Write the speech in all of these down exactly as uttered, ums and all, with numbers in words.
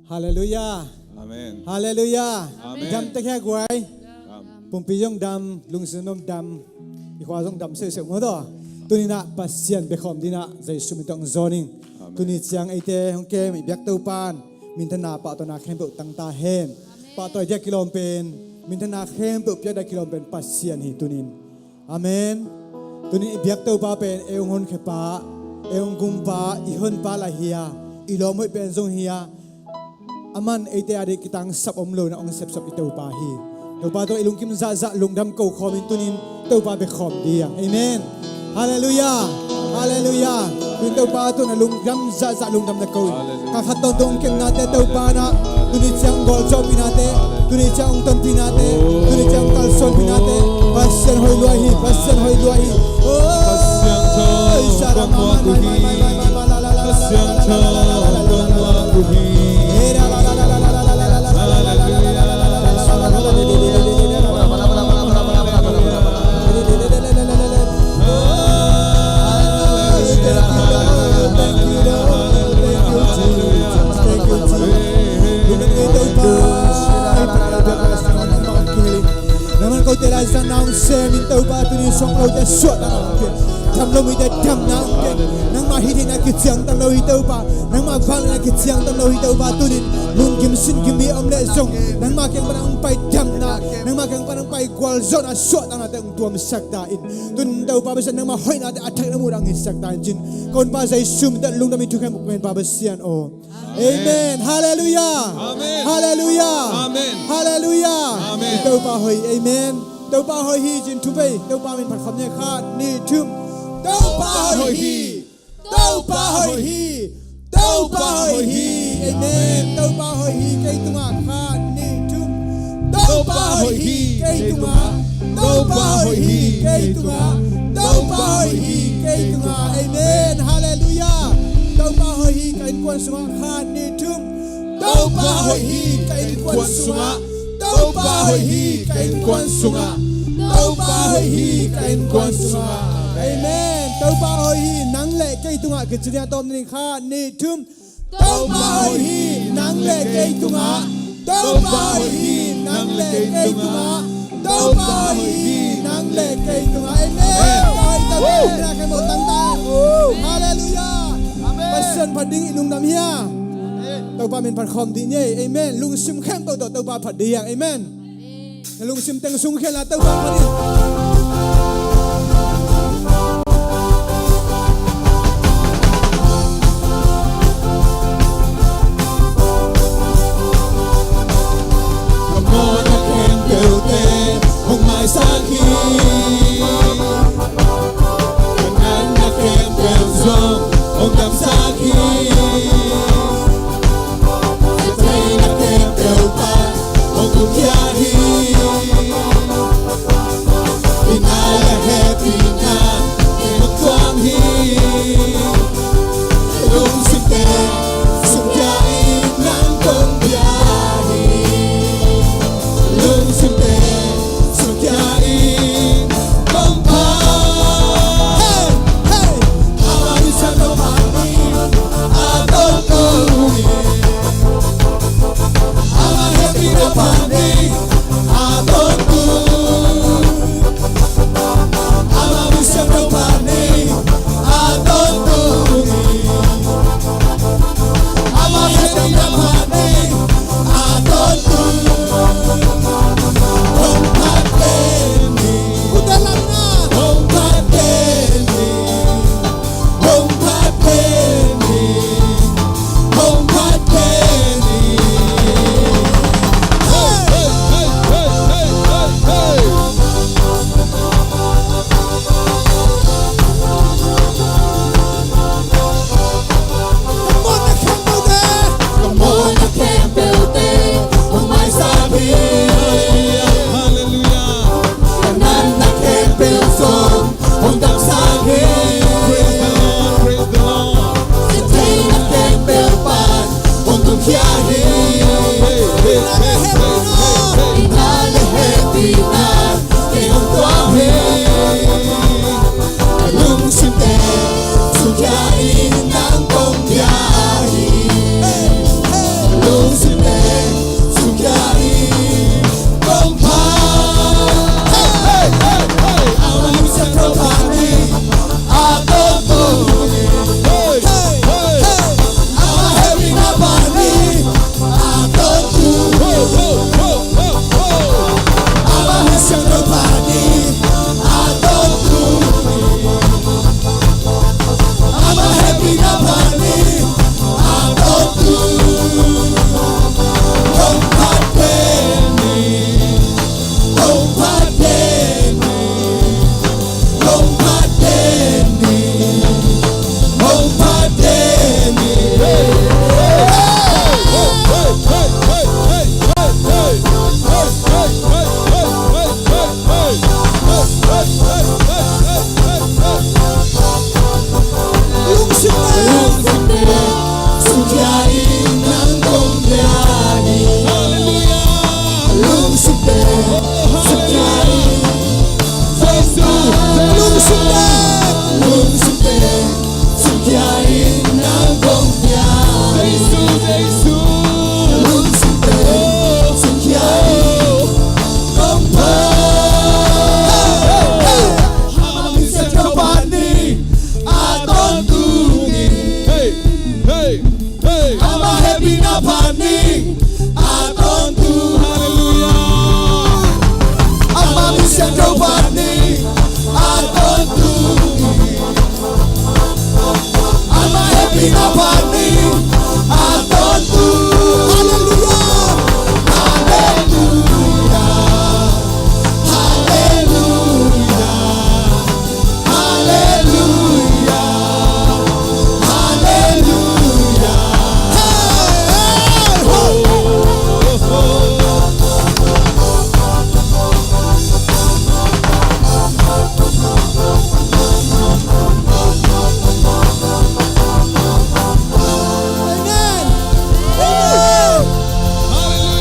Halleluiah. Amen. Halleluiah. Amen. Dam tek hia guai. Dam. Pumpi zong dam, lungsim zong dam, i khua zong dam seuhseuh maw taw. Tuni-in ah Pasian biakhawm dingin ah Jesu min tawh hong zawn ing. Amen. Tuni ciang eite hong kem i biak Topa'n minthanna pahtawina khempeuh tang ta hen. Amen. Pahtawi dia kilawm pen, minthanna khempeuh piak dia kilawm pen Pasian hi tuni-in. Amen. Tuni-in i biak Topa pen ei hong honkhia pa, ei hong gum pa, i hon pa lah hi a, i lawm hoih pen zong hi a, aman eite a ding kitangsap om lo-in ah hong sepsap i Topa hi. Topa tawh i lungkim zahzah lungdam ko khawm in tuni-in Topa biakhawm ding. Amen. Halleluiah. Halleluiah. Tuni-in Topa tungah lungdam zahzah lungdam na ko in. Halleluiah. Ka khat tawntung hong kepnate Topa in ah, tuni ciang gualzawhpihnate, tuni ciang hong tonpihnate, tuni ciang hong kalsuanpihnate, Pasian hoih lua hi, Pasian hoih lua hi. Oh, Pasian tawh kong muak uh hi. Pasian tawh kong muak uh hi. Halleluiah. Nangman kote lai zan na hong sem in Topa, tuni sawng lote suahtakna hong pia. Dam lo mite damna hong pia. Nangmah hih theihna kiciangtan lo hi Topa. Nangmah vangliatna kiciangtan lo hi Topa, tuni-in lungkim sinkim mi om leh zong nangmah kiang pan hong pai damna, nangmah kiang pan hong pai gualzawhna, suahtaknate hong tuamsak ta in. Tuni-in Topa Pasian, nangmah hoihnate a thak na muh ding hisak ta in ci-in, ka Honpa Jesu min tawh lungdam ing, thukham uk pen Pa Pasian aw. Amen. Halleluiah. Amen. Halleluiah. Amen. Halleluiah. Amen. Topa hoih. Amen. Topa hoih hi ci-in thum vei Topa min phat khawm ni. Khat, nih, thum. Topa hoih hi. Topa hoih hi. Topa hoih hi. Amen. Topa hoih hi kei tungah. Khat, nih, thum. Topa hoih hi kei tungah. Topa hoih hi kei tungah. Topa hoih hi kei tungah. Amen. Halleluiah. Topa hoih hi ka innkuan sungah. Khat, nih, thum. Topa hoih hi ka innkuan sungah. Topa hoih hi ka innkuan sungah. Topa hoih hi ka innkuan sungah. Amen. Topa hoih hi nang le kei tungah kici ni a tawm ni. Khat, nih, thum. Topa hoih hi nang le kei tungah. Topa hoih hi nang le kei tungah. Topa hoih hi nang le kei tungah. Amen. Amen. Hoih ta, hoih ta, hoih ta. Halleluiah. Amen. Pasian phat ding i lungdam hia? Amen. Topa min phat khawm dih ni ei. Amen. Lungsim khempeuh tawh Topa phat dih hiang. Amen. Na lungsim teng sung khial a Topa phat dih. Ka mawhna khempeuhte hong maisak hi. Ka natna khempeuh zong hong damsak hi. Ka theihna khempeuh pan hong tunkhia hi. Hih na le hehpihna kei hong thuak hi. Lungsimte sungkhia in nang kong bia hi. Lungsimte sungkhia in kong pha. Hey, hey. Ama misiangtho pha ni a tawntung hi. Ama hehpihna pha ni a tawntung. Ama misiangtho pha ni a tawntung hi. Ama hehpihna pha ni a tawntung. Hong phat pen hi. Hong phat pen hi. Hong phat pen hi. Hong phat pen hi. Hey, hey, hey. Ka mawhna khempeuhte, ka mawhna khempeuhte hong maisak hi. Halleluiah. Ka natna khempeuh zong hong damsak hi. Praise the Lord, praise the Lord. Ka theihna khempeuh pan hong tunkhia hi. Hey, hey, hey, hey, hey, hey. Hih na le hehpihna kei hong thuak hi. Lungsimte sungkhia in nang kong bia hi. Hey, hey. Lungsim Halleluia. Halleluia. Halleluia. Halleluia. Halleluia. Hey, hey, ho. Amen. Amen. Hallelujah.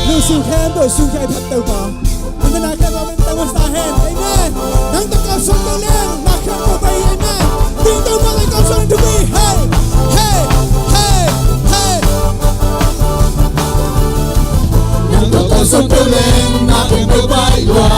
Nang sung khen, nang sung khen, phat tau pa. Nang na khen, nang tang sa hen. Amen. Nang tang kau sung tau leng, na khen tau pa. Amen. Ding tau pa, nang kau sung tau pa. Hey, hey, hey, hey. Nang tang kau sung tau leng, na khen tau pa. Hey.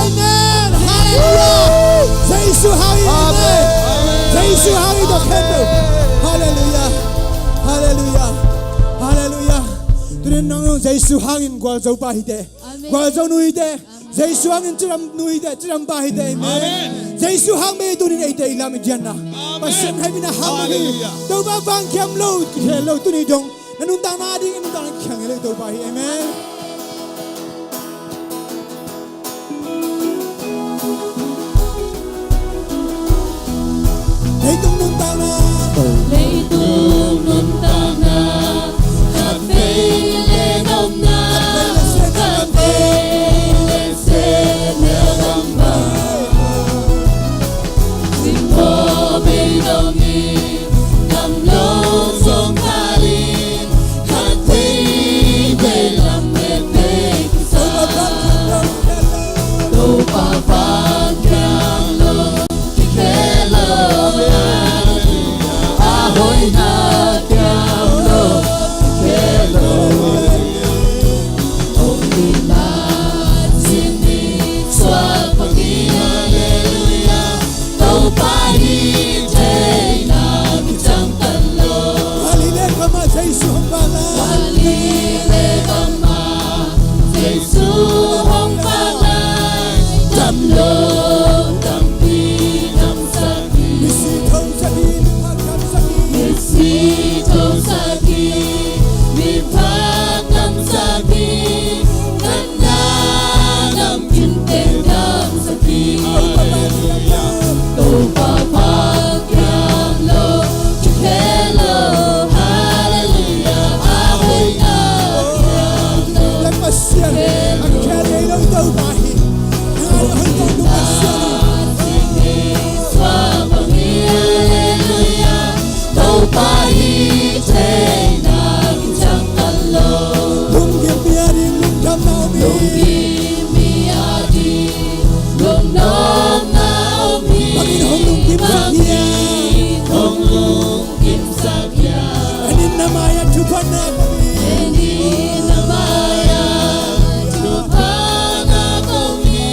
Amen. Halleluia. Jesu hang in. Amen. Jesu hang in, dok khempeuh. Halleluia. Halleluia. Halleluia. Tuni nang Jesu hang in gualzo pa hi teh. Amen. Gualzo nu hi teh. Amen. Jesu hang in cidam nu hi teh, cidam pa hi teh. Amen. Amen. Jesu hang bek tuni in eite i lam i dianna. Amen. Pasian hehpihna hang bek. Halleluia. Topa vang kiam lo, kikhel lo tuni dong. Na nuntakna ding, na nuntakna kiang hi lo Topa hi. Amen. Leitung nuntakna. Leitung nuntakna. Khat vei le na omna. Khat vei le sen na omna. Khat vei le sen na omna. Singpawh bei dong in, gam lo zong kal in, khat vei bei lam le Hong pha lai, dam lo, tampi damsak hi. Misi thosak hi, mipha damsak hi. Misi thosak hi, mipha damsak hi. Gatna gam kinte damsak hi. Topa pha kiam lo, kikhel lo. Hallelujah. A hoihna kiam lo. Pasian, a khel ngei lo i Topa hi. Nang a hoih lo Pasian hi. Topa hi theihna kichang kal lo. Lungkim mi a ding lungdamna om hi. Lungkim mi a ding lungdamna om hi. Bangin hong lungkimsak hiam? Bangin hong lungkimsak hiam? En in na mai-ah thupha na kong hi. En in na mai-ah thupha na kong hi.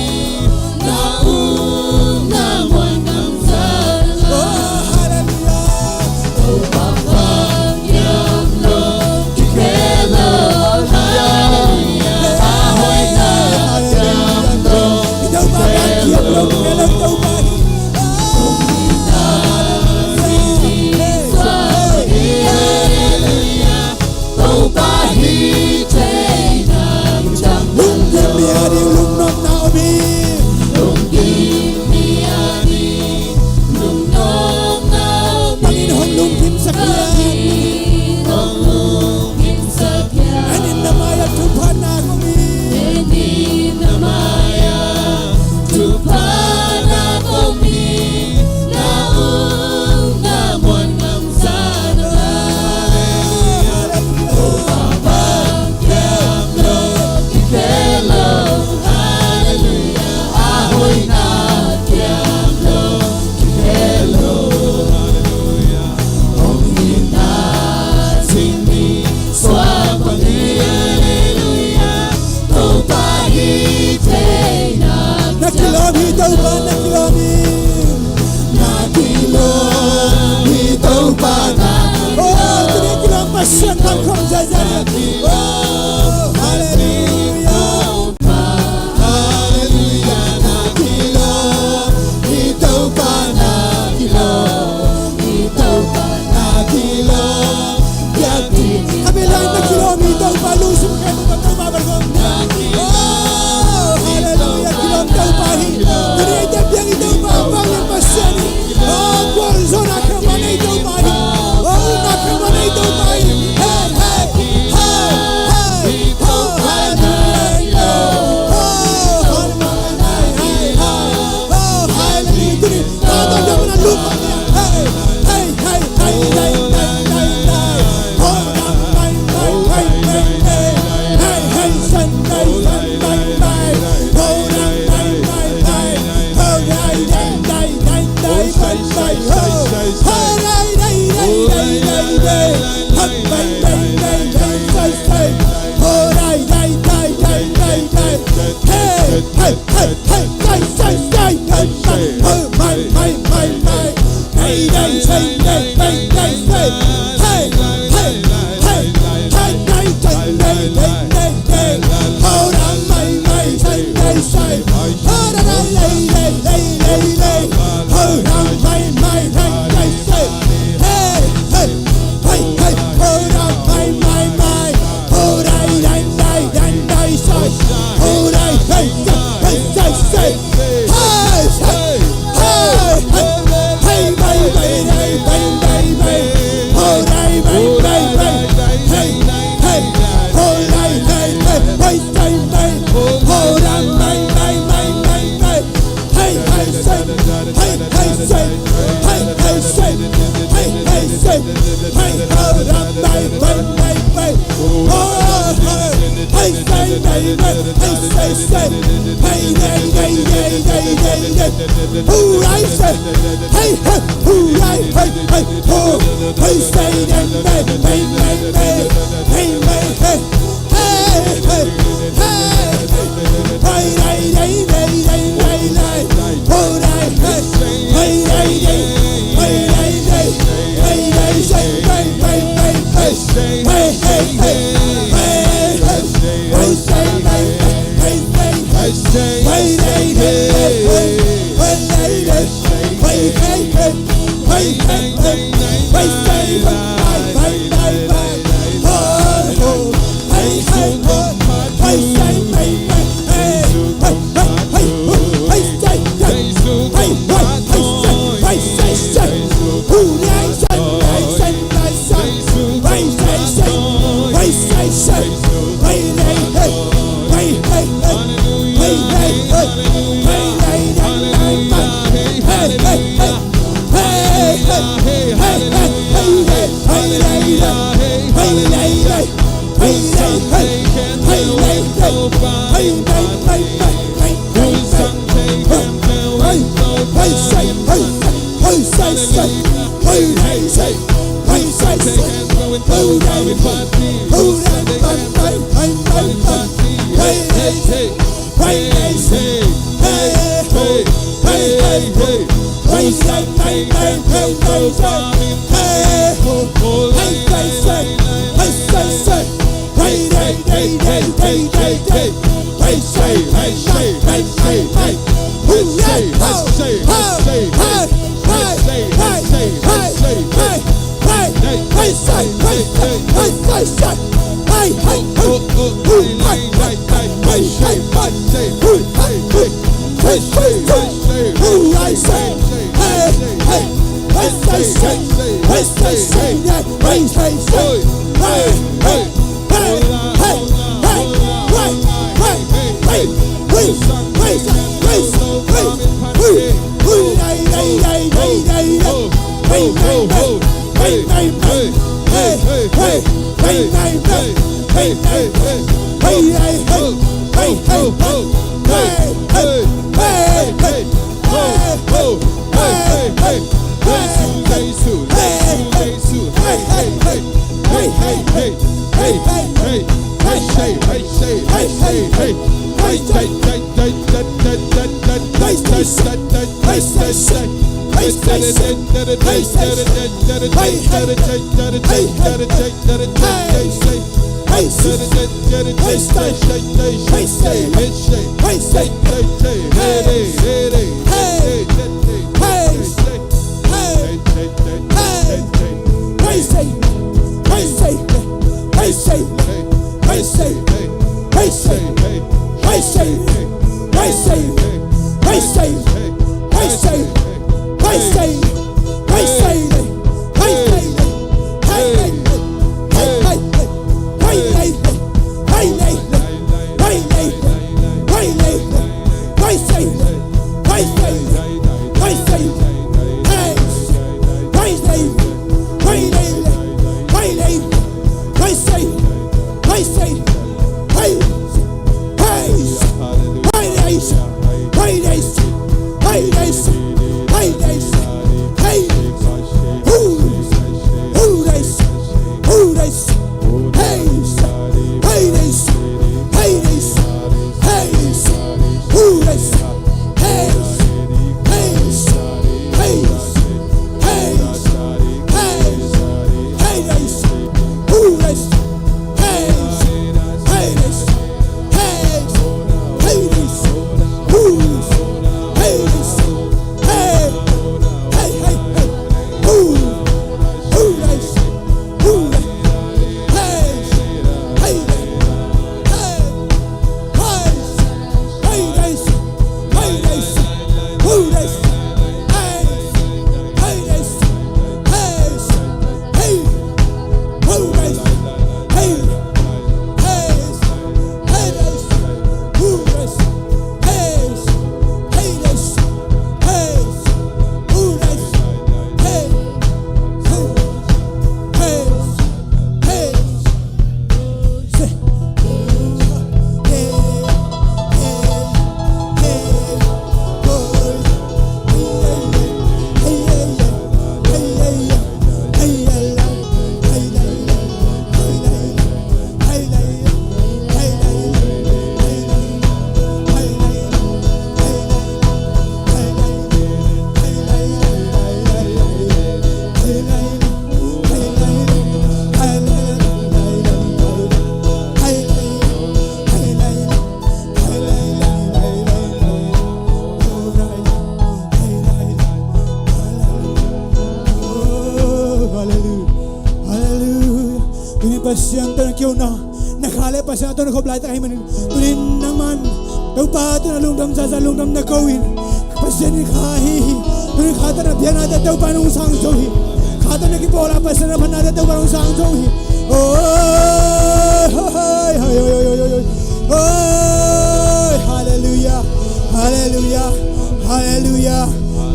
Na um na muan kamsang. Oh, hallelujah. Topa pha kiam lo, kikhel lo. Hallelujah. A hoihna kiam lo, kikhel lo. Topa pha kiam lo, kikhel lo, Topa hi. Hallelujah. Topa hi theihna kichang kal lo. Lungkim mi a ding lungdamna om hi. Lungkim mi a ding lungdamna om hi. Bangin hong lungkimsak hiam? Bangin hong lungkimsak hiam? En in na mai-ah thupha na kong hi. En in na mai-ah thupha na kong hi. Na um na muan kamsang. Hallelujah. Topa pha kiam lo, kikhel lo. Hallelujah. A hoihna kiam lo, kikhel lo. Hallelujah. Hong itna cing ni suak bang hi. Hallelujah. Topa hi theihna. Na kilawm hi Topa, na kilawm hi. Na kilawm hi Topa, na kilawm. Oh, tuni kilawm Pasian tangkhawm zaizai. Oh, hallelujah. Hallelujah, na kilawm hi Topa, na kilawm hi Topa, na kilawm. Biakinn a biakinn lai na kilawm hi Topa, lungsim khempeuh Topa bang hong. Oh, hallelujah, kilawm Topa hi. Tuni eite biak hi Topa, Pasian hi. Oh, gualzawhna khempeuh nei Topa hi. Oh, upna khempeuh nei Topa hi. Hey, hey, hey, hey. Oh, hallelujah. Oh, hallelujah. Hey, hey, hey. Oh, hallelujah. Tuni, Topa, Topa, na lungdam. Hey, hey, hey, hey, hey, hey, hey. Oh, hey, hey, hey, hey, hey. Hey, hey, hey, hey, hey, hey. Oh, hey, hey, hey, hey. Hallelujah. Hallelujah. Tuni Pasian tawh na kihona, na kha le Pasian tawh na khop laitak ahih manin, tuni nangman Topa tawh na lungdam zaza, lungdam na ko in, Pasian in kha ahi hi. Tuni kha tawh na pianna tawh Topa in hong sang zo hi. Kha tawh na kipawl a Pasian na phatna tawh Topa in hong sang zo hi. Oh, hoi, hoi, hoi. Oh, hallelujah. Halleluiah. Halleluiah.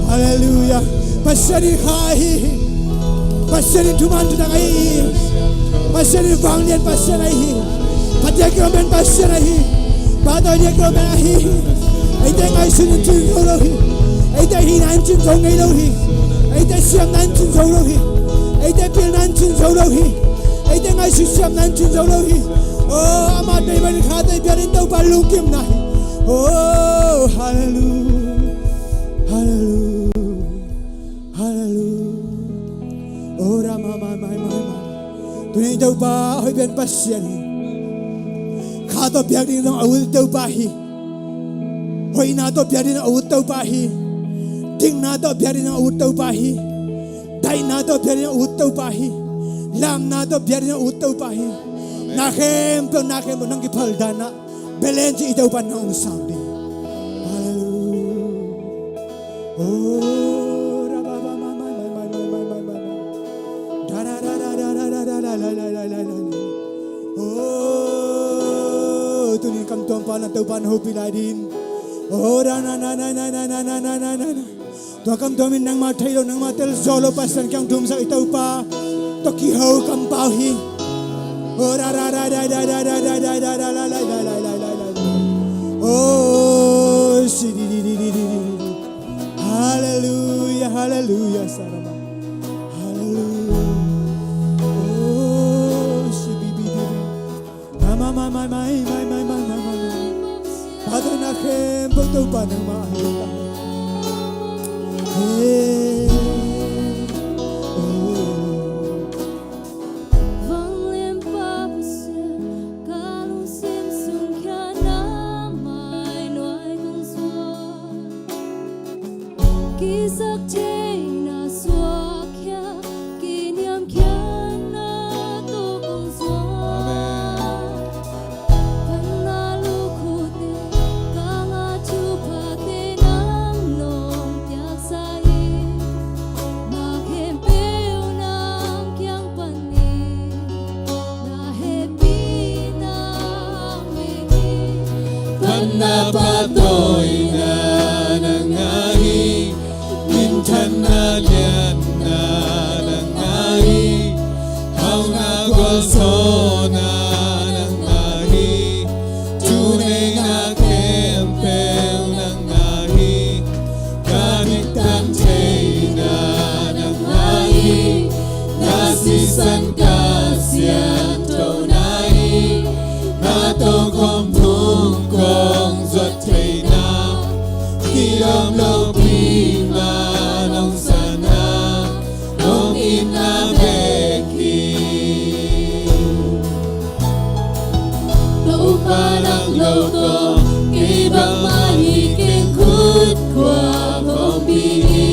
Halleluiah. Pasian in kha ahi hi. Pasian in thuman thutak ahi hi. Pasian in vanglian Pasian ahi hi. Phat dia kilomen Pasian ahi hi. Pahtawi dia kilomen ahi hi. Eite ngaihsun in cin zo lo hi. Eite hihna in cin zo ngei lo hi. Eite siamna in cin zo lo hi. Eite pilna in cin zo lo hi. Eite ngaihsun siamna in cin zo lo hi. Oh, amah deih bangin kha tawh i biakinn Topa lungkimna hi. Oh, halleluiah. Halleluiah. Halleluiah. Oh, Rama, mai, mai, mai, mai. Tuni Topa, hoih pen Pasian hi. Kha tawh biakinn ding a ut Topa hi. Hoihna tawh biakinn ding a ut Topa hi. Dikna tawh biakinn ding a ut Topa hi. Daihna tawh biakinn ding a ut Topa hi. Lamna tawh biakinn ding a ut Topa hi. Na khempeuh, na khempeuh nang kiphal dan ah belen ci i Topa nang hong sang ding. Halleluiah. Oh, ra ba ba ma ma ma ma ma ma ma ma ma. Da da da da da da da da da da da da da. Oh, tuni kam tuam pan a Topa na hopih lai ding. Oh, da na na na na na na na na na na. Tua kam tuam in nangmah theih loh, nangmah telzaw loh Pasian kiang thumsak i Topa tawh kiho kampau hi. Oh, ra ra ra ra ra ra ra ra ra ra ra ra ra ra ra ra ra. Oh, si di di di di di di di. Halleluiah, halleluiah, sarama. Halleluiah. Oh, si di di di di. Mai, mai, mai, mai, mai. Pahtawi na khempeuh Topa nangmah ahi hi. Hey. Oh. Vanglianpa Pasian, ka lungsim sung khia na mai nuai kong zuak. Kisaktheihna suak khia, kiniamkhiatna tawh kong zuak. Amen. Phatna lukhute, ka ngah thuphate nang nong piaksa hi. Na khempeuh nang kiang panin, na hehpihna hang bek hi. Phatna pahtawina nang ahi, minthanna lianna nang ahi, hauhna gualzawhna nang ahi, tu nei na khempeuh nang ahi, ka diktak theihna nang ahi, na sisan ka siangthona hi, na tokhom phung kong zuat theihna, kilawm lopi mah nong sanna, nong itna bek hi. Topa nang lo tawh kei bangmah hi keng khut kua kong pi hi.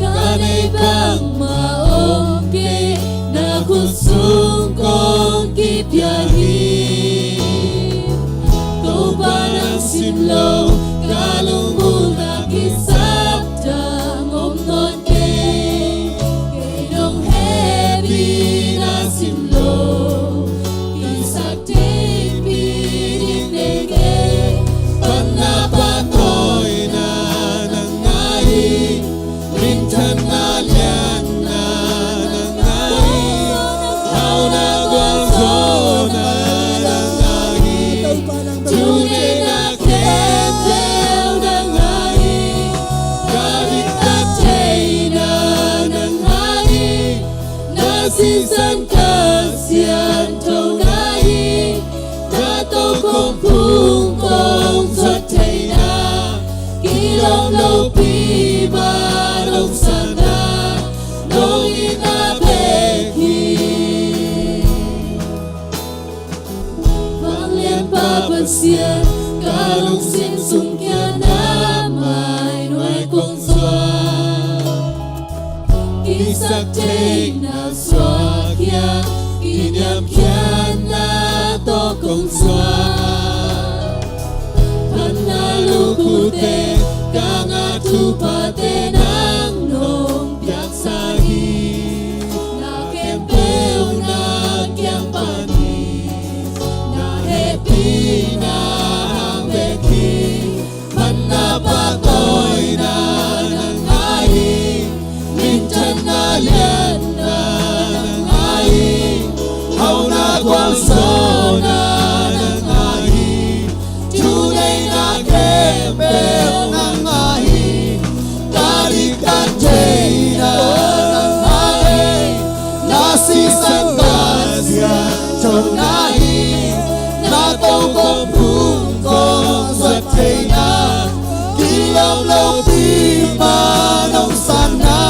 Ka neih bangmah om kei, na khut sung kong kipia hi. Topa nang sim lo, ka lungmuanna kisapdam om nawn kei. Kei nong hehpihna sim lo, kisak theihpih ding nei kei. Phatna pahtawina nang ahi, minthanna lianna nang ahi, hauhna gualzawhna nang ahi, tu nei na khempeuh nang ahi, ka diktak theihna nang ahi, na sisan ka siangthona hi, na tokhom phung kong zuat theihna, kilawm lopi mah nong sanna, nong itna bek hi. Vanglianpa Pasian, ka lungsim sung khia na mai nuai kong zuak. Kisak theihna suak khia, kiniamkhiatna tawh kong zuak. Phatna lukhute, ka ngah thuphate nang nong piaksa hi. Na khempeuh na kiang panin, na hehpihna hang bek hi. khempeuh nang mah hi. Ka diktat theihna nang mah hi. Na sisan ka siangthona hi. Na tokhom phung kong zuat theihna, kilawm lopi mah nong sanna,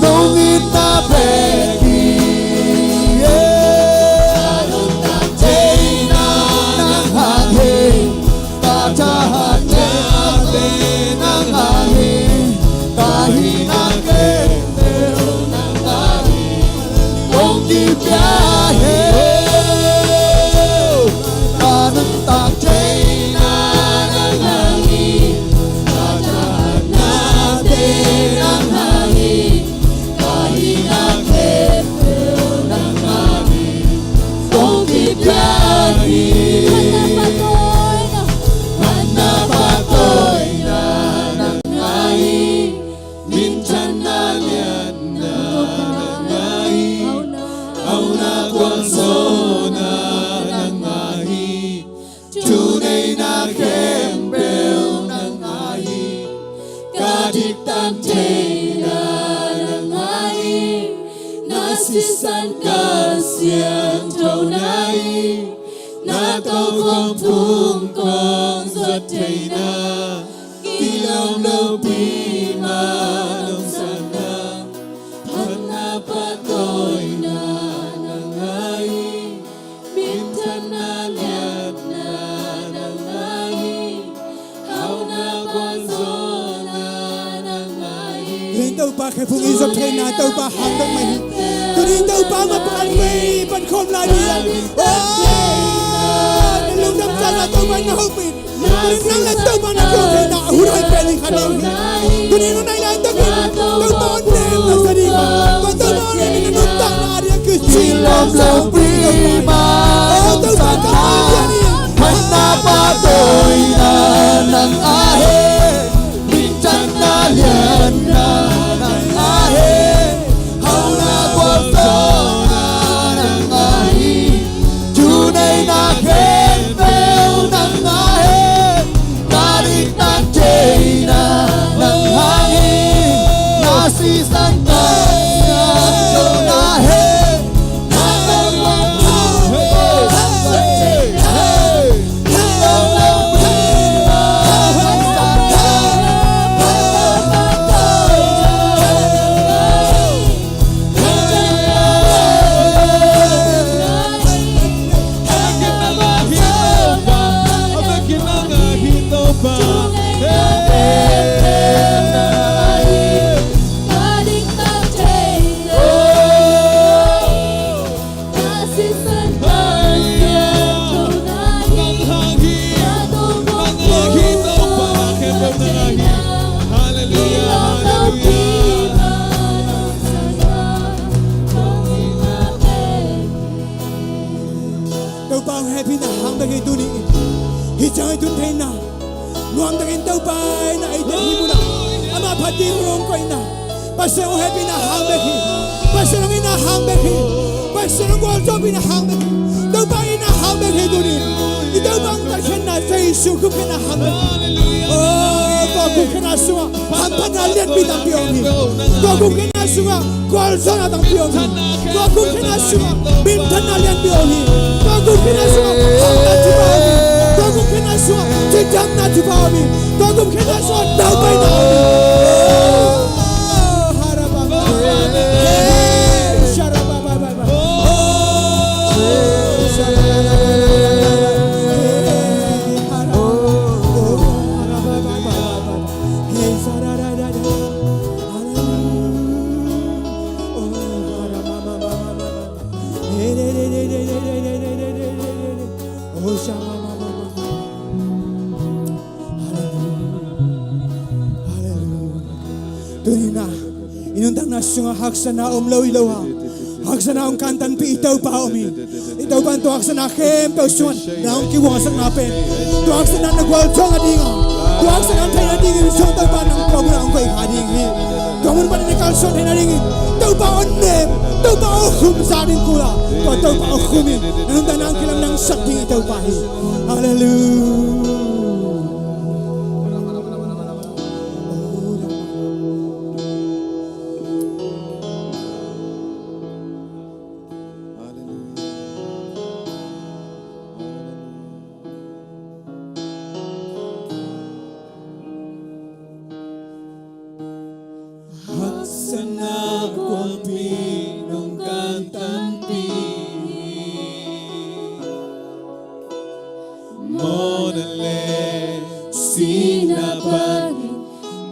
nong itna bek hi. Ka nuntak theihna nang hang hi. Ka thahatnate nang hang hi. Ka hihna khempeuh nang hang hi. Kong kipia hi. Ka nuntak theihna nang hang hi. Ka thahatnate nang hang hi. Ka hihna khempeuh nang hang hi. Kong kipia hi. Phatna pahtawina nang hang hi. Minthanna liatna nang hang hi. Hauhna gualzawhna nang hang hi. Thuneihna khempeuh nang hang hi. Ka diktat theihna nang hang hi. Na sisan ka siangthona hi. Na tokhom phung kong zuat theihna, kilawm lopi mah nong sanna, phatna pahtawina nang hang hi. Minthanna liatna nang hang hi. Hauhna gualzawhna nang hang hi. Tuni in Topa khephung i zop theihna Topa hang dong mai hi. Tuni in Topa mah pan vei pan khawm lai ni. Oh, na lungdam zahzah Topa in na hopih. Tuni in nang le Topa na kiho theihna a hun hoih pen hi kha ding hi. Tuni in nang le Topa in Topa hon nem na sa ding a, Topa hon nem in na nuntakna a ding a kicin lawm lopi mah. Oh, Topa ka hong lian hi. Phatna pahtawina nang a he. Minthanna liatna nang a he. Hauhna gualzawhna nang a hi. Thuneihna khempeuh nang a he. Ka diktat theihna nang hang hi. Na sisan ka siangthona hi. Hallelujah, hallelujah. Topa hong hehpihna hang bek hi tuni. Hih ciang i tun theihna nuam takin Topa in a eite hih munah amah phat ding hong koihna. Pasian hong hehpihna hang bek hi. Pasian hong itna hang bek hi. Pasian hong gualzawhpihna hang bek hi. Topa itna hang bek hi tuni. I Topa hong tatkhiatna Jesu gupkhiatna hang bek hi. Oh, tua gupkhiatna sungah hamphatna lianpi tampi om hi. Tua gupkhiatna sungah gualzawhna tampi om hi. Tua gupkhiatna sungah minthanna lianpi om hi. Tua gupkhiatna sungah hauhna thupha om hi. Tua gupkhiatna sungah cidamna thupha om hi. Tua gupkhiatna sungah naupaina om hi. Oh, harababa. Hey, sharababa. Hallelujah. Tuni-in ah i nuntakna sungah haksatna om lo hi lo a, haksatna hong kantanpih i Topa om hi. I Topa in tua haksatna khempeuh sungah na hong kivuangsakna pen, tua haksatna na gualzawhna ding a, tua haksatna theihna dingin zong Topa in nang tua munah hong koih kha ding hi. Tua mun panin i kalsuan theihna dingin Topa hong nem, Topa hong khum zah ding kul a, tua Topa hong khum in na nuntakna hong kilamdangsak ding i Topa hi. Hallelujah. Sihna bangin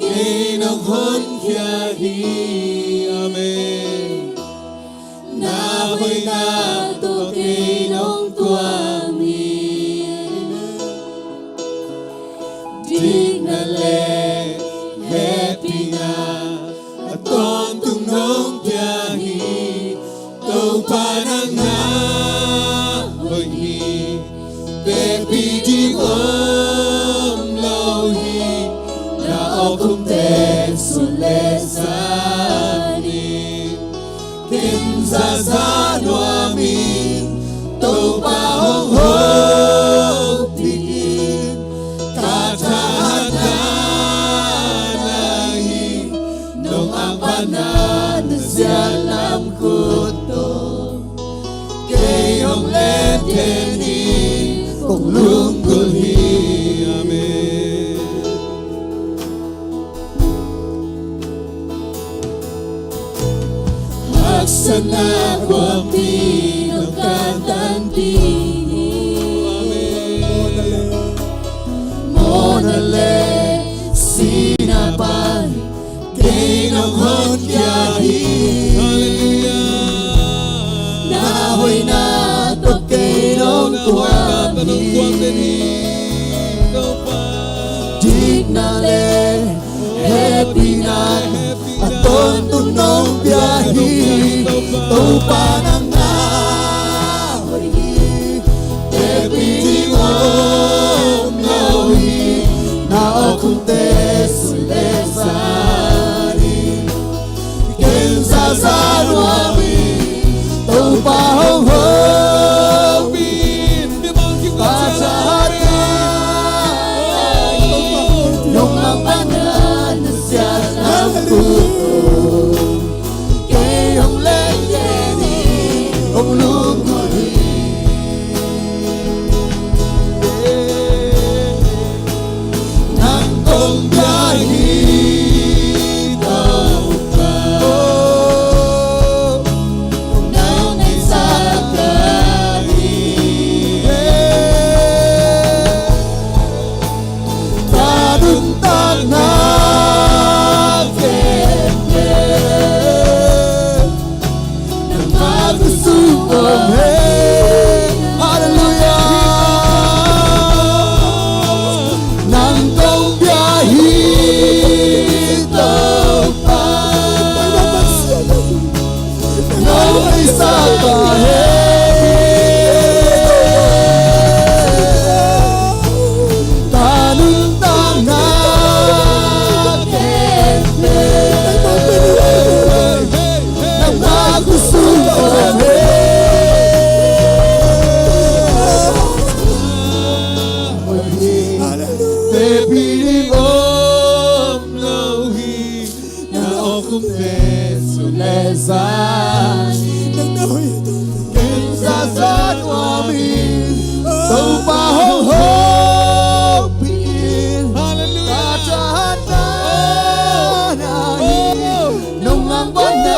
kei nong honkhia hi. Amen. Na hoihna tawh kei nong tuam hi. Dikna le hehpihna a tawntung nong pia hi. Topa nang na hoih hi. Vekpi ding om lo hi. Na awkhumte sut le zan in ken zaza nuam ing. Topa hong hopih in. Ka thahatna na hi. Nong angpanna na ziat lam khut tawh kei hong lenden in kong lunggulh hi. Amen. Haksatna khuapi nong kantanpih hi. Amen. Mawhna le sihna bangin kei nong honkhia hi. Hallelujah. Na hoihna tawh kei nong tuam hi. Dikna le hehpihna a tawntung nong pia hi. Topa nang na hoih hi. Vekpi ding om lo hi. Na awkhumte sut le zan in ken zaza nuam ing. Topa hong hopih in. Ka thahatna nong angpanna na ziat lam khut tawh kei hong lenden in kong lunggulh hi. Nang kong bia hi Topa. Nang ngaihsak ka hi. Ka nuntakna khempeuh nangmah khutsung om hi. Hallelujah. Nang kong bia hi Topa. Nang ngaihsak ka hi. Ka nuntakna khempeuh nangmah khutsung om hi. Vekpi ding om lo hi. Na awkhumte sut le zan in ken zaza nuam ing. Topa hong hopih in. Hallelujah. Ka thahatna na hi. Nong angpanna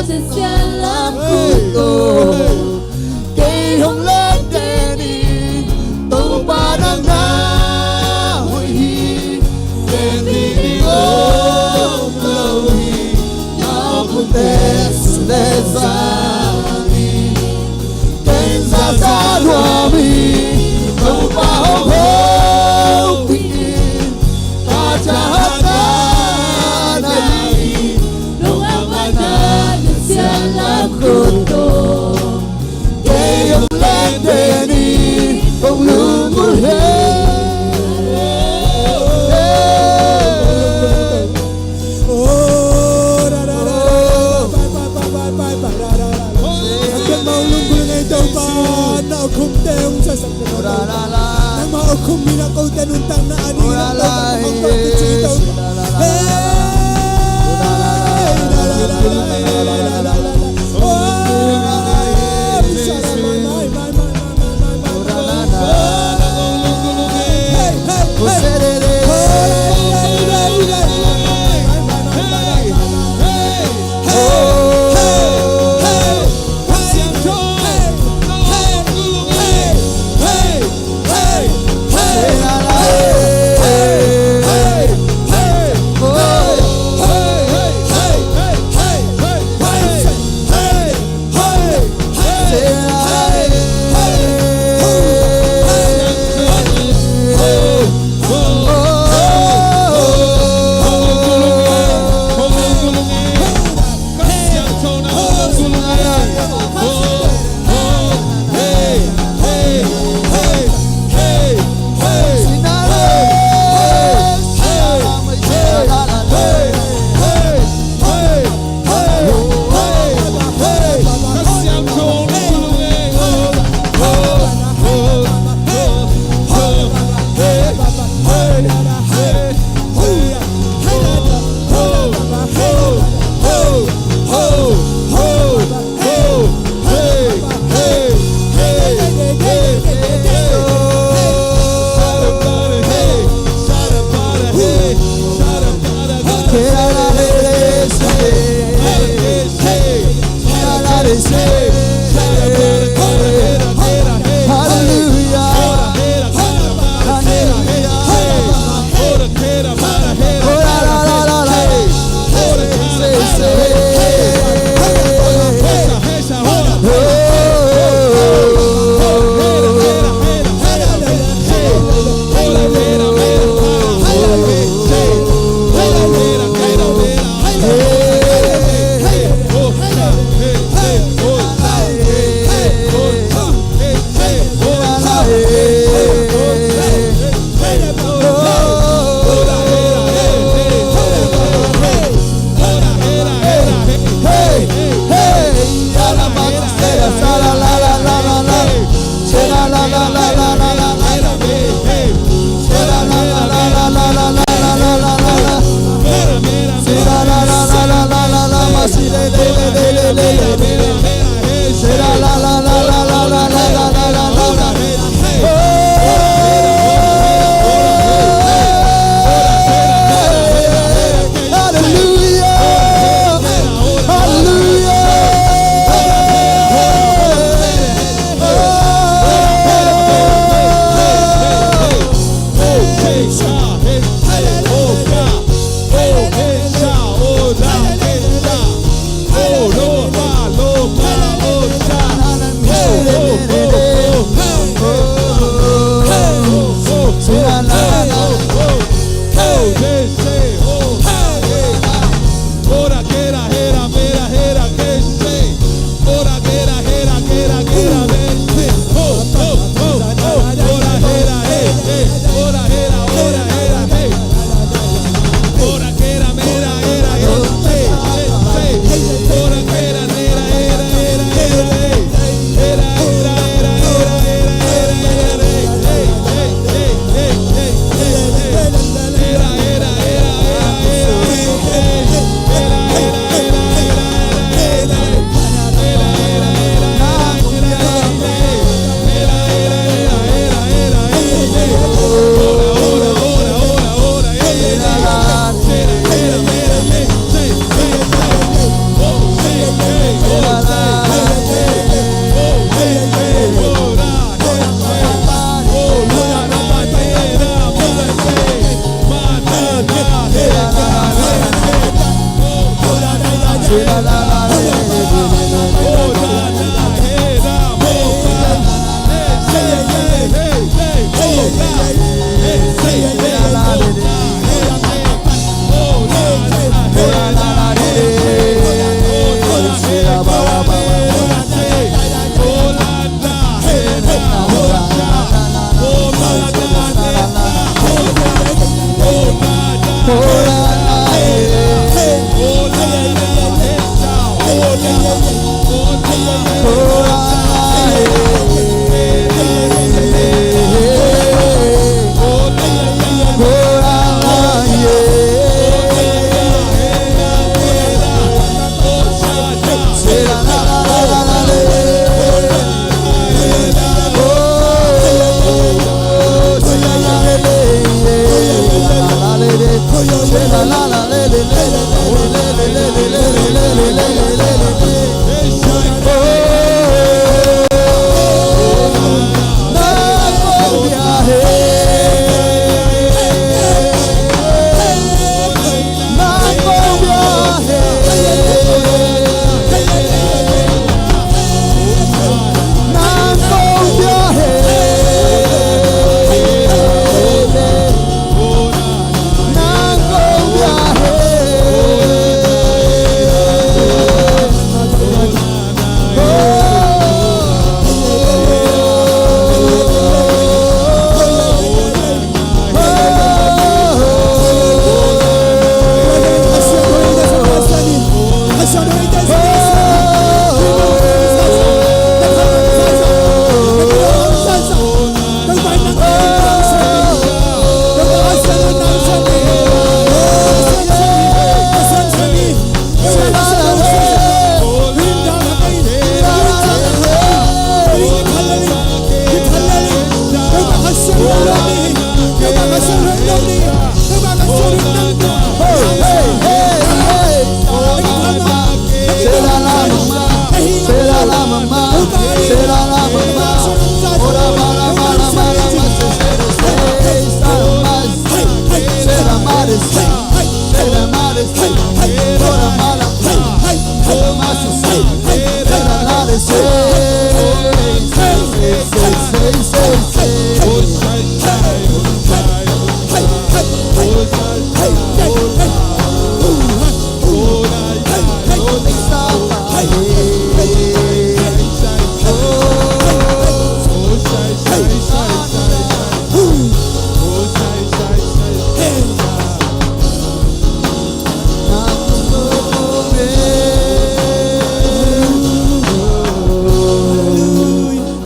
na ziat lam khut tawh kei hong lenden in. Topa nang na hoih hi. Vekpi ding om lo hi. Na awkhumte sut le zan in ken zaza nuam ing. Topa hong hopih in. Ka thahatna na hi. Nong angpanna na ziat lam khut tawh kei hong lenden in kong lunggulh hi. Oh, ra, ra, ra, ra, ra, ra, ra, ra, ra, ra, ra. Hangken mah hong lunggulh ing ei Topa, na awkhumte hong zasak ing ei Topa. Nangmah awkhum in a kote nuntakna a ding in a Topa hong tawh kici Topa. Hey! Ra, ra, ra, ra, ra, ra, ra, ra, ra. Oh,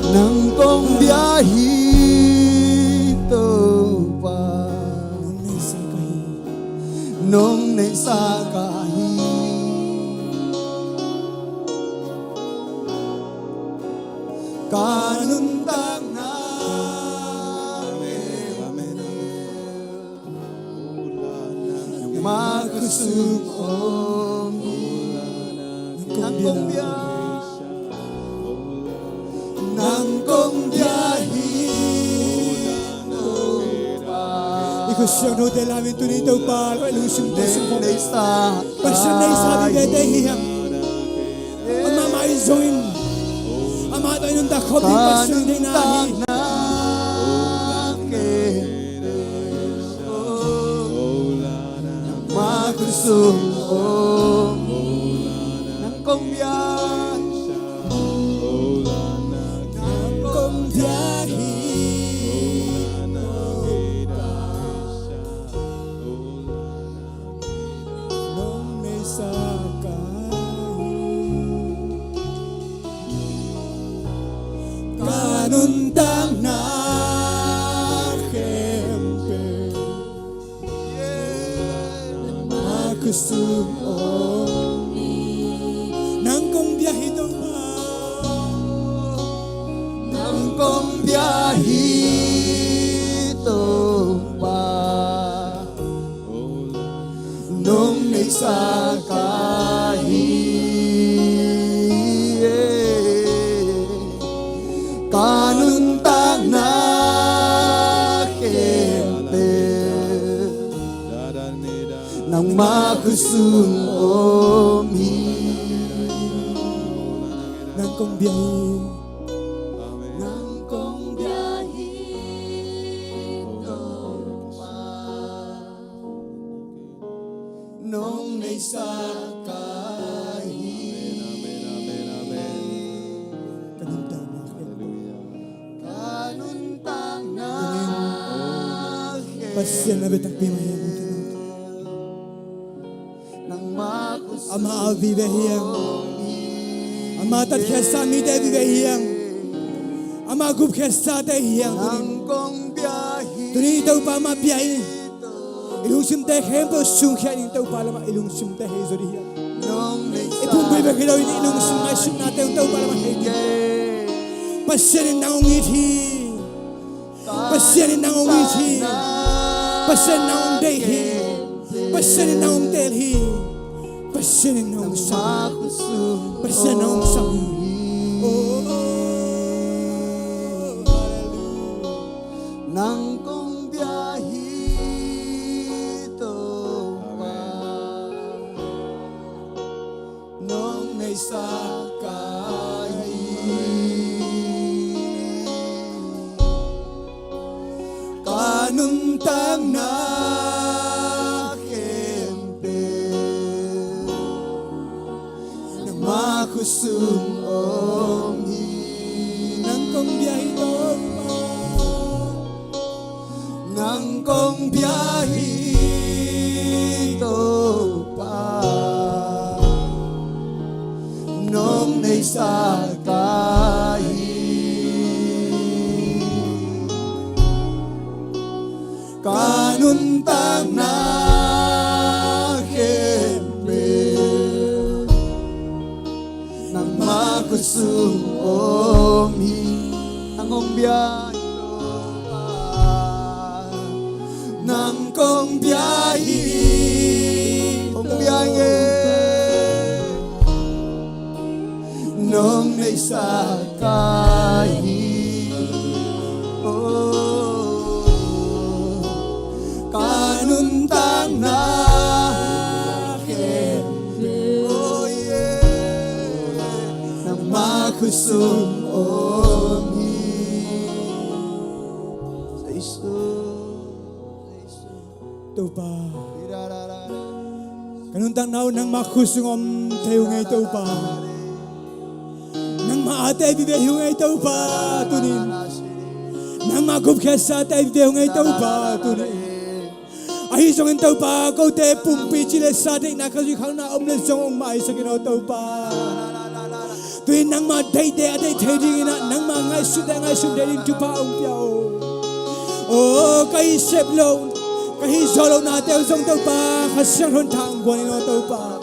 Nang kong bia hi Topa, nong neihsa ka hi. Ka nuntakna Nangma khutsung om hi. Nang kong bia, nang kong bia hi. I khutsiang note lam in tuni Topa, lungsim te sung khawm, Pasian neihsa vive te hi hang. Amah mai zongin, amah tawh i nuntak khawm ding Pasian deihna hi. Sung om hi. Nang kong bia, nang kong bia hi. Nong neihsa ka hi. Ka nuntakna khempeuh nang khutsung om hi. Nang kong bia hi Topa. Nang kong bia hi Topa. Nong neihsa ka hi. Ka nuntakna khempeuh nangmah khutsung om hi. Nang kong bia hi. Nang kong bia hi Topa. Nong neihsa ka hi. Ka nuntakna khempeuh. Ka nuntakna khempeuh. Pasian na ve takpi mah hi. Ama a vive hi hang. Ama tatkhiatsa mite vive hi hang. Ama gupkhiatsate hi hang. Tuni i Topa mah bia hi. I lungsimte khempeuh sungkhia in Topa lamah i lungsimte hei zaw dih hi hang. I pumpi bek hi lo in i lungsim ngaihsutnate Topa lamah hei dih hi hang. Pasian in nang hong it hi. Pasian in nang hong it hi. Pasian in nang hong deih hi. Pasian in nang hong teel hi. Pasian in nang hong sam hi. Pasian in nang hong sam hi. Oh, hallelujah. Nang kong bia hi Topa. Nong neihsa ka hi. Ka nuntakna khempeuh nangmah khutsung om hi. Nang kong bia hi Topa. Nang kong bia hi Topa. Nong neihsa ka hi. Ka nuntakna khempeuh nangmah khutsung om hi. Nang kong bia hi Topa. Nang kong bia hi. Kong bia hi. Nong neihsa ka hi. Oh, ka nuntakna khempeuh. Oh, yeah. Nangmah khutsung om hi. Topa, ka nuntakna uh nangmah khutsung om thei uh ngei Topa. Nangmah ate vive hi uh ngei Topa tuni. Nangmah gupkhiatsate vive hi uh ngei Topa tuni. Ahi zongin Topa, kote pumpi ci le sa deihna, khazuih khalna om le zong hong maisak in aw Topa. Tuni nangmah deihte a deih thei dingin ah, nangmah ngaihsutte a ngaihsut thei dingin thupha hong pia aw. Aw, ka hih sep loh, ka hih zawh lohnate uh zong Topa, Kha Siangtho in thah hong guan in aw Topa.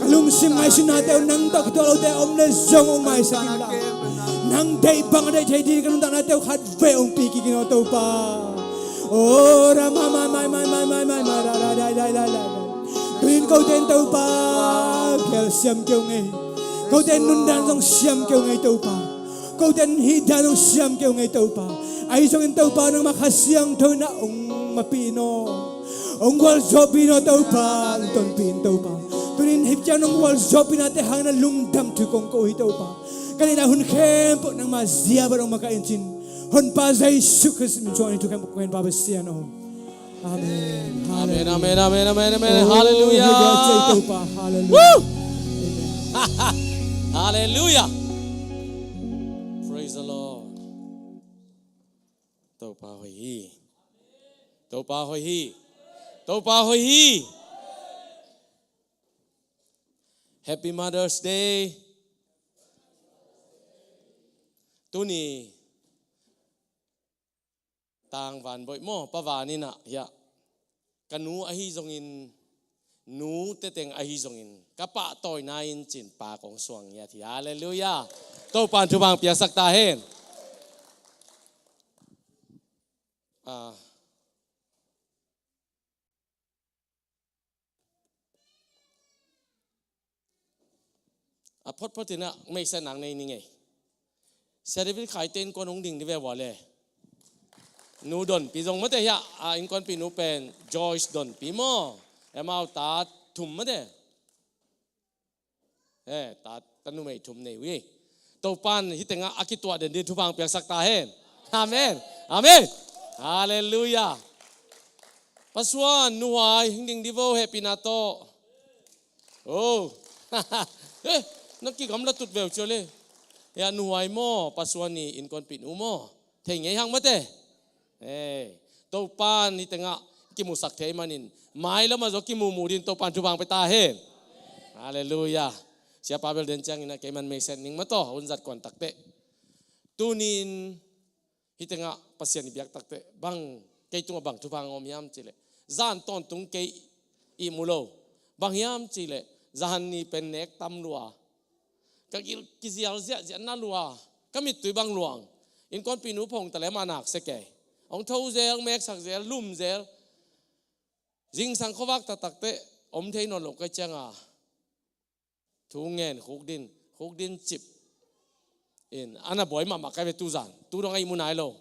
Ka lungsim ngaihsutnate uh nang tawh kituak lote a om le zong hong maisak inla, nang deih bang a deih thei dingin ka nuntaknate uh khat vei hong pi kik in aw Topa. Aw, ra ma ma ma ma ma ma ma ma ra ra ra ra ra ra. Tuni in kote in Topa, geel siam kei uh ngei. Kote in nundan zong siam kei uh ngei Topa. Kote in hihdan zong siam kei uh ngei Topa. Ahi zongin Topa, nangmah Kha Siangtho in ah hong mapih in aw. Hong gualzawhpih in aw Topa, hong tonpih in Topa. Tuni in hih ciang nong gualzawhpihnate hangin ah lungdam thu kong ko hi Topa. Ka neihna hun khempeuh nangmah zia bang hong makaih in cin. Honpa Jesu Khrist min suangin thu khempeuh kong ngen Pa Pasian aw. Amen. Amen, amen, amen, amen, amen. Oh, hallelujah. Hei, Topa. Hallelujah. Woo! Amen. Hallelujah. Praise the Lord. Topa hoih hi. Topa hoih hi. Topa hoih hi. Happy Mother's Day. Tuni tangvan boih maw, pa van in ah, hiah, ka nu ahi zongin, nu teteng ahi zongin, ka pahtawina in cin pa kong suang ngiat hi. Halleluiah. Topan thupha piaksak ta hen. Ah. A photphot in ah meisa nang nei ni ngei. Sia David Khaite innkuan hong ding di ve vua le. Nu Donpi zong mate hiah, a innkuanpih nu pen Joyce Donpi maw. Amau ta thum mate. Eh, ta, ta numei thum nei uh hi. Topan hih tengah a kituah den di thupha piaksak ta hen. Amen. Amen. Halleluiah. Pa Suan, nu Huai, hing ding di vo, hehpihna tawh. Oh. Eh, na kigamla tut veu cio le. Ya, nu Huai maw, Pa Suan i innkuanpih nu maw. Thei ngei hang mate. Eh, Topan hih tengah kimusak thei manin, mai lamah zaw kimumu din Topan thupha pia ta hen. Halleluiah. Siapa bel den ciangin ah keiman meisa ning mataw, hun zat kuan takteh. Tuni-in hih tengah Pasian i biak takteh, bang, kei tungah bang thupha om hiam cihleh, zan tawntung kei ihmu lo. Bang hiam cihleh, zahan ni pen nek tam lua. Ka gil kizial ziahziah na lua. Ka mittui bang luang. Innkuanpih nu phong ta le mah nak se kei. Hong tho zel, hong meksak zel, lum zel. Zingsang khuavak taktakteh om thei nawn lo kai cianga thu ngen khukdin, khukdin cip in, ana buai mahmah kai ve tuzan. Tu dong a ihmu nai lo.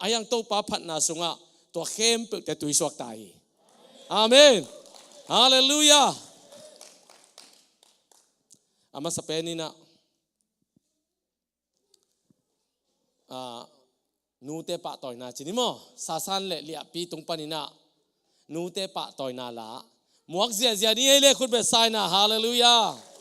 A hiang Topa phatna sungah tua khempeuhte tuisuak ta hi. Amen. Halleluiah. A masa pen in ah, ah, nute pahtawina ci ni maw. Sasan le Liahpi tung panin ah nute pahtawina la muak ziahziah ni ei le khut bia sa in ah. Halleluiah.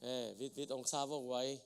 Eh, vit vit ong sa vo guai.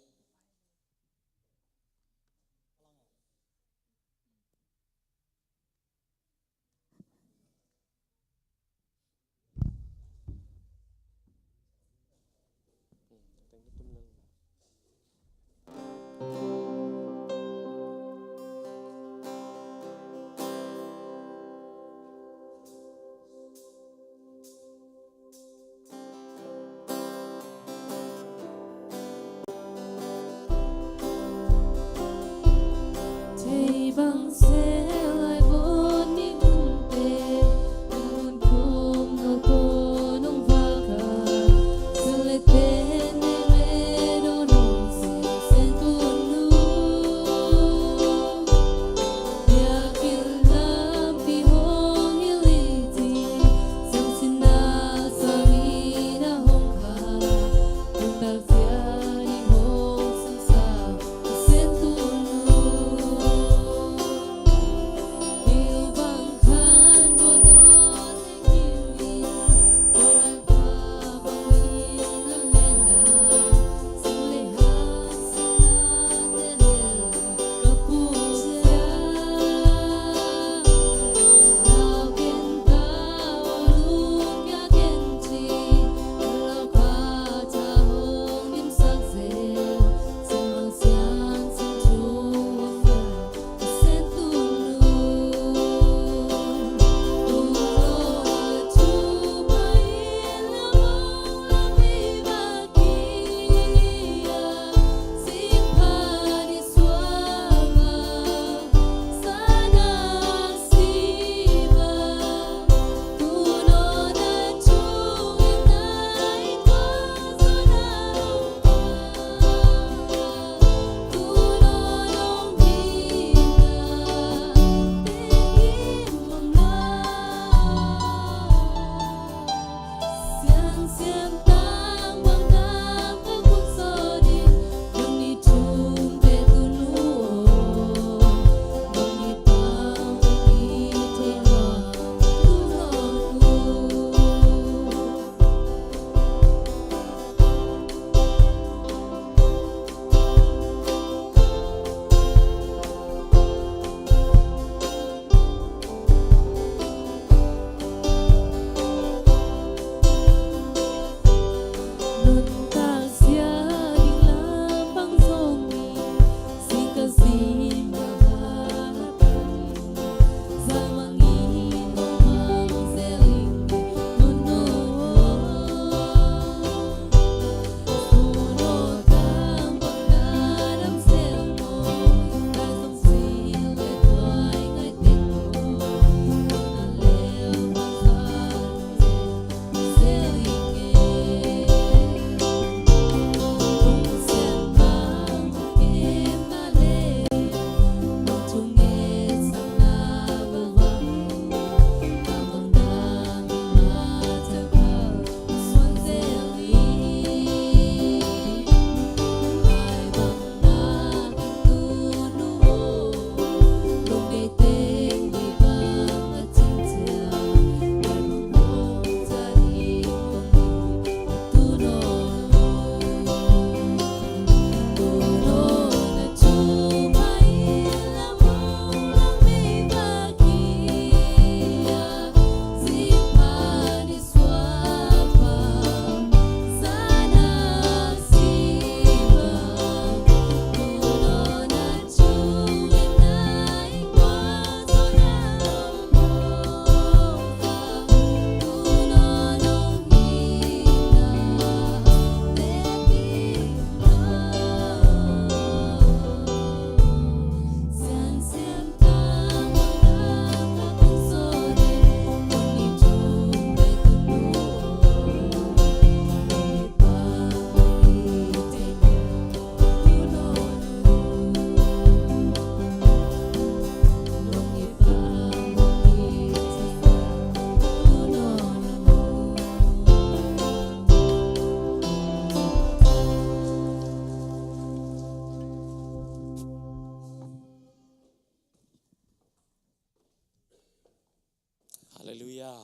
Halleluiah.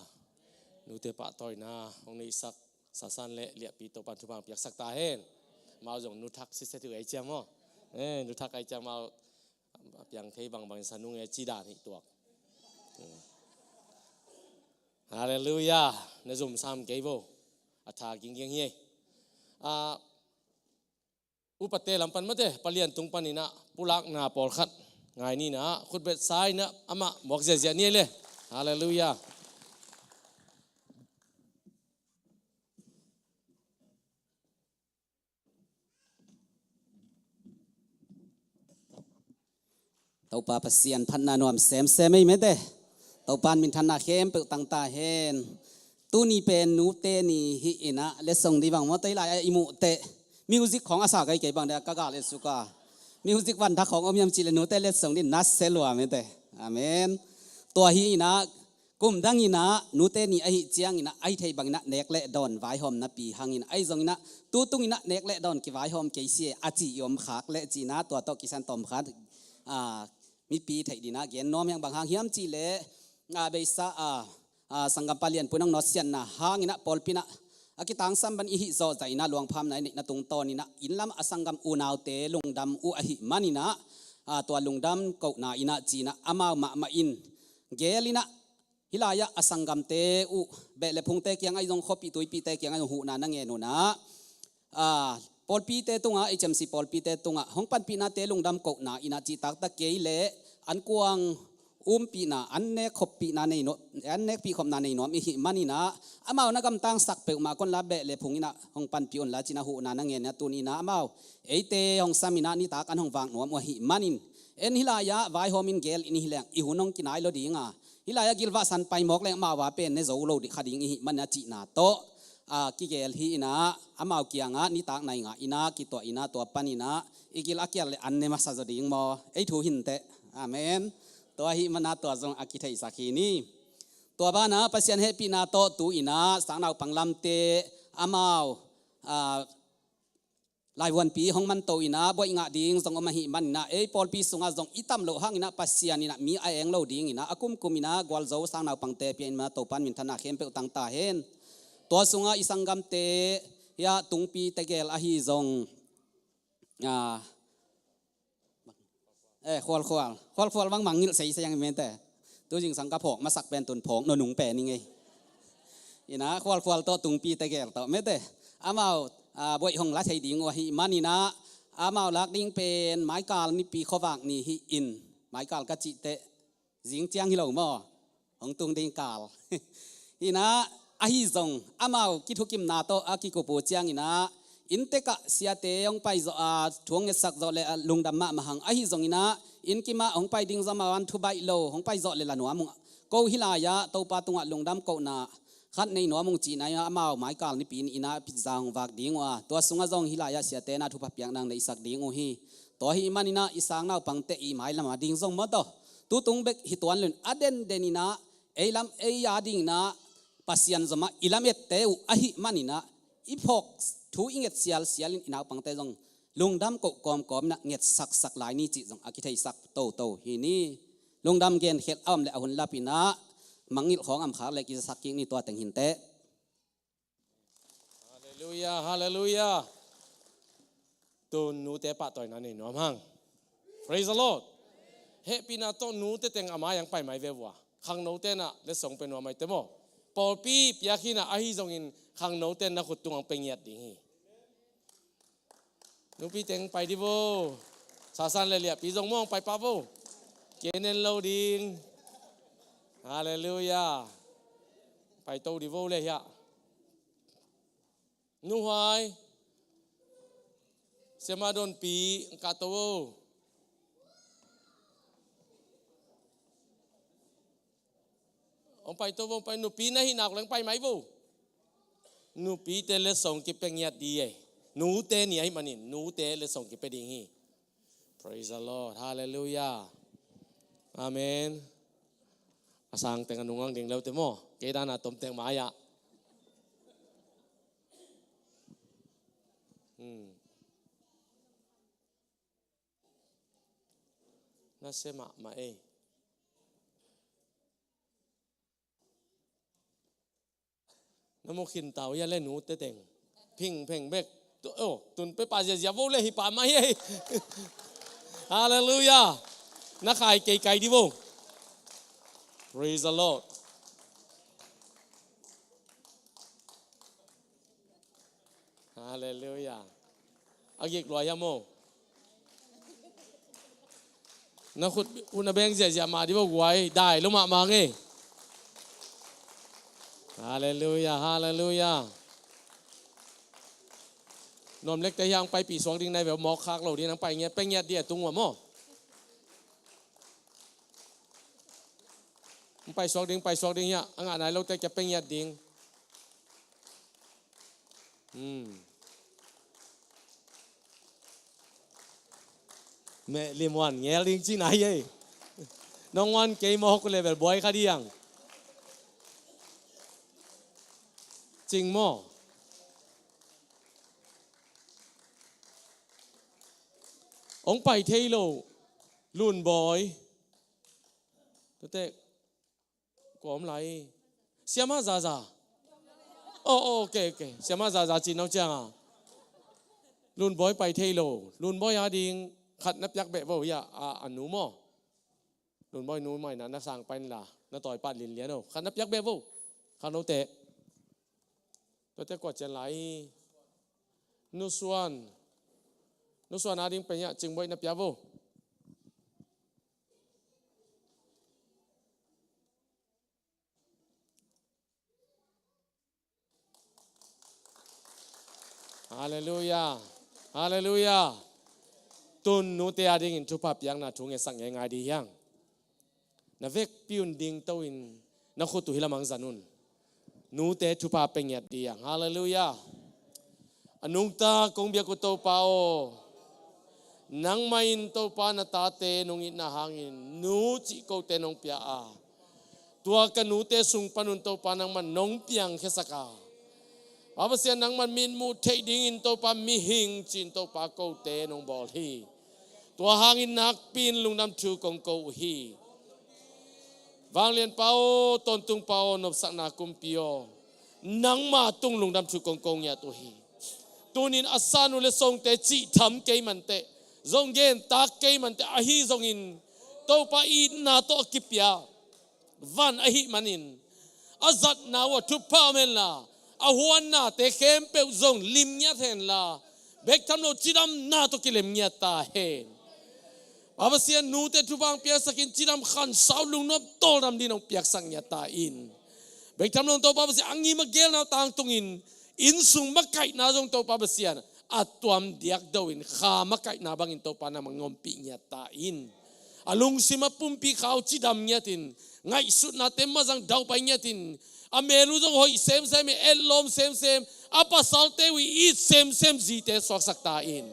Nute pahtawina hong neihsak Sasan le Liahpi Topan thupha piaksak ta hen. Amau zong nu thak sitset uh ei ciang maw? Eh, nu thak ei ciang amau a piang thei bangbang in sa nung e ci dan hi tuak. Halleluiah. Na zum sam kei vo. A tha ginggiang hi ei. Ah, upate lam pan mate, palian tung paninah pulakna pawlkhat ngai ninah khutbetsa inah amah muak ziahziah ni ei le. Halleluiah. Topa Pasian phatna nuam semsem ei mete. Topa in minthanna khempeuh tang ta hen. Tuni pen nute ni hi inah letsong ding bang maw tei lai a i muh teh. Music khawng a sa kai kei bang deh ka gal et suka. Music van thak khawng om hiam cih le nute letsong ding na se lua mete. Amen. Tua hi inah kum dang inah nute ni ahi ciang inah ahi thei bang inah nek le dawn vaihawm napi hang inah ahi zong inah tutung inah nek le dawn kivaihawm kei si e a ci i om khak le ci inah tua tawh kisan tawm khat, ah, mipi theih dinah gen nuam hiang bang hang hiam cih le, ah, beisa, ah, ah, sanggam palian pun hong nawtsiatna hang inah pawlpi inah a kitangsam ban i hih zawh zah inah luangphamna i neihna tungtawn inah inn lam a sanggam unaute lungdam uh ahi man inah, ah, tua lungdam kohna inah ci inah amau mahmah in gel inah hih lai-ah a sanggamte uh beh le phungte kiang ahi zong khuapi tuipite kiang ahi zong huhna na ngen unah, ah, pawlpite tungah, H M C pawlpite tungah hong panpihnate lungdam kohna inah cihtaktak kei le an kuang umpihna, an nek khoppihna nei nuam, an nekpih khopna nei nuam i hih man inah amau na gamtangsak peuhmah kon la beh le phung inah hong panpih un la ci inah huhna na ngen inah tuni inah amau eite hong sam inah nitak an hong vak nuam uh ahi manin en hih lai-ah vaihawm in gel in hi leng i hun hong kinai lo ding a hih lai-ah gilvahsan pai mawk leng amau a pen ne zo lo dih kha ding i hih man a cihna tawh, ah, kigel hi inah amau kiangah nitak nai ngah inah kituah inah tua pan inah i gil a kial le an ne masa zaw ding maw? Ei thu hinteh. Amen. Tua ahi mana tua zong a kitheihsak hi ni. Tua banah Pasian hehpihna tawh tu inah sangnaupang lamte amau, ah, laivuanpi hong manto inah buaih ngah ding zong om ahi man inah ei pawlpi sungah zong i tam loh hang inah Pasian inah mi a eng lo ding inah a kumkum inah gualzo sangnaupangte pia in mana Topa in minthanna khempeuh tang ta hen. Tua sungah i sanggamte hiah tungpi tegel ahi zong, ah, eh, khualkhual. Khualkhual bang mangngilh seisei ang i mete. Tu zingsang ka phawk masak pen tun phawk nunung pen i ngei. Inah khualkhual tawh tungpi tegel tawh mete. Amau, ah, buaih hong la thei ding uh ahi man inah amau lak ding pen maikal nipi khuavak ni hi in maikal ka cihteh zing ciang hi lo maw? Hong tung ding kal. Inah ahi zong amau kithukimna tawh a kikup uh ciang inah inntekah siate hong pai zawh a thu hong ngetsak zawh le a lungdam mahmah hang ahi zong inah inn kimah hong pai ding zong amau an thu baih lo hong pai zawh le la nuam ung ko hih lai-ah Topa tungah lungdam kohna khat nei nuam ung cihna inah amau maikal nipi ni inah pitza hong vak ding uh a tua sungah zong hih lai-ah siate na thupha piak nang neihsak ding uh hi. Tua ahi man inah i sangnaupangte i mailam a ding zong maw taw tutung bek hi tuan lun a denden inah ei lam ei a ding inah Pasian zomah i lamette uh ahi man inah i phawk thu i nget sialsial in i naupangte zong lungdam koh kawmkawm inah ngetsaksak lai ni cih zong a kitheihsak toto hi ni. Lungdam genkhelh a om le a hun lap inah mangngilh khawng am khak le kizasak kik ni tua teng hinteh. Halleluiah, halleluiah. Tun nute pahtawina nei nuam hang. Praise the Lord. Hehpihna tawh nute teng a mai ang pai mai ve vua. Khangnote nah letsong pe nuam ai te maw? Pawlpi piak hi nah ahi zongin khangnote na khut tung ang pe ngiat ding hi. Nupi teng pai di vo. Sasan le Liahpi zong mawng pai pah vo. Kei nen lo ding. Halleluiah. Pai to di vo le hiah. Nuhai. Siama Donpi, ang ka to vo. Hong pai to vo, hong pai nupi na hih nak leng pai mai vo. Nupite letsong kipia ngiat di e. Nute ni ahih manin nute letsong kipia ding hi. Praise the Lord. Halleluiah. Amen. A sang teng a nungang ding leute maw. Kei dan a tom teng mai ah. Hmm. Na se mahmah ei. Na mu khin tau hia le nu te teng. Phingpheng bek. Tu, oh, tun pe pa ziazia vo le hi pa mai hei. Halleluiah. Na khai kei kai di vo. Praise the Lord. Halleluiah. A gik lua hiam aw? Na khut, khut na beng ziahziah mah di vo guai, dai lo mahmah ngei. Halleluiah, halleluiah. Nuam lekte hiang paipih suak ding nai ve, mawk khak lo ding nang pai ngiat, pai ngiat di a tung ua maw? Pai suak ding, pai suak ding hiah, a ngah nai lote kia pai ngiat ding. Hmm. Meh lim wan ngel ding ci nai ei. Nong wan kei mawk level buai kha diang. Cing maw? Ong pai thei lo Lunbawi. Tute Kua om lai? Siama Zaza. Oh, oh, okay, okay. Siama Zaza cin nau cianga. Lunbawi pai thei lo. Lunbawi a ding khat na piak beh vo hia, a, a nu maw? Lunbawi nu mai na, na sang pai la, na tawi pat linlian o. Khat na piak beh vo. Khat no te. Tua te kua cian lai? Nusuan. Nusuan a ding pen hia, Cingbawi na piak vo. Halleluiah. Halleluiah. Tun nute a dingin thupha piakna thu ngetsak ngeingai di hiang. Na vekpi un dingto in na khut uh hih lamang zan un. Nute thupha pia ngiat di hiang. Halleluiah. A nungta kong biak uh Topa aw, nangmah in Topa na tate nong itna hangin nu cih kote nong pia a, tua ka nute sung panun Topa nangman nong piangkhiasak a, Pa Pasian nangman mitmuh theih dingin Topa mihing cin Topa kote nong bawl hi. Tua hangin nakpi in lungdam thu kong ko uh hi. Vanglianpa aw, tawntungpa aw, nopsakna kumpi aw, nangma tung lungdam thu kong ko ngiat uh hi. Tunin a san uh le songte cih tham kei manteh, zong gen tak kei manteh, ahi zongin Topa itna tawh a kipia van ahih manin a zatna uh a thupha om henla, a huannate khempeuh zong limngiat henla, bek tham lo cidamna tawh kilemngiat ta hen. Pa Pasian, nute thupha hong piaksakin cidam khansau lungnuam tawldam din hong piaksak ngiat ta in. Bek tham lo Topa Pasian, a ngim a gelna uh tangtungin innsung makaihna zong Topa Pasian a tuam diakdo in kha makaihna bangin Topa nangmah hong ompih ngiat ta in. A lungsim a pumpi khau cidam ngiatin, ngaihsutnate mazang daupai ngiatin, a mel uh zong hoih semsem in, etlawm semsem, a pasalte uh i it semsem zite suaksak ta in.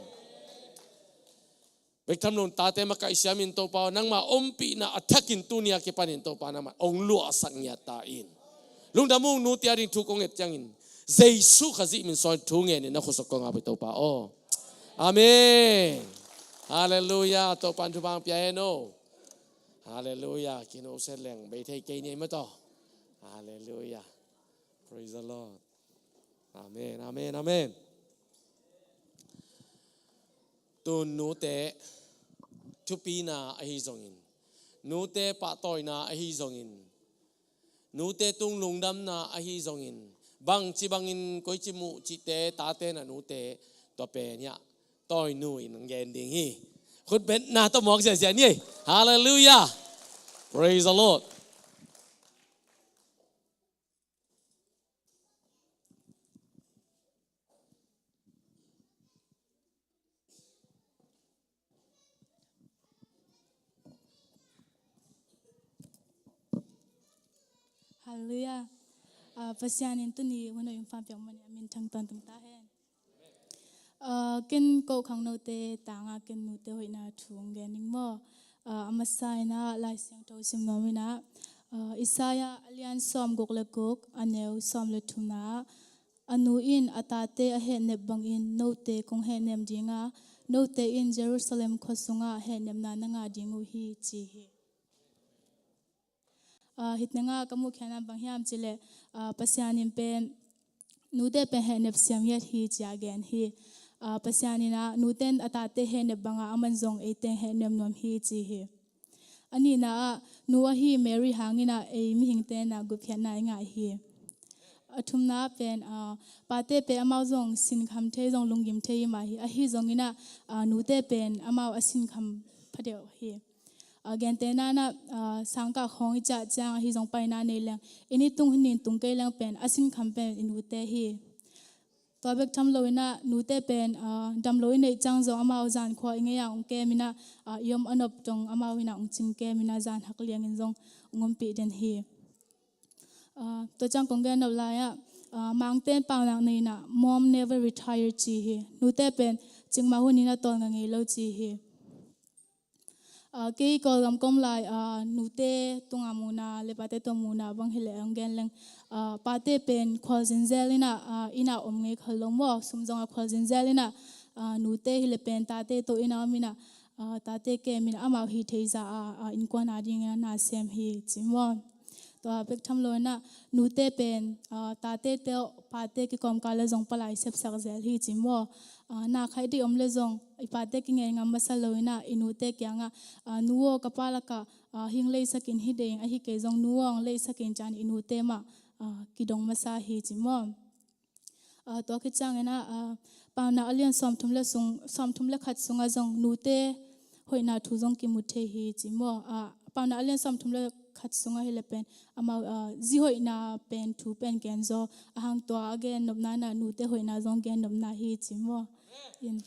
Bek tham lo tate makaih siamin Topa aw, nangma ompihna a thakin tuni a kipanin Topa nangmah hong luahsak ngiat ta in. Lungdam ung, nute a ding thu kong nget ciangin Jesu Khazih min suangin thu ngenin na khutsung kong ap hi Topa aw. Amen. Halleluiah. Topa in thupha hong pia hen aw. Halleluiah. Kino se leng bei thei kei ni ei maw taw. Halleluiah. Praise the Lord. Amen, amen, amen. Tun nute thupina ahi zongin, nute pahtawina ahi zongin, nute tung lungdamna ahi zongin, bangci bangin koici muh cihte tate na nute, tua pen hiah tawinu in gen ding hi. Khut betna tawh muak ziahziah ni ei. Halleluiah. Praise the Lord. Halleluiah. Ah, Pasian in tuni hun a hong pia piak manin a min thang tawntung ta hen. Ah, ken koh khangnote tangah ken nute hoihna thu hong gen ning maw. Ah, a masa in ah Lai Siangtho sim nuam in ah, ah, Isaiah a lian sawmguk le guk, a neu sawm le thumna ah, a nu in a tate a hehnep bangin note kong hehnep ding a, note in Jerusalem khua sungah hehnepna na ngah ding uh hi, ci hi. Ah, hih tengah ka muhkhiatna bang hiam cih leh, ah, Pasian in pen nute pen hehnep siam ngiat hi ci-a gen hi. Aa, Pasian in ah nute in a tate hehnep bangah aman zong eite hehnem nuam hi ci hi. A nihna ah nu ahi Mary hangin ah ei mihingte in ah gupkhiatna i ngah hi. A thumna ah pen, aa, pate pen amau zong sinkham thei, zong lunggim thei hi mah hi. Ahi zongin ah, aa, nute pen amau a sinkham phadeuh hi. Aa, gentehna in ah, aa, sangkah khawng i ciah ciang ahi zong paina nei leng, i ni tung hun nin tung kei leng pen a sinkham pen i nute hi. Tua bek tham loin ah nute pen, aa, damlo i neih ciang zong amau zan khua i ngei a hong kem in ah, aa, i om a nop dong amau in ah hong cing kem in ah zan hak liangin zong hong ompih den hi. Aa, tua ciang kong gen nop lai ah, aa, Mangte'n paunak nei in ah, "Mom never retire," ci hi. Nute pen cikmah hun in ah tawlnga ngei lo ci hi. Aa, kei Kawlgam ka om lai, aa, nute tungah muhna le pate tungah muhna bang hileh hong gen leng, aa, pate pen khualzin zel in ah, aa, inn ah om ngei khol lo maw, sum zongah khualzin zel in ah, aa, nute hileh pen tate tawh inn ah om in ah, aa, tate kem in ah amau hih theih zah a, aa, innkuan adingin ah na sem hi ci maw. Tua bek tham loin ah nute pen, aa, tate tawh pate kikawmkal ah zong palai sepsak zel hi ci maw. Aa, na khaih ding om leh zong i pate kingei ngam masa loin ah i nute kiangah, aa, "Nu aw, ka pa lakah, aa, hing leisak in hi ding, ahi kei zong nu aw hong leisak in," ci-in i nute mah, aa, kidong masa hi ci maw. Aa, tua khit ciangin ah, aa, Paunak a lian sawmthum le sung, sawmthum le khat sungah zong nute hoihna thu zong kimu thei hi ci maw. Aa, Paunak a lian sawmthum le khat sungah hileh pen amau, aa, zi hoihna pen thu pen gen zaw, ahang tua a gen nopna in ah nute hoihna zong gen nopna hi ci maw. In,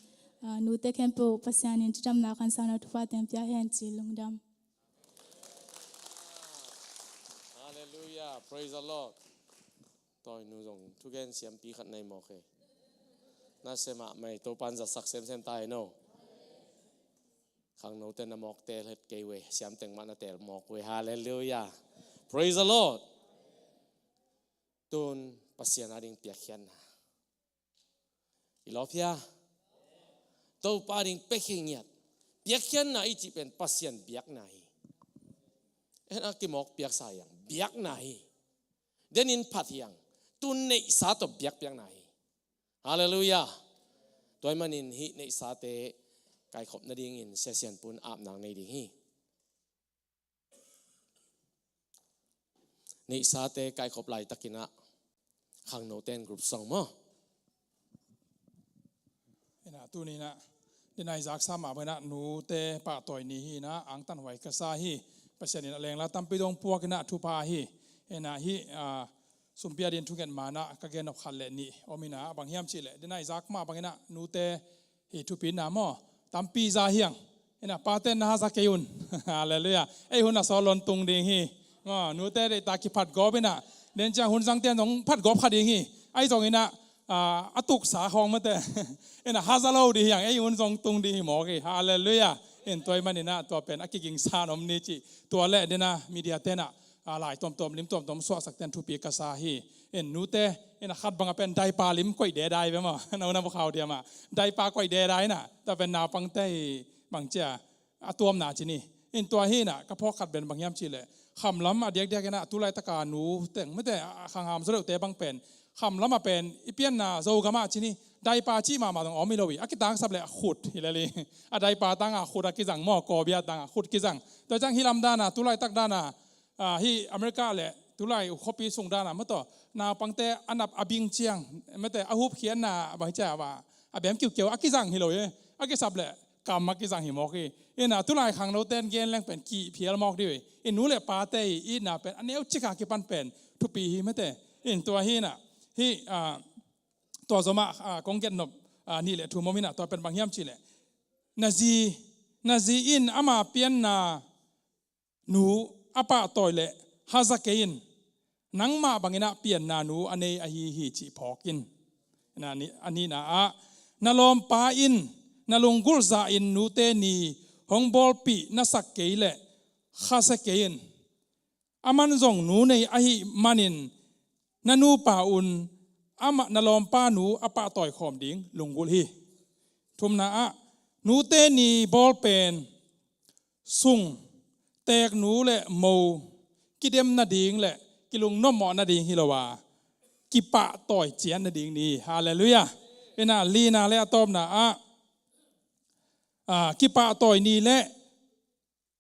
aa, nute khempeuh Pasian in cidamna khansauna thupha teng pia hen ci, lungdam. Hallelujah. Praise the Lord. Tawi nu zong thugen siampi khat nei mawk hi. Na sem ah mai Topa'n zatsak semsem ta hi no. Khangnote na mawk teel het kei ve, siam teng mah na teel mawk ve. Hallelujah. Praise the Lord. Tun Pasian ading piakkhiatna i lawp hia? Topa ding pekhe ngiat. Piakkhiatna i cih pen Pasian biakna hi. En a kimawk piaksa hiang, biakna hi. Denin phat hiang, tun neihsa tawh biakpiakna hi. Halleluiah. Tua ahih manin hih neihsate kaikhop nadingin Sia Sian Pu in apna nei ding hi. Neihsate kaikhop laitakin ah khangnote in group song maw? Ina, tuni in ah, dena i zaksa mah bangin ah nute pahtawi ni hi in ah, angtanhuai ka sa hi. Pasian in ah lengla tampi dong puak in ah thupha hi. Ina, hih, ah, sumpi adingin thunget ma in ah ka gen nop khat le nih om in ah, bang hiam cih leh, dena i zak mah bangin ah nute hih thupina maw, tampi za hiang. Ina, pate in na haza kei un. Halleluiah. Ei hun a sawt lo in tung ding hi. Maw, nute deihtak kiphat gawp in ah, den ciang hun zangte in zong phat gawp kha ding hi. Ahi zongin ah, ah, a tuksa khawng mate, ina, haza lo ding hiang, ei hun zong tung ding hi mawk hi. Halleluiah. In, tua ahih manin ah tua pen a kigingsa in om ni cih, tua leh dena mediate in ah, ah, lai tuamtuam, lim tuamtuam suahsakte in thupi ka sa hi. In, nute, ina, khat bang a pen daipa lim koih dedai ve maw. Na, na bu khau dia mah, daipa koih dedai in ah, tua pen naupangte hi bang cia a tuamna ci ni. In, tua hi in ah ka phawk khat pen bang hiam cih leh, khamlam a diakdiak in ah, tu laitaka nu teng mate, a khangham zaw deuhte bang pen, khamlam a pen i pianna Zogam ah ci ni, daipa cih mahmah dong om hi lo hi. A kitangsap leh a khut hi lel hi. A daipa tangah khut a kizang maw, kawbia tangah khut kizang. Tua ciang hih lam dan a, tu laitak dan a, ah, hih America le tulai khuapi sung dan a maw, tua naupangte a nap a bing ciang mate, a hupkhiatna bang cia a, a bem kiukiau a kizang hi lo hi. A kisap leh kam a kizang hi mawk hi. Ina, tulai khangnote in gen leng pen kihphial mawk ding hi. In, nu le pate i itna pen a neu cik a kipan pen thupi hi mate. In, tua hi in ah, hih, ah, tua zomah, ah, kong gen nop, ah, nih le thum om in ah, tua pen bang hiam cih leh, na zi, na zi in ama pianna nu a pahtawi leh haza kei in, nangmah bangin ah pianna nu a nei ahi hi cih phawk in. Na ni-, a nihna ah, na lawmpa in na lunggulh zahin nute ni hong bawlpih na sak kei leh khasia kei in. Aman zong nu nei ahih manin na nupa un amah, na lawmpa nu a pahtawi khawm ding lunggulh hi. Thumna ah, nute ni bawl pen sung, teek nu le mo kidem nading le kilungnuamawh nading hi lo a, kipahtawi ciat nading ni. Halleluiah. Ina lina le a tawpna ah, ah, kipahtawi ni le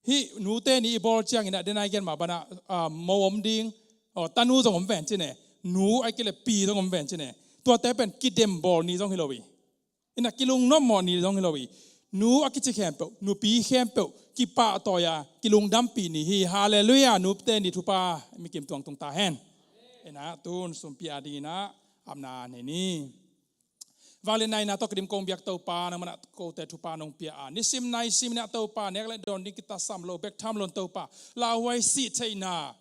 hih nute ni i bawl ciangin ah, den a i gen mah banah, ah, mo om ding, aw, tanu zong om ven ci ne, nu a i kileh pi zong om ven ci ne. Tuate pen kidem bawl ni zong hi lo hi. Ina kilungnop mawh ni zong hi lo hi. Nu a kici khempeuh, nupi khempeuh kipahtawi a kilungdampih ni hi. Halleluiah. Nute ni thupha mi kim tuang tung ta hen. Ina tun sumpi a dingin ah apna nei ni. Vangliatna ina tawh kidim kong biak Topa, nangmah in ah kote thupha nong pia a, nisim naisim in ah Topa, nek le dawn ding kitasam lo bek tham lo in Topa, lauhuai sih theihna,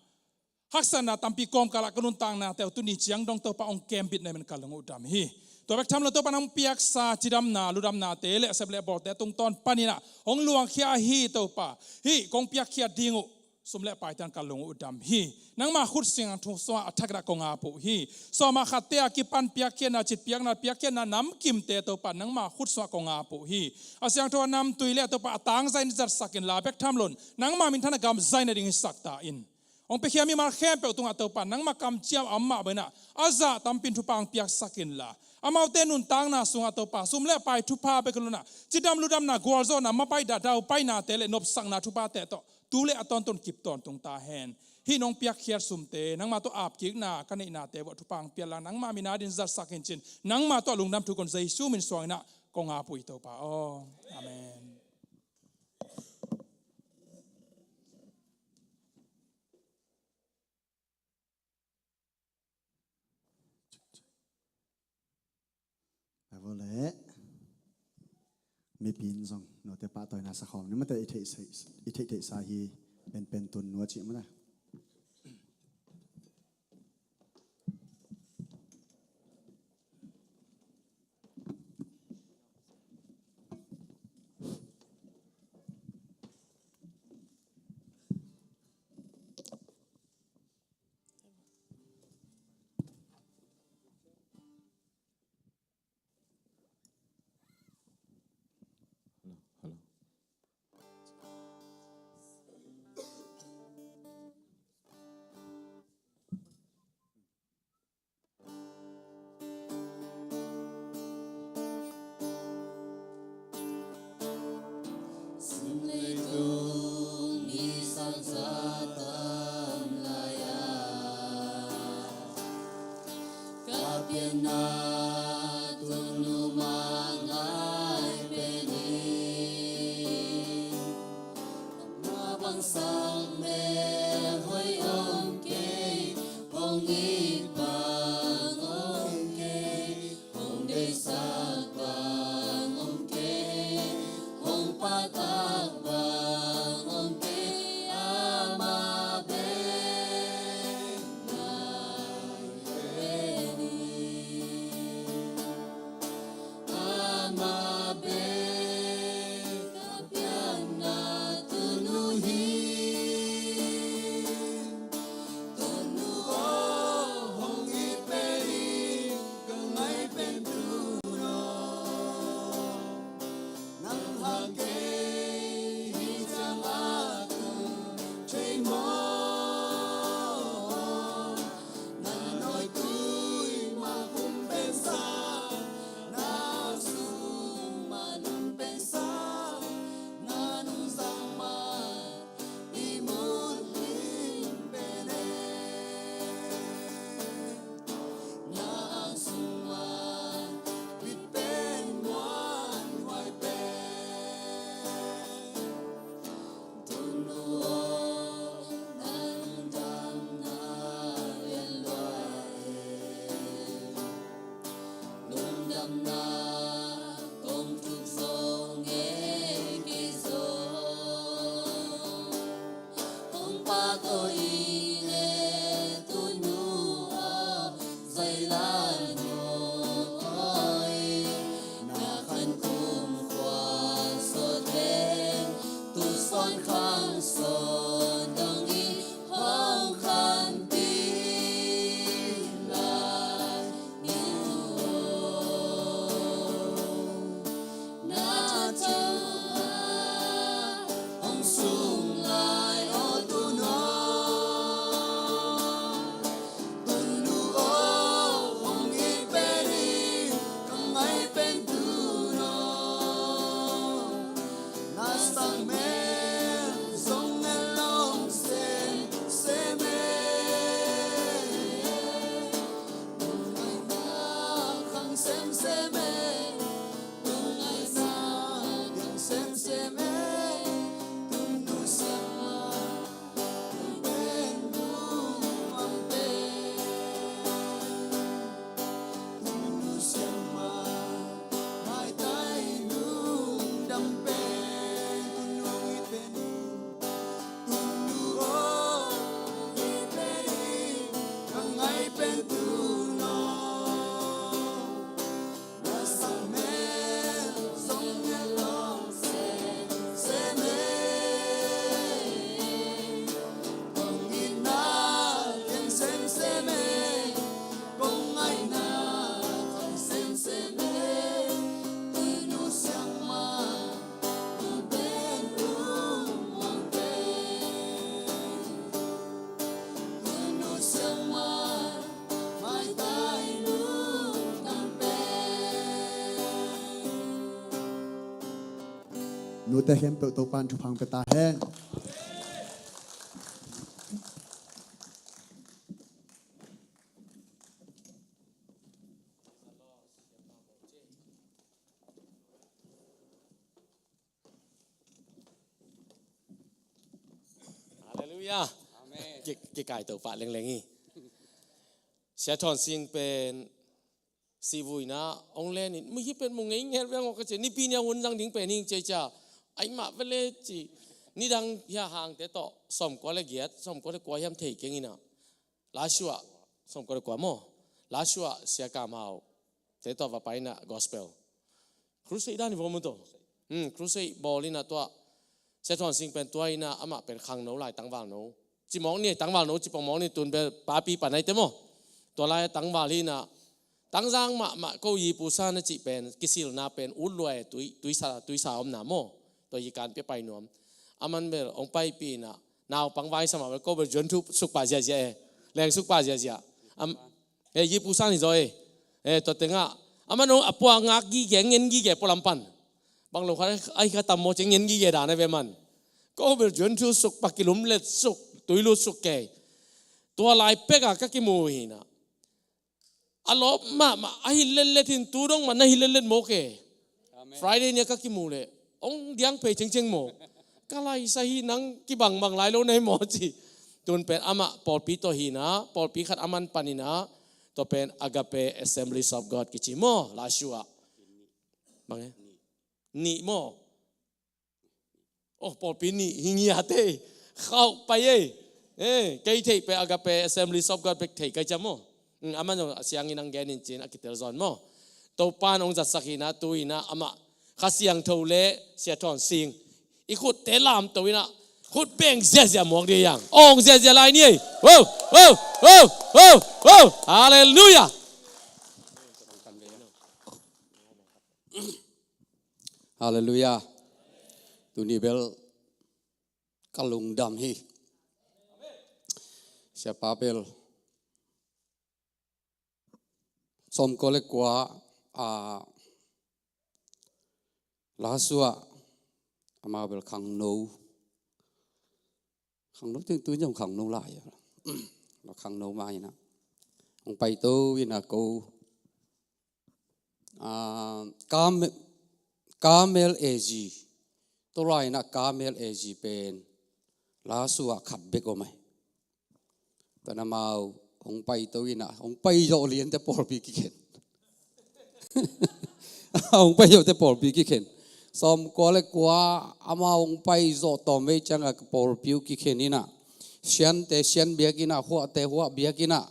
haksatna tampi kawmkal ah ka nuntaknate uh tuni ciang dong Topa hong kembit na hi manin ka lung uh dam hi. Tua bek tham lo in Topa, nang piaksa cidamna ludamnate le sep le bawlte tungtawn panin ah hong luangkhia ahi Topa, hih kong piakkhiat ding uh sum le paite in ka lung uh dam hi. Nangma khut siangtho sungah a thak in ah kong ap uh hi. Sawm ah khatte a kipan piakkhiatna, citpiakna, piakkhiatna namkimte Topa, nangma khut sungah kong ap uh hi. A siangtho a namtui le Topa, a tangzai in zatsak inla, bek tham lo in nangma minthan a gamzai nading hisak ta in. Hong piakhia mimal khempeuh tungah Topa, nangma kamciam a om mah bangin ah a zah tampi in thupha hong piaksak inla, amaute nuntakna sungah Topa, sum le pai thupha bek hi lo in ah, cidam ludamna, gualzawhna, mapaina, daupainate le nopsakna thuphate tawh tu le a tawntung kip tawntung ta hen. Hih nong piakkhiat sumte, nangma tawh apkikna ka neihnate uah thupha hong pia inla, nangma min adingin zatsak in ci-in, nangma tawh lungdam thu kong Jesu min suangin ah kong ap uh hi Topa aw. Amen. Bible leh mipi in zong note pahtawina sa khawm ni mate, i theih, i theih theihsa hi. Penpen tun nua cih mate. Sum leitung nisan za tam lai-a, ka pianna tunu mah ngai pen hi. Amah bangsak mel hoih om kei, hong it bang om kei, hong deihsak bang om kei, hong pahtak bang om kei, amah bek ngai pen hi. Amah bek ka pianna tunu hi. Tunu aw, hong it pen hi, ka ngai pen tunu aw. Nang hang kei hi ciang a tung thei maw? Na nawitui mah khum pen sa, na sung mah nung pen sa, na nungzak mah i mun lim pen e. Na ang sung mah bit pen muanhuai pen. Tunu aw, na lungdamna lian lua e. Lungdamna kong thuk zong ngei kei zong, hong pahtawi ing e tunu aw. Zai lai maw aw, na khan kum khua sawt hen, tu sawn khang sawn dong i hong khanpih lai ni aw. Nute khempeuh Topa'n thupha pia ta hen. Halleluiah. Amen. Ki, kikaih Topa lengleng hi. Sia Thawn Sing pen sihvuina hong len in, mi hi pen mu ngei ngel veng aw ka ci a, Nipi ni a hun zang ding pen hi ing ci a, ci a, ahih mah vele ci. Nidang hi a, Hangte tawh sawmkua le giat, sawmkua le kua hiam thei keng in a, Lasuah, sawmkua le kua maw, Lasuah Sia Kam Hau te tawh va pai in a, gospel crusade dan hi vo maw, tua, hmm, crusade bawl in a, tua Sia Thawn Sing pen tua in a, amah pen khangno lai, tangvalno. Ci mawk ni, tangvalno ci pong mawk ni, tun bel papi pan ahi te maw. Tua lai tangval hi in a, Tangzang mahmah ko, Yipusan a cih pen, kisilna pen ut lua e, tui, tuisa, tuisa omna maw. Tua Yikan pia pai nuam. Aman bel hong paipih in a, naupang vai sa mah bel, ko bel zuan thu suk pah ziahziah e, leng suk pah ziahziah. Am, e, Yipusan hi zaw e. E, tua tengah aman hong a pua ngak gige, ngen gige pua lam pan. Bang lo khat ahi kha tam maw ci, ngen gige dan a ve man. Ko bel zuan thu suk pah, kilum let suk, tui lut suk kei. Tua lai pek a ka kimu hi in a, a lawp mahmah, a hi letlet hin, tu dong mah na hi letlet mawk e. Amen. Friday ni a ka kimu leh hong diang phei cengceng mawk. Ka laisa hi, nang kibangbang lai lo na hi maw ci. Tun pen amah pawlpi tawh hi in a, pawlpi khat aman pan in a, tua pen Agape Assemblies of God kici maw, Lasuah. Bang e? Nih maw. Oh, pawlpi nih hi ngiat e. Khauh pai e. Eh, kei theih pen Agape Assemblies of God bek thei ka hi ciam maw. Hmm, amah zong a siangin hong gen in ci in a kitel zaw maw. Topa'n hong zatsak hi in a, tu in a amah Kha Siangtho le Sia Thawn Sing i khutte lamto in a, khut beng ziahziah mawk ding hi hang. Hong ziahziah lai ni e. Oh, oh, oh, oh, oh. Halleluiah. Halleluiah. Tuni bel ka lungdam hi. Siapa bel sawmkua le kua, a, Lasuah, amau bel khangno. Khangno teng tu in zong khangno lai a. Khangno mah in a, hong paito in a, ko, a, Kam-, Kamel A G. Tua lai in a Kamel A G pen Lasuah khat bek om ai. Tua in amau hong paito in a, hong pai zawh liante pawlpi kikhen. Hong pai zawhte pawlpi kikhen. Sawmkua le kua, amau hong pai zawh tawmvei ciang a pawlpi uh kikhen in a, Siante Sian biakinn ah, Huahte Huah biakinn ah,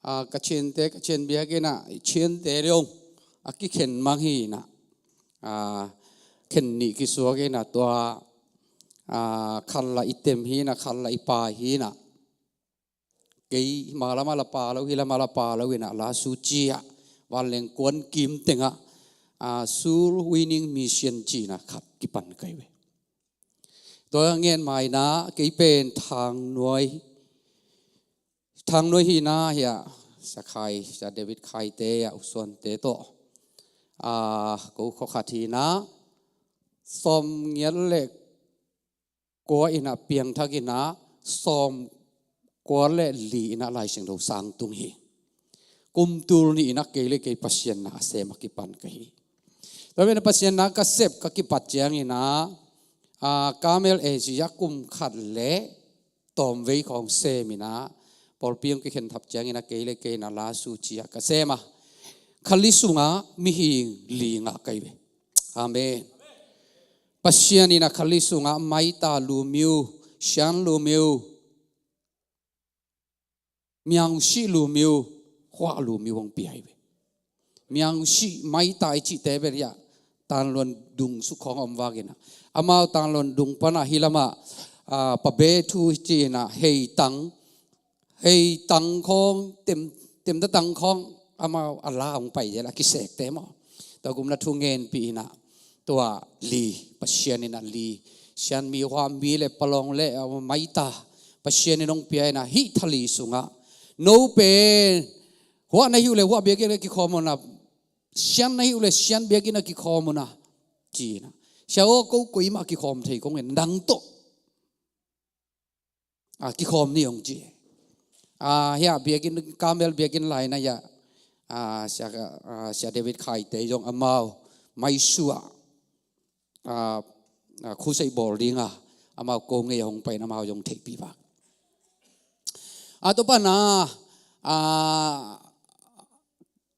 a, Kachinte Kachin biakinn ah, Chinte dong a kikhen mang hi in a, a, khen nih kisuak in a, tua, a, khat lah i tem hi in a, khat lah i pai hi in a, kei mah lam ah la pai lo, hi lam ah la pai lo in a, Lasu ci ah, vanleng kuan kim teng ah, a, Soul Winning Mission ci in a khat kipan ka hi ve. Tua ngen ma in a, kei pen Thangnuai, Thangnuai hi in a, hi a, Sia Khai, Sia David Khaite a, U Suante tawh, a, ko khua khat hi in a, sawmngiat le kua in a piangthak in a, sawmkua le li in a Lai Siangtho sang tung hi. Kum tul nih in a kei le kei Pasian na a sem a kipan ka hi. Tua pen a Pasian na ka sep ka kipat ciang in a, a, Kamel A G ah kum khat le tawmvei khawng sem in a, pawlpi hong kikhen thap ciang in a kei le kei in a Lasu ci ah ka sem a, Kali sungah mihing li ngah ka hi ve. Amen. Pasian in a Kali sungah Maita lumyo, Sian lumyo, Miaungsi lumyo, Huah lumyo hong pia hi ve. Miaungsi, Maita i cihte bel hi a, Tanluan dung suk khawng a om vak in a, amau Tanluan dung pan a hi lam ah, a, Pabe thu ci in a, Heitang, Heitang khawng, Tem, Temtatang khawng, amau a la hong pai zel a kisekte maw. Tua kum na thu ngenpih in a, tua li, Pasian in a li, Sian mi, Huah mi le Palawng le, a, Maita, Pasian in hong pia in a, hih thali sungah no pen Huah na hih uh le Huah biakinn ah kikhawm un a, Sian na hih uh le Sian biakinn ah kikhawm un a, ci in a, Sia aw, ko koimah kikhawm thei kong hi, nang tawh a kikhawm ni hong ci. A, hiah biakinn, Carmel biakinn lai na hiah, a, Sia, a, Sia David Khaite zong amau maisuah, a, a, khusei bawl dinga amau ko ngei a hong pai in amau zong theihpih vak. A, tua pana, a,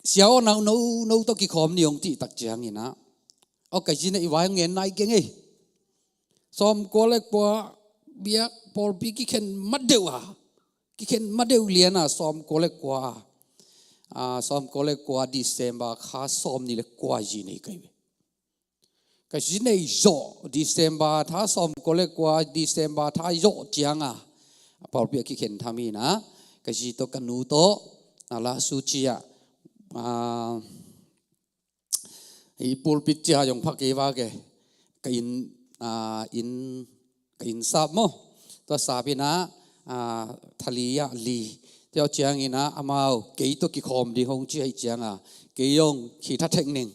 Sia aw, no, no, no tawh kikhawm ni hong cih tak ciangin ah, aw, ka zi neih vai ngen nai keng ei. Sawmkua le kua biak pawlpi kikhen ma deuh a, kikhen ma deuh lian a, sawmkua le kua a, a, sawmkua le kua December kha sawmnih le kua zi nei ka hi ve. Ka zi nei zawh, December tha sawmkua le kua, December tha zawh cianga a pawlpi a kikhen tham hi na, ka zi tawh ka nu tawh, a, Lasu cia, a, i pulpit cia zong pha kei vak e. Ka inn, a, inn, ka inn sap maw. Tua sap in ah, a, thali ah li. Tua ciangin ah amau kei tawh kikhawm ding hong ci ahih cianga kei zong khitha thek ning.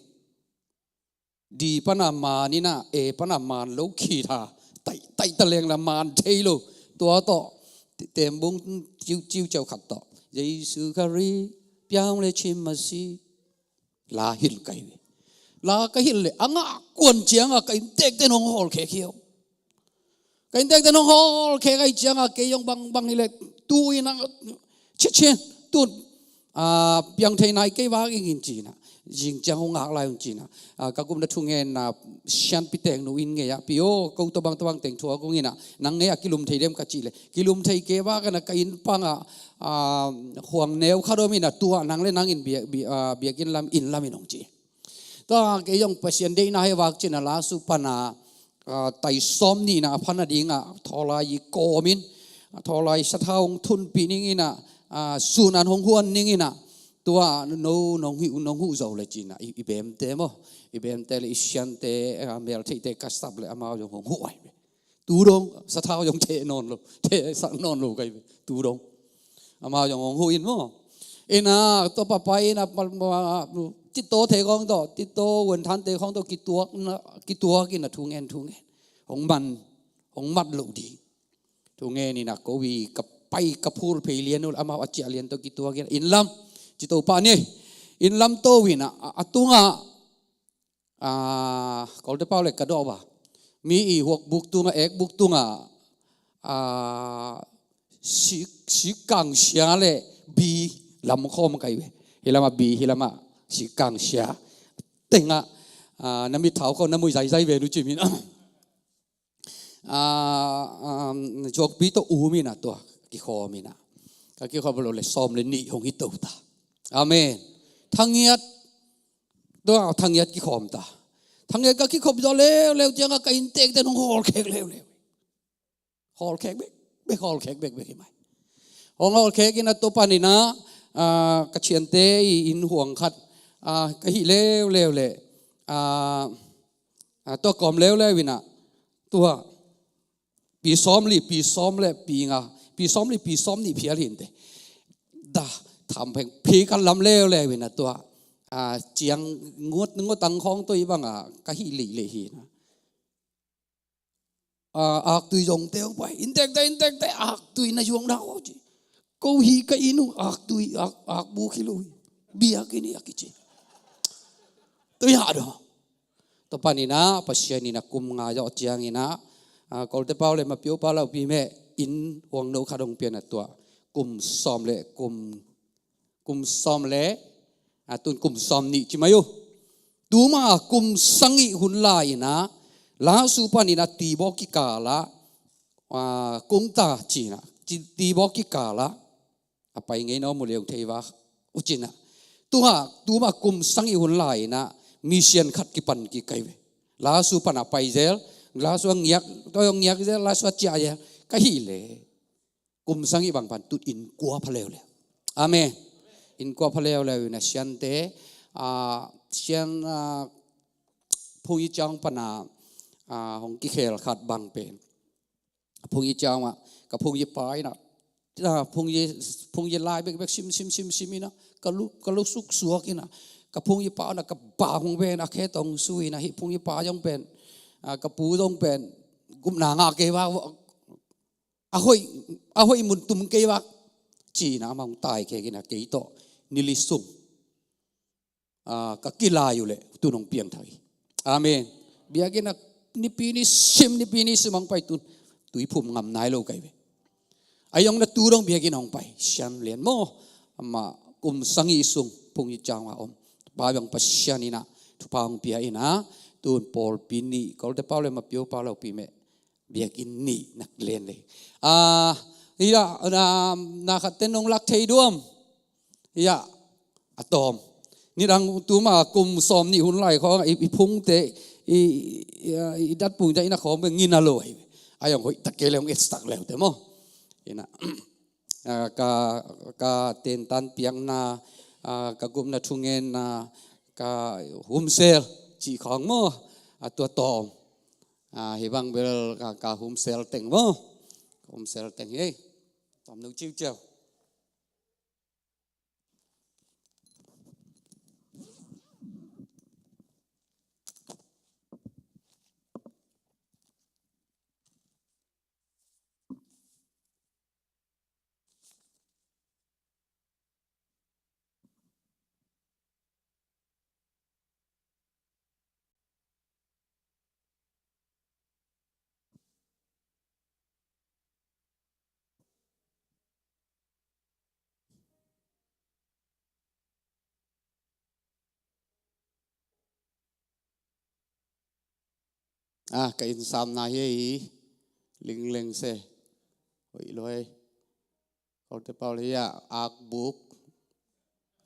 Di pana man in ah, e pana man lo khitha, taih, taih ta leng la man thei lo. Tua tawh, tembung ciuciu ciau khat tawh, Jesu Khari piang le chim masi. La hilh ka hi ve. La ka hilh le a ngah kuan cianga ka inntekte in hong hawlkhek hi o. Ka inntekte in hong hawlkhek ahih cianga kei zong bangbang hi le tu in a, chichian, tun, a, piang thei nai kei vak ing in ci in ah, zing ciang hong ngak lai ung ci in ah, a, ka gupna thungen a, Sianpi Teng nu inn ngei ah, Pi aw, ko tawbang tawbang teng thuak ung in ah, nang ngei ah kilum thei dem ka cih le, kilum thei kei vak in ah ka inn pang ah, a, khuang neu khat om in ah, tua nang le nang in biak, bi-, a, biakinn lam, inn lam in hong ci. Tua kei zong Pasian deihna hei vak ci in ah Lasu pana, a, tai sawmnihna a phan a dingah thawlai i kawm in, a, thawlai sathau hong thunpih ning in ah, a, sun an hong huan ning in ah, tua no nong huh, nong huh zo le ci in ah, i, i bemte maw, i bemte le i siante, a, meltheihte ka sap le amau zong hong huh ai ve. Tu dong sathau zong theh nawn lo, theh sak nawn lo ka hi ve. Tu dong amau zong hong huh in maw. In ah, tua papa in ah, pa, pa, Tito te khawng tawh, Tito Vuanthante khawng tawh kituak na, kituak in ah thungen, thungen. Hong man, hong mat loh ding. Thungen in ah ko i ka pai ka phul phei lian uh, amau a ciah lian tawh kituak in ah inn lam, ci to pah ni. Inn lam to in ah, a, a tungah, a, Kawlte pau le ka dawh ba, mi i huak buk tungah, ek buk tungah, a, si, sikang sia le bi lam khawm ka hi ve. Hi lamah bi, hi lamah sikang sia. Tengah, a, na mit thau khawm na mui zaizai ve nu ci min. A, a, zuakpi tawh um in ah tua kikhawm in ah, ka kikhawm lo le sawm le nih hong hi to ta. Amen. Thangiat, tua thangiat kikhawm ta. Thangiat ka kikhawm zaw leuleu ciangah ka inntekte in hong hawlkhek leuleu. Hawlkhek bekbek, hawlkhek bekbek hi mai. Hong hawlkhek in ah tua pan in ah, a, ka thiante i inn huang khat, a, ka hih leuleu le, a, a, tua kawm leuleu in ah, tua, pi sawmli, pi sawm le pi nga, pi sawmli, pi sawmnih phial hi inteh. Da, tham pheng, phi ka lam leuleu in ah tua, a, ciang ngut, ngut ang khawng tua i bang a, ka hih leilei hi in ah. A, aktui zongte hong pai, inntekte, inntekte, aktui na zuang dah aw ci. Ko hi ka inn uh, aktui, ak, akbuk hi lo hi. Biakinn hi a kici. Tua hi a daw. Tua pan in ah, Pasian in ah kum nga zawh ciang in ah, a, Kawlte pau le Mapio pau lau pi meh, inn huang no khat hong pia in ah tua. Kum sawm le kum kum sawm le, a, tun kum sawmnih ci mai uh. Tuma kum sagih hun lai in ah, Lasu pan in ah Tibawk kikal ah, a, kungta ci in ah, ci, Tibawk kikal ah, a pai ngei na om uh leh hong thei vak uh ci in ah. Tua, tuma kum sagih hun lai in ah, mission khat kipan kik ka hi ve. Lasu pan a pai zel, Lasu a ngiak, tua hong ngiak zel, Lasu a ciah zel, ka hih leh. Kum sagih bang pan tut innkuan pha leuleu. Amen. Innkuan pha leuleu in ah siante, a, sian, a, phung i ciang pan a, a, hong kikhel khat bang pen. Phung i ciang ah, ka phung i pa in ah, a, phung i, phung i lai bekbek sim, sim, sim, sim in ah, ka lu, ka lu suk suak in ah, ka phung i pa in ah, ka ba hong ven a khe tong su in ah, hih phung i pa zong pen. A, ka pu zong pen gupna ngah kei vak, a hoih, a hoih mun tum kei vak, ci-in ah amah hong taikhia in ah kei tawh ni li sung, a, ka kilai uh leh tu-in hong piangthak hi. Amen. Biakinn ah nipi ni sim, nipi ni sim hong pai, tu-in tuiphum ngam nai lo ka hi ve. Ahi zongin ah tu dong biakinn hong pai, Sian Lian maw, amah kum sagih sung Phung Yi Cang ah om. Tua bang Pasian in ah thupha hong pia in ah, tu-in pawlpi nih, Kawlte pau leh Mapiau pau lo pi meh, biakinn nih nak len lei. A, hi-a, na, na khatte nong lak thei diam? Hi-a, a tawm. Nidang tuma kum sawmnih hun lai khawng i, i phungte, i, i, i datphungte in ah khawng bek ngina lo hi. Ahi zong hoih tak kei leh hong et tak leu te maw. Hi-a, a, ka, ka tentan piakna, a, ka gupna thungetna, ka home cell cih khawng maw, a, tua tawm. A, hih bang bel ka, ka home cell teng maw. Home cell teng hi. Tawm no ciuciau. A, ka innsamna hi ei, lingleng se. Hoih lo ei. Kawlte pau leh hi-a, akbuk.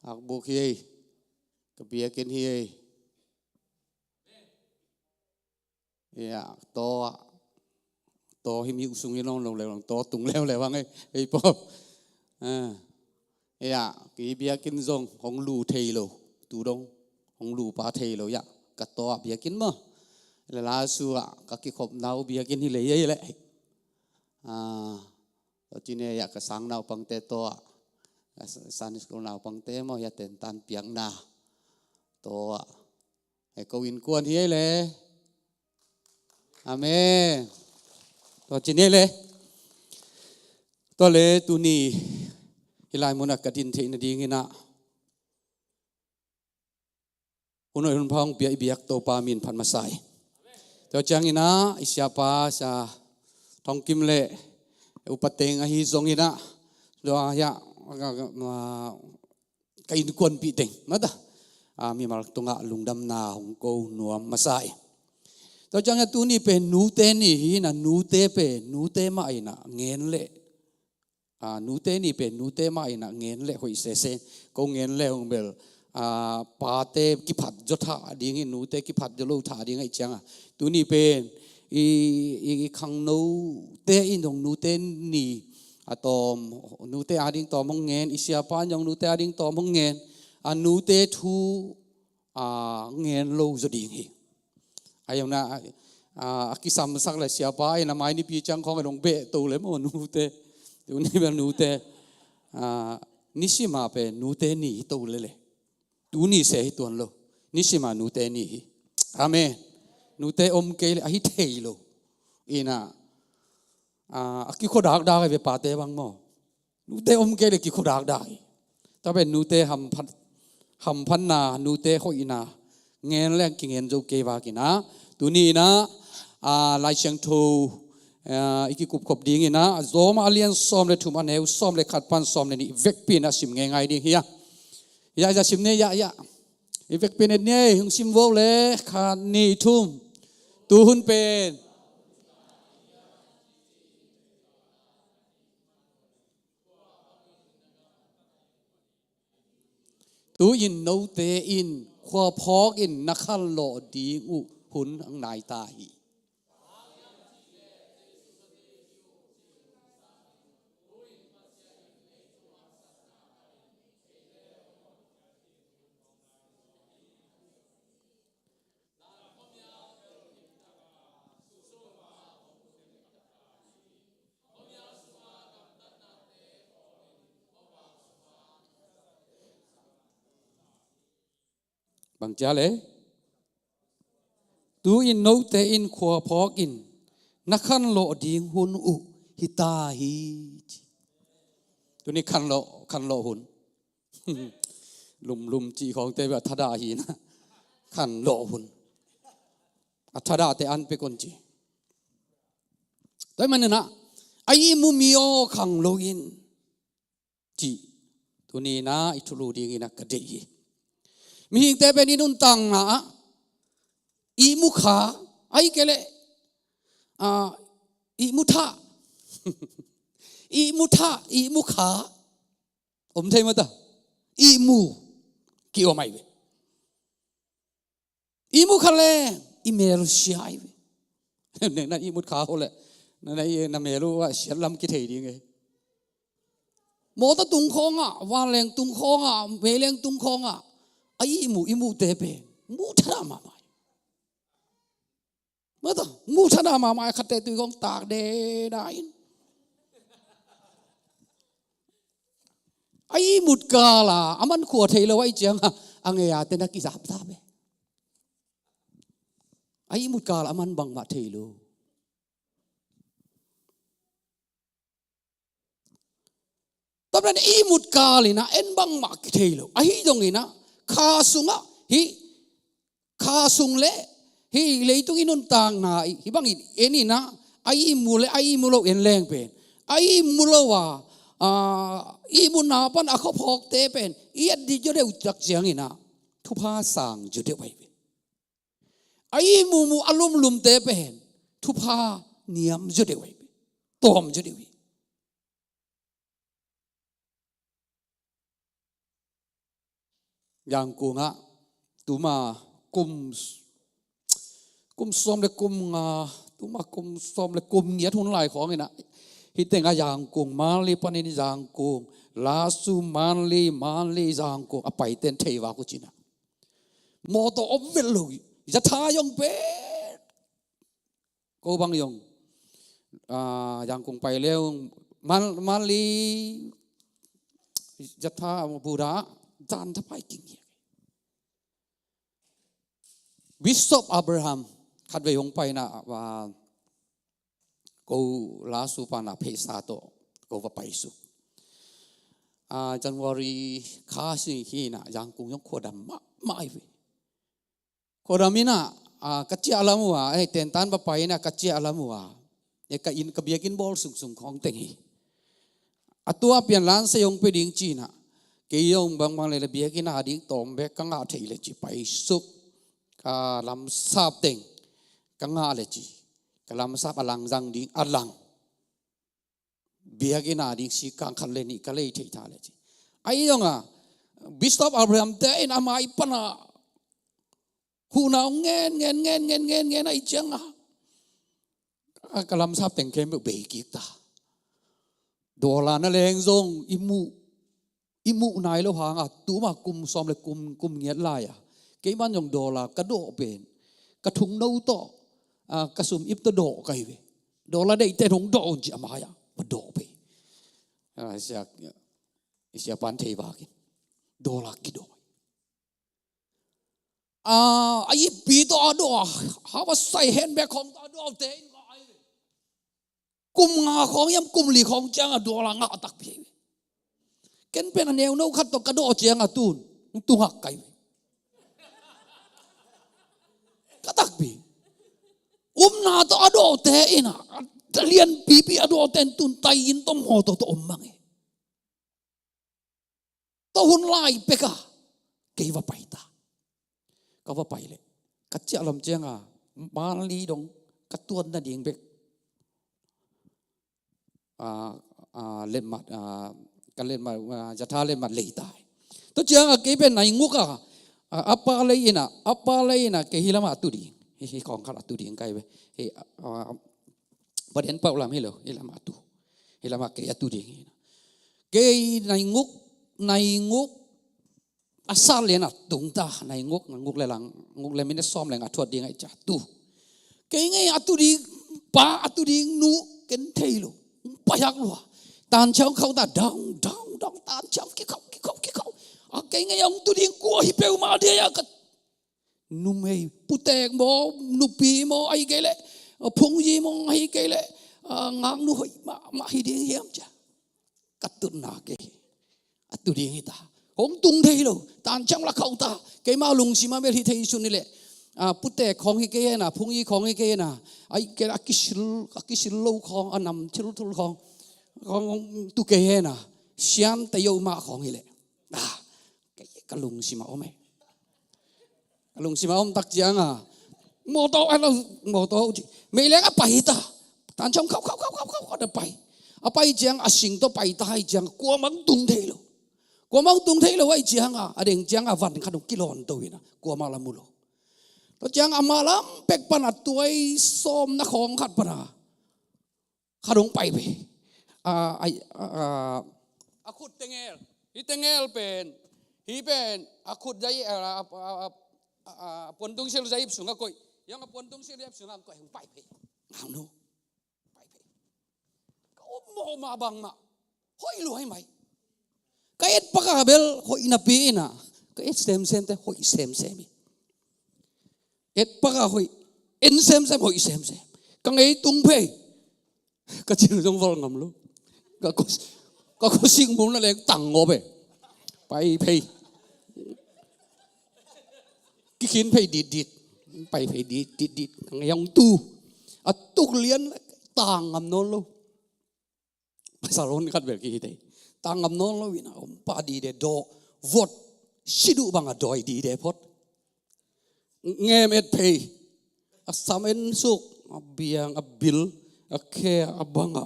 Akbuk hi ei. Ka biakinn hi ei. Hi-a, taw ah. Taw himhim sung hi nawn lo leh, taw tung leuleu hang ei, ei pawh. A. Hi-a, kei biakinn zong hong lu thei lo. Tu dong hong lu pah thei lo hi-a. Ka taw ah biakinn maw. Leh lasu ah ka kikhopna uh biakinn hi lei ei leh. A, tua ci-in hi-a, ka sang naupangte taw ah. Ka Sunday school naupangte maw, hi-a, tentan piakna taw ah. Hei, ko innkuan hi ei leh. Amen. Tua ci-in hi ei leh. Tua leh tuni hih lai munah ka din theih nadingin ah, hun hoih hun pha hong pia i biak Topa min phat masa hi. Tua ciangin ah i siapa, Sia Thong Kim leh upa teng ahi zongin ah, tua hi-a, ka innkuanpih teng mata, a, mimal tungah lungdamna hong ko nuam masa hi. Tua ciangin ah tuni pen nute ni hi-in ah, nute pen nute mah in ah ngen leh, a, nute ni pen nute mah in ah ngen leh hoih sese. Ko ngen leh hong bel, a, pate kiphat zaw thah ding hi, nute kiphat zaw lo thah ding ahih ciangin ah, tuni pen i, i, i khangnote in zong nute ni a tawm, nute ading tawm hong ngen, i siapa in zong nute ading tawm hong ngen, a, nute thu, a, ngen lo zaw ding hi. Ahi zongin ah, a, a kisamsak leh siapa in a mai nipi ciang khawng a dong beh to leh maw nute. Tuni bel nute, a, nisim a pen nute ni hi to leh leh. Tuni se hi tuan lo. Nisim a nute ni hi. Amen. Nute om kei leh ahi thei lo. In ah, a, a kikhua dakdak hi ve pate bang maw. Nute om kei leh kikhua dakdak hi. Tua pen nute hamphat, hamphatna, nute hoihna ngen leh kingen zo kei vak in ah, tuni in ah, a, Lai Siangtho, a, i kikupkhop dingin ah, Rom a lian sawm leh thum, a neu sawm leh khat pan sawm leh nih vekpi in ah sim ngeingai ding hi-a. Hi-a, hi-a, sim ni ei, hi-a, hi-a. I vekpi in et ni ei, hong sim vo leh, khat, nih, thum. Tu hun pen tu-in note in khua phawk in na khanlawh ding uh hun hong nai ta hi. Bang ci-a leh? Tu-in note in khua phawk in, na khanlawh ding hun uh hi ta hi, ci. Tuni khanlawh, khanlawh hun. Lumlum cih khawngte bia thadah hi na. Khanlawh hun. A thadahte an pek un ci. Tua ahih manin ah, a ihmu mi aw khang lo in, cih tuni-in ah i thulu dingin ah ka deih hi. Mihingte pen i nuntakna ah ihmu kha, ahih kei leh, ah, ihmu thah. Ihmu thah, ihmu kha. Om thei mah ta. Ihmu ki-om ahi ve. Ihmu kha leng i mel sia ahi ve. Neng na ihmut kha uh leh, na, na, na mel uh a siat lam kithei ding e. Mawtaw tung khawngah, vanleng tung khawngah, meileng tung khawngah a ihmu, ihmute pen mu thadah mahmah. Mawtaw mu thadah mahmah, khatte tui khawng tak deda in. A ihmut kal a a man khua thei lo ahih ciangin a ngei a te na kizapzap e. A ihmut kal a man bangmah thei lo. Tua pen ihmut kal in ah en bangmah kithei lo. Ahi zongin ah kha sungah hih kha sung le hih leitung i nuntakna hih bangin en in ah, a ihmu le a ihmu lo en leng pen, a ihmu lo a, a ihmutna pan a khuaphawkte pen i et dih zaw deuh tak ciangin ah thupha sang zaw deuh ahi ve. A ihmu mu a lumlumte pen thupha niam zaw deuh ahi ve. Tawm zaw deuh hi. Yangon ah tuma kum, kum sawm le kum nga, tuma kum sawm le kum giat hun lai khawng in ah, hih teng ah Yangon, Mandalay panin Yangon, Lashio, Mandalay, Mandalay, Yangon a paite'n thei vak uh cin ah, mawtaw om vet lo hi. Zatha zong pen ko bang zong, ah, Yangon pai leh, Mandalay, Zatha, Buddha, zan tha pai king hi. Bishop Abraham khatvei hong pai in ah, ah, ko Lashio pan ah pheisa tawh ko va paisuk. Ah, January kha sung hi in ah Yangon zong khuadam mahmah hi ve. Khuadam in ah, ah, ka ciah lam uh a, eh, tentan va pai in ah ka ciah lam uh a, eh, ka inn, ka biakinn bawl sungsung khawng teng hi. A tua pian lansei hong pia ding ci in ah, kei zong bangbang leh leh biakinn a ding tawm bek ka ngah theih leh ci paisuk. Ka lamsap teng ka ngah leh ci, ka lamsap a lang zang ding a lang. Biakinn a ding sikang khat le nih ka lei thei ta leh ci. Ahi zongin ah Bishop Abraham te in ah a mai pan ah huhna hong ngen, ngen, ngen, ngen, ngen, ngen ahih ciangin ah, a, ka lamsap teng khempeuh bei kik ta. Dollar na leng zong i muh, i muh nai lo hang a, tuma kum sawm le kum, kum giat lai a, keiman zong dollar ka dawh pen, ka thungno tawh, a, ka sum ip tawh dawh ka hi ve. Dollar deihte hong dawh un ci a mai a, va dawh pen. A, sia, sia pan thei vak in. Dollar kidawh. A, a ippi tawh a dawh, hau a sai hen bek khawng tawh a dawhte in ngah ahi ve. Kum nga khawng hiam kum li khawng ciang a dawh a ngah takpi ahi ve. Ken pen a neuno khat tawh ka dawh ciang a tun, tungak ka hi ve. Ka takpi. Upna tawh a dawhte in a, a lianpipi a dawhte in tun tai inn tawh mawtaw tawh om mang e. Tua hun lai pek a kei va pai ta. Ka va pai leh, ka ciah lam ciang a, Mandalay dong ka tuat nading bek, a, a, letmat, a, ka letmat, a, Zatha letmat lei ta hi. Tua ciang a kei pen nai nguk a, a, a pa lei in a, a pa lei in a kei hih lam ah tu ding. Hih, hih khawng khat ah tu ding ka hi ve. Hih, a, a, Paden pau lam hi lo, hih lam ah tu. Hih lam ah kei a tu ding hi. Kei nai nguk, nai nguk a sat leh na tung ta, nai nguk, nai nguk leh lang, nguk leh minute sawm leng a thuat ding ahih ciang tu. Kei ngei a tu ding pa, a tu ding nu, ken thei lo. Paiak lua. Tanciang khauh ta, dang, dang, dang, tanciang kikhauh, kikhauh, kikhauh. A kei ngei a hong tu ding kua hi peuhmah ding a ka Numei, putek maw, nupi maw, ahi kei leh, phungyi maw, ahi kei leh, ah, ngaknu hoih mahmah hi ding hiam cia. Ka tutna kei. A tu ding hi ta. Hong tung thei lo. Tanciang la khauh ta. Keima lungsim a mel hi thei sun hi leh. Ah, putek khawng hi kei hena, phungyi khawng hi kei hena. Ahi kei leh a kisil, a kisil lo khawng, a nam thilthul khawng. Khawng tu kei hena. Siam ta yo mah khawng hi leh. Ah, kei ka lungsim a om e. Ka lungsim a om tak ciang a, mawtaw a lo, mawtaw ci. Meileng a pai ta. Tanciang khauh, khauh, khauh, khauh, khauh, khauh, a pai. A pai ciang a sing tawh pai ta hi ciang, kuamah tung thei lo. Kuamah tung thei lo ahi ciang a, a deng ciang a van khat hong kilawn to hi na. Kuamah la mu lo. Tua ciang a mah lam pek pan a tuai sawm na khawng khat pan a. Khat hong pai ve. A, a, a, a, a khut tengel. Hih tengel pen. Hih pen. A khut zai, a, a, a, a, a, a puantung sil zaip sungah koih. Yang a puantung sil zaip sungah koih hong pai ve. Ngau no. Pai ve. Ka om mawh mah bangmah. Hoih luai mai. Ka et paka bel hoih napi ina. Ka et semsem te hoih semsem hi. Et paka hoih. En semsem hoih semsem. Ka ngei tung phei. Ka cil zong val ngam lo. Ka kos, ka kosik mul na leng tang ngop e. Pai phei. Kikhin phei dit dit. Pai phei dit dit dit. Ka ngei hong tu. A tuk lian tang ngam nawn lo. Pasal hon khat bel kihi tei. Tang ngam nawn lo ina om pa dide daw. Vot. Siduh bang a dawi dide phot. Ngem et phei. A sam en suk. A biang a bil. A khe a bang a.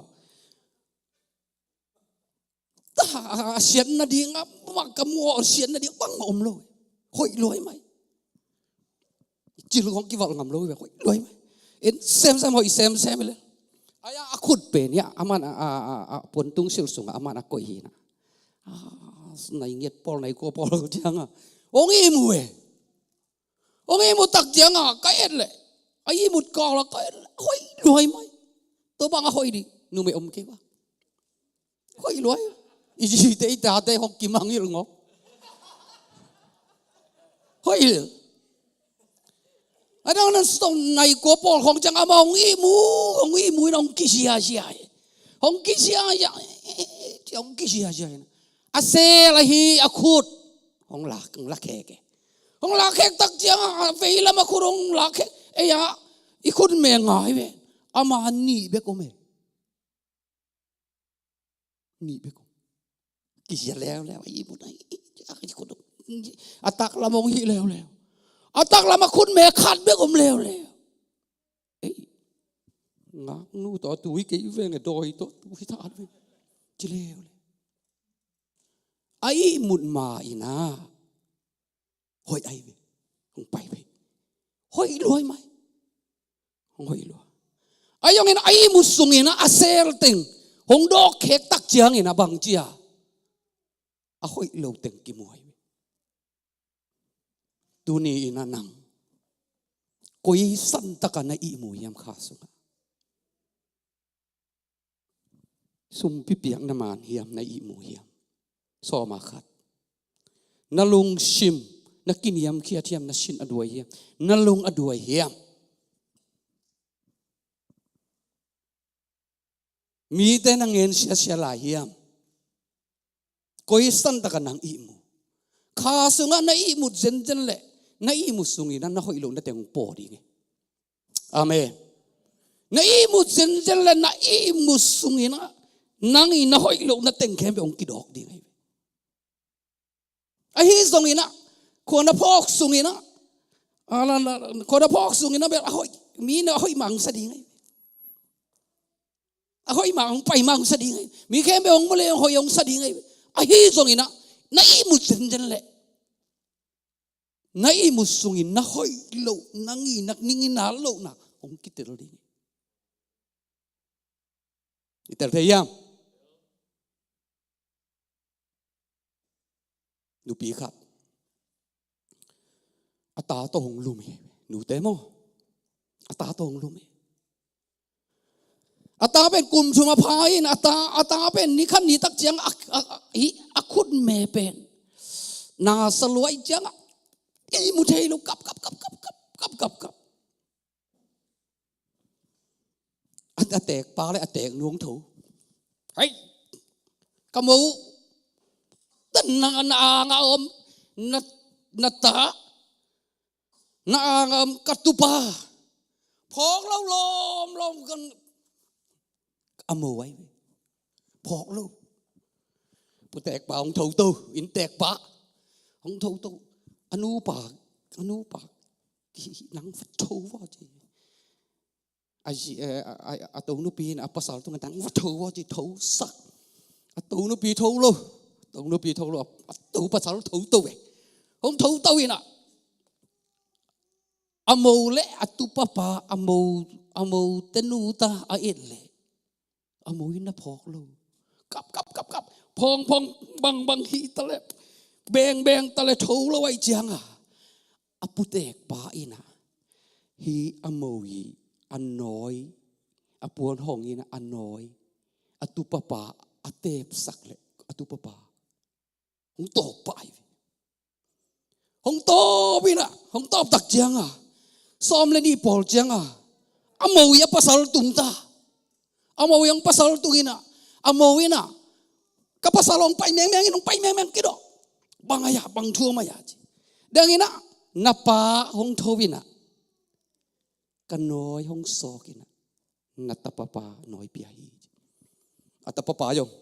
Ta a siatna ding a. Bang ka muaw siatna ding bang om lo. Hoih luai mai. Cil kong kival ngam lo hi ve, hoih luai mai. En semsem hoih semsem hi le. Aya a khut pen, ya, aman a, a, a, a puantung sil sungah, aman a koih hi na. A, nai ngiat pawl, nai kua pawl ciang a. Hong ihmu e. Hong ihmu tak ciang a, ka et le. A ihmut kal a, ka et le. Hoih luai mai. Tua bang a hoih ding, numei om kei bang. Hoih luai. I zi te i ta te hong kimangil ngok. Hoih. Adang nan song nai ko pawl hong ciang ama hong ihmu, hong ihmu in hong kisiasia. Hong kisiasia. Hong kisiasia. A sel ahi a khut. Hong lak, hong lak khek e. Hong lak khek tak ciang a veilam a khut hong lak khek. Ei a, i khut me ngai ve. Ama nih bek om e. Nih bek om. Kisia leuleu, a ihmut a, a taklam hong hih leuleu. A taklam a khut me khat bek om leuleu. Ei, ngaknu tawh tu hi kei veng e, dawi tawh tu hi ta veng. Ci leuleu. A ihmut ma ina. Hoih ai ve. Hong pai ve. Hoih luai mai. Hong hoih luai. Ai hong in a ihmut sung ina a sel teng. Hong dawk khek tak ciang ina bang cia. A hoih lo teng kimu ai ve. Tuni ina nang. Koi san taka na ihmu hiam kha sunga. Sumpi piak na man hiam, na ihmu hiam. Sawma khat. Na lungsim, na kiniamkhiat hiam, na sin a duai hiam. Na lung a duai hiam. Mite na ngen siasia lai hiam. Koi san taka nang ihmu. Kha sungah na ihmut zenzen le, na ihmut sungin na hoih lo na teng paw ding e. Amen. Na ihmut zenzen le na ihmut sungin a, nang i na hoih lo na teng khempeuh hong kidawk ding ahi. Ahi zongin a, khua na phawk sungin a, a la, la, khua na phawk sungin a bel a hoih, mi na hoih mang sa ding ahi. A hoih mang, hong pai mang sa ding ahi. Mi khempeuh hong mu le hong hoih hong sa ding ahi. Ahi zongin a, na ihmut zenzen le. Na ihmut sungin na hoih loh, na nginak, na nginak lohna hong kitel ding. I tel thei hiam? Nupi khat. A ta tawh hong lum hi. Nute maw. A ta tawh hong lum hi. A ta pen kum sung a pha in a ta, a ta pen ni khat ni tak ciang a, a, a, hi, a khut me pen. Na sa luai ciang a. Ihmu thei lo kap, kap, kap, kap, kap, kap. A, a teek pa le a teek nu hong tho. Hei, ka mo, tan na, na ang a om, na, na ta, na ang a om ka tupa. Phawk lo lawmlawm kan a mo ai ve. Phawk lo. Pu teek pa hong tho to, inn teek pa hong tho to. A nu pa, a nu pa, "Nang va tho va," ci. A zi, eh, a, a, a to nupi in a pasal tungah, "Nang va tho va," ci, tho sak. A to nupi tho lo. A to nupi tho lo. A, a to pasal tho to ve. Hong tho to in a, a mo le a tupa pa, a mo, a mo te nu ta a et le, a mo in na phawk lo. Kap, kap, kap, kap. Phawng, phawng, bang, bang hi ta le, beng, beng ta le, tho lo ai ciang a, a pu teek pa in a, hi a mo i a nawi, a puan hong in a nawi, a tupa pa a tepsak le, a tupa pa hong tawp pah hi. Hong tawp in a, hong tawp tak ciang a, sawm le nih pawl ciang a, a mo i a pasal tung ta. A mo i hong pasal tung in a, a mo in a, "Ka pasal hong pai mengmeng in, hong pai mengmeng kidawh. Bang a ia, bang thu om a ia," ci. Deng in a, "Na pa hong tho in a, ka nawi hong sawk in a, na tapa pa nawi pia hi," ci. A tapa pa zong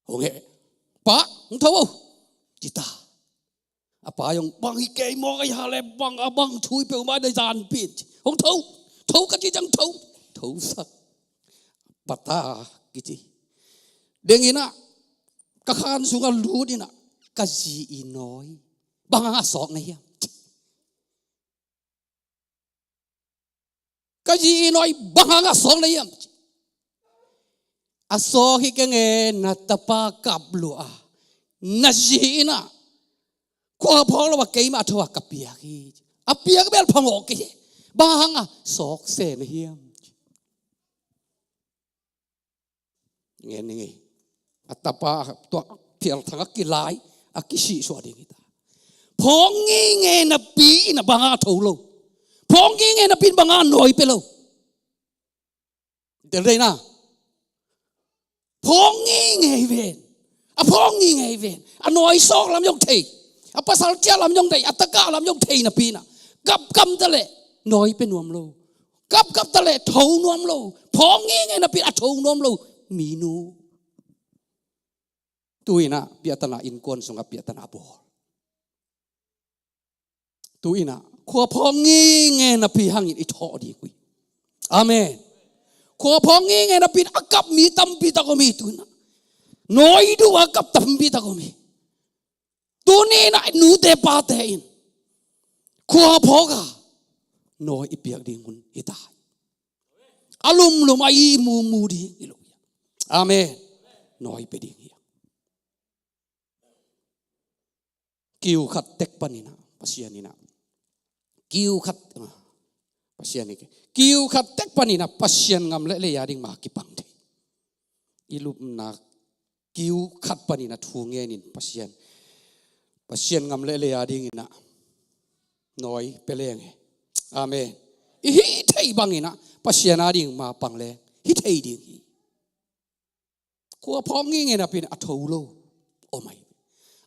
hong heh. "Pa, hong tho o," ci ta. A pa zong, "Bang hi kei mawk a ia le, bang a bang thu hi peuhmah na zanpih in," ci. "Hong tho, tho ka ci ciang tho, tho sak." Pata kici. Deng in a, ka khan sungah lut in a, "Ka zi i nawi bang hang a sawk na hiam? Ka zi i nawi bang hang a sawk na hiam?" "A sawk hi keng e, na tapa kap lua a, na zi in a, khua phawk lo a keimah tho a ka piak hi. A piak bel phamawh kei hi. Bang hang a sawk se na hiam?" Ngen ni ngei. A tapa, tua phial thang a kilai, a kisihsuah ding hi ta. Phawng ngeingei napi in a bang a tho lo. Phawng ngeingei napi in bang a nawi pia lo. Tel dei na. Phawng ngeingei ven. A phawng ngeingei ven. A nawi sawk lam zong thei. A pasal ciah lam zong thei. A taka lam zong thei napi in a, kapkap ta le nawi pia nuam lo. Kapkap ta le tho nuam lo. Phawng ngeingei napi in a tho nuam lo. Minu. Tu in a piahtana innkuan sungah piahtana bawl. Tu in a khua phawng ngeingei napi hangin i thawh ding uh hi. Amen. Khua phawng ngeingei napi in a kap mi tampi tak om hi tu in a. Nawi duh a kap tampi tak om hi. Tuni in a nute pate in khua phawk a nawi i piak ding hun hi ta. A lumlum a i mumu ding hi lo. Amen. Nawi pia ding hi. Kiu khat tek panin a Pasian in a, kiu khat, ah, Pasian in, kiu khat tek panin a Pasian ngam le lei a ding ma kipang thei. I lupna kiu khat panin a thu ngenin Pasian, Pasian ngam le lei a dingin a nawi pia leng hi. Amen. I hih theih bangin a Pasian a ding ma pang leng hih thei ding hi. Khua phawng ngeingei napi in a tho lo om ai.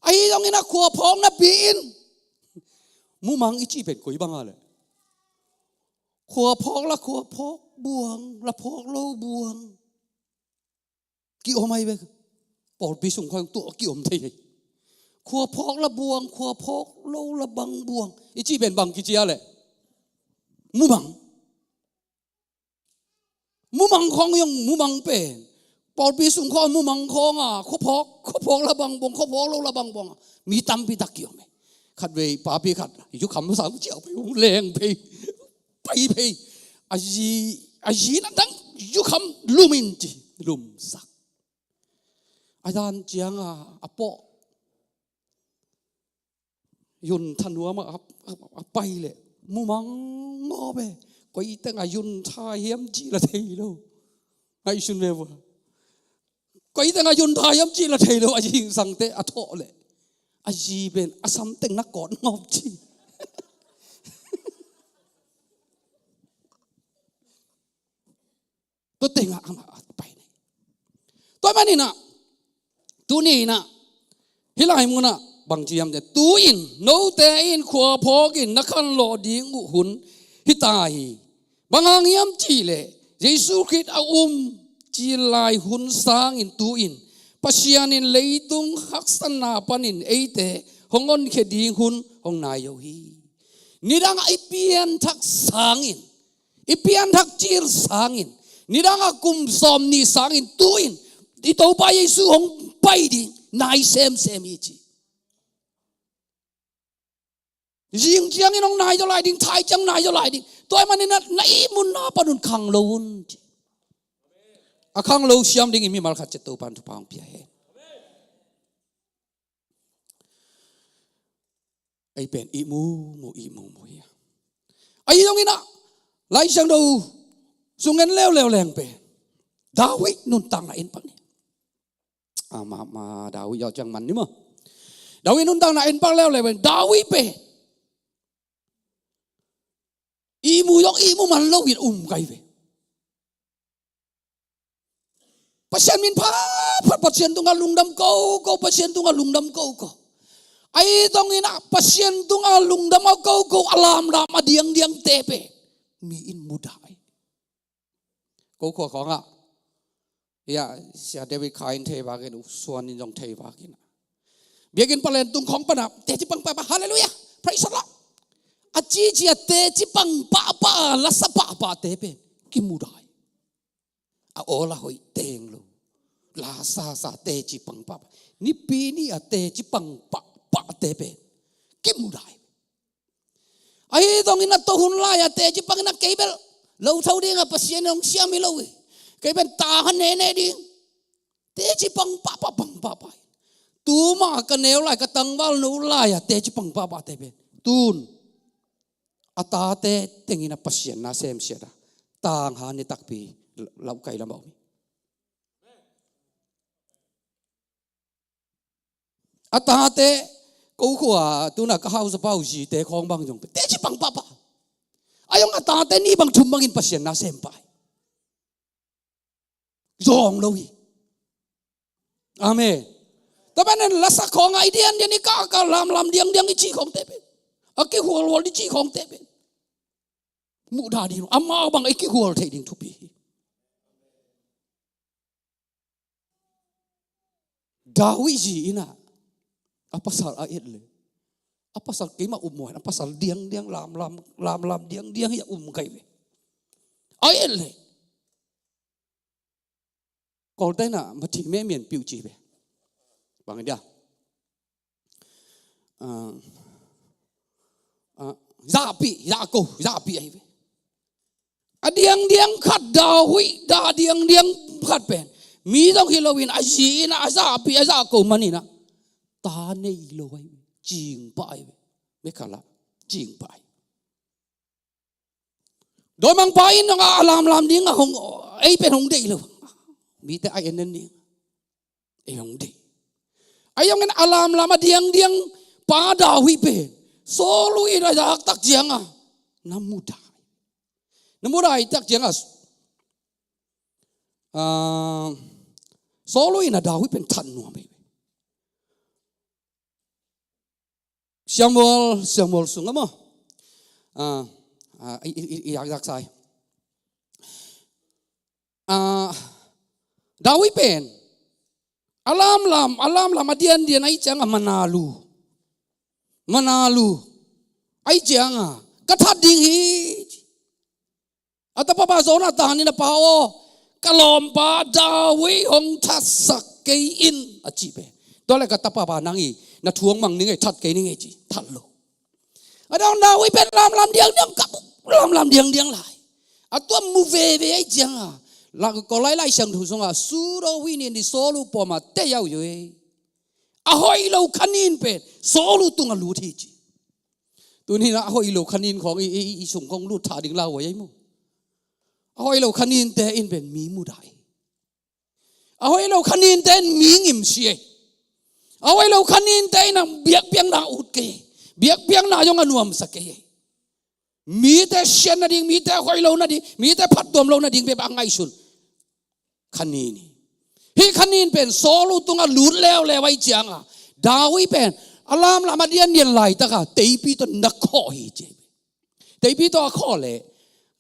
Ahi zongin a khua phawng napi in mumang i cih pen koi bang a le, khua phawk la khua phawk buang, la phawk lo buang, ki-om ai ve. Pawlpi sung khawng tua ki-om thei hi. Khua phawk la buang, khua phawk lo la bang buang i cih pen bang kici a le, mumang. Mumang khawng zong mumang pen, pawlpi sung khawng mumang khawng a, khua phawk, khua phawk la bang buang, khua phawk lo la bang buang a, mi tampi tak ki-om hi. Khatvei papi khat zukham sang ciau phei, hong leng phei, pai phei. A zi, a zi na dang zukham lum in ci, lumsak. A dan ciang a, a pawh Yun thanuam a, a, a, a pai le mumang mawk ve. Koi teng a yun tha hiam cih la thei lo. Ngaihsun ve vua. Koi teng a yun tha hiam cih la thei lo. A zingsangte a thawh le, a zi pen a sam teng na kawt ngawp ci. Tua manin ah, tuni in ah, hih lai munah bang ci hiam cih leh, tu-in note in khua phawkin na khanlawh ding uh hun hi ta hi. Bang hang hiam cih leh Jesu Khrist a um cil lai hun sangin tu-in Pasian in leitung haksatna panin eite hong honkhia ding hun hong nai zo hi. Nidang a i pianthak sangin, i pianthak cil sangin, nidang a kum sawmnih sangin tu-in i Topa Jesu hong pai ding nai semsem hi ci. Zing ciangin hong nai zaw lai ding, thai ciang nai zaw lai ding. Tua ahih manin na, na ihmutna panun khanglo un ci. A khanglo siam dingin mimal khat ciat Topa'n thupha hong pia hen. Ei pen ihmu mu, ihmu mu hi a. Ahi zongin ah, Lai Siangtho sung en leuleu leng pen David nuntakna en pak ni. A, ma, ma, David yau ciang man ni maw. David nuntakna en pak leuleu pen David pen ihmu zong ihmu man lo in um kai ve. Pasian min phat phat, Pasian tungah lungdam ko ko, Pasian tungah lungdam ko ko. Ahi zongin ah Pasian tungah lungdam a ko ko, a lamlam a diangdiangte pen mi in mudah hi. Ko khua khawngah, ya, Sia David Khai in thei vakin, U Suan in zong thei vakin, biakinn palen tung khawng panah teci pang pahpah, halleluiah, praise the Lord, a cici a teci pang pahpah, lasa pahpahte pen kimudah hi. A awl a hoih teng lo, la sasa teci pang pahpah, Nipi ni a teci pang pahpahte pen kimudah hi. Ahi zongin a tohun lai a teci pangin a kei bel lo tho ding a, Pasian in hong siam hi lo hi. Kei pen ta kha nene ding. Teci pang pahpah, pang pahpah. Tuma ka neu lai, ka tangval no lai a teci pang pahpahte pen tun a tate tengin a Pasian na semsiat a, tangha ni takpi, lauhkai lam a om hi. A tate, ko khua tuna ka hausa pau zite khawng bang zong teci pang pahpah. A zong a tate nih bang thum bangin Pasian na sem pah hi. Zawng lo hi. Amen. Tua pen en, lasa khawng a i diandian, i kahkah lamlam diangdiang i cih khawngte pen, a kikhualhual i cih khawngte pen mudah ding lo, amau bang i kikhual theih ding thupi hi. David zi in ah, a pasal a et leh, a pasal keimah um maw, a pasal diangdiang, lamlam, lamlam diangdiang hi a, um kai ve. A et leh, Kawlte in ah mathih memian piuh ci ve. Bang hi dia? Ah, ah, zahpih, zahko, zahpih ahi ve. A diangdiang khat, David, da diangdiang khat pen mi zong hi loin, a zi in ah a zahpih, a zahko manin ah ta nei lo ahi ve. Cing pah ahi ve. Mekhala cing pah ahi. Dawimangpa in hong a lamlam ding a hong, ei pen hong deih lo. Mite a en en ding, ei hong deih. Ahi zongin a lamlam a diangdiang pa David pen Saul in a zak tak ciang a, na mudah, na mudah tak ciang a, ah, Saul in a David pen that nuam hi. Samuel, Samuel sung a maw, ah, ah, i, i, i, i yak yak sai. Ah, David pen a lamlam, a lamlam a diandian ahih ciang a, manalu, manalu ahih ciang a, ka that ding hi. A tapapa Jonathan in, a pa aw, ka lawmpa David hong thatsak kei in, a cih pen. Tua leh ka tapapa, nang hi, na thu hong mang ning ei, that kei ning ei ci, that lo. A dang David pen lamlam diangdiang, ka lamlam diangdiang lai. A tua mu veve ahih ciang a, la, Kawlai Lai Siangtho sungah, Saul wini ni Saul pawma te yau yue. A hoih lo kha nin pen Saul tungah lut hi ci. Tuni in a hoih lo kha nin khawng i, i, i sung khawng lut tha ding lauhuai ahi maw. A hoih lo kha ninte in pen mi mudah hi. A hoih lo kha ninte in mi ngimsia hi. A hoih lo kha ninte in a biakpiakna ut kei hi. Biakpiakna zong a nuamsa kei hi. Mite siat nading, mite hoih lo nading, mite phattuam lo nading bek a ngaihsun kha nin hi. Hih khanin pen Saul tungah lut leuleu ahih ciangah David pen a lamlam a diandian laitaka teipi tawh na khawh hi ci. Teipi tawh a khawh leh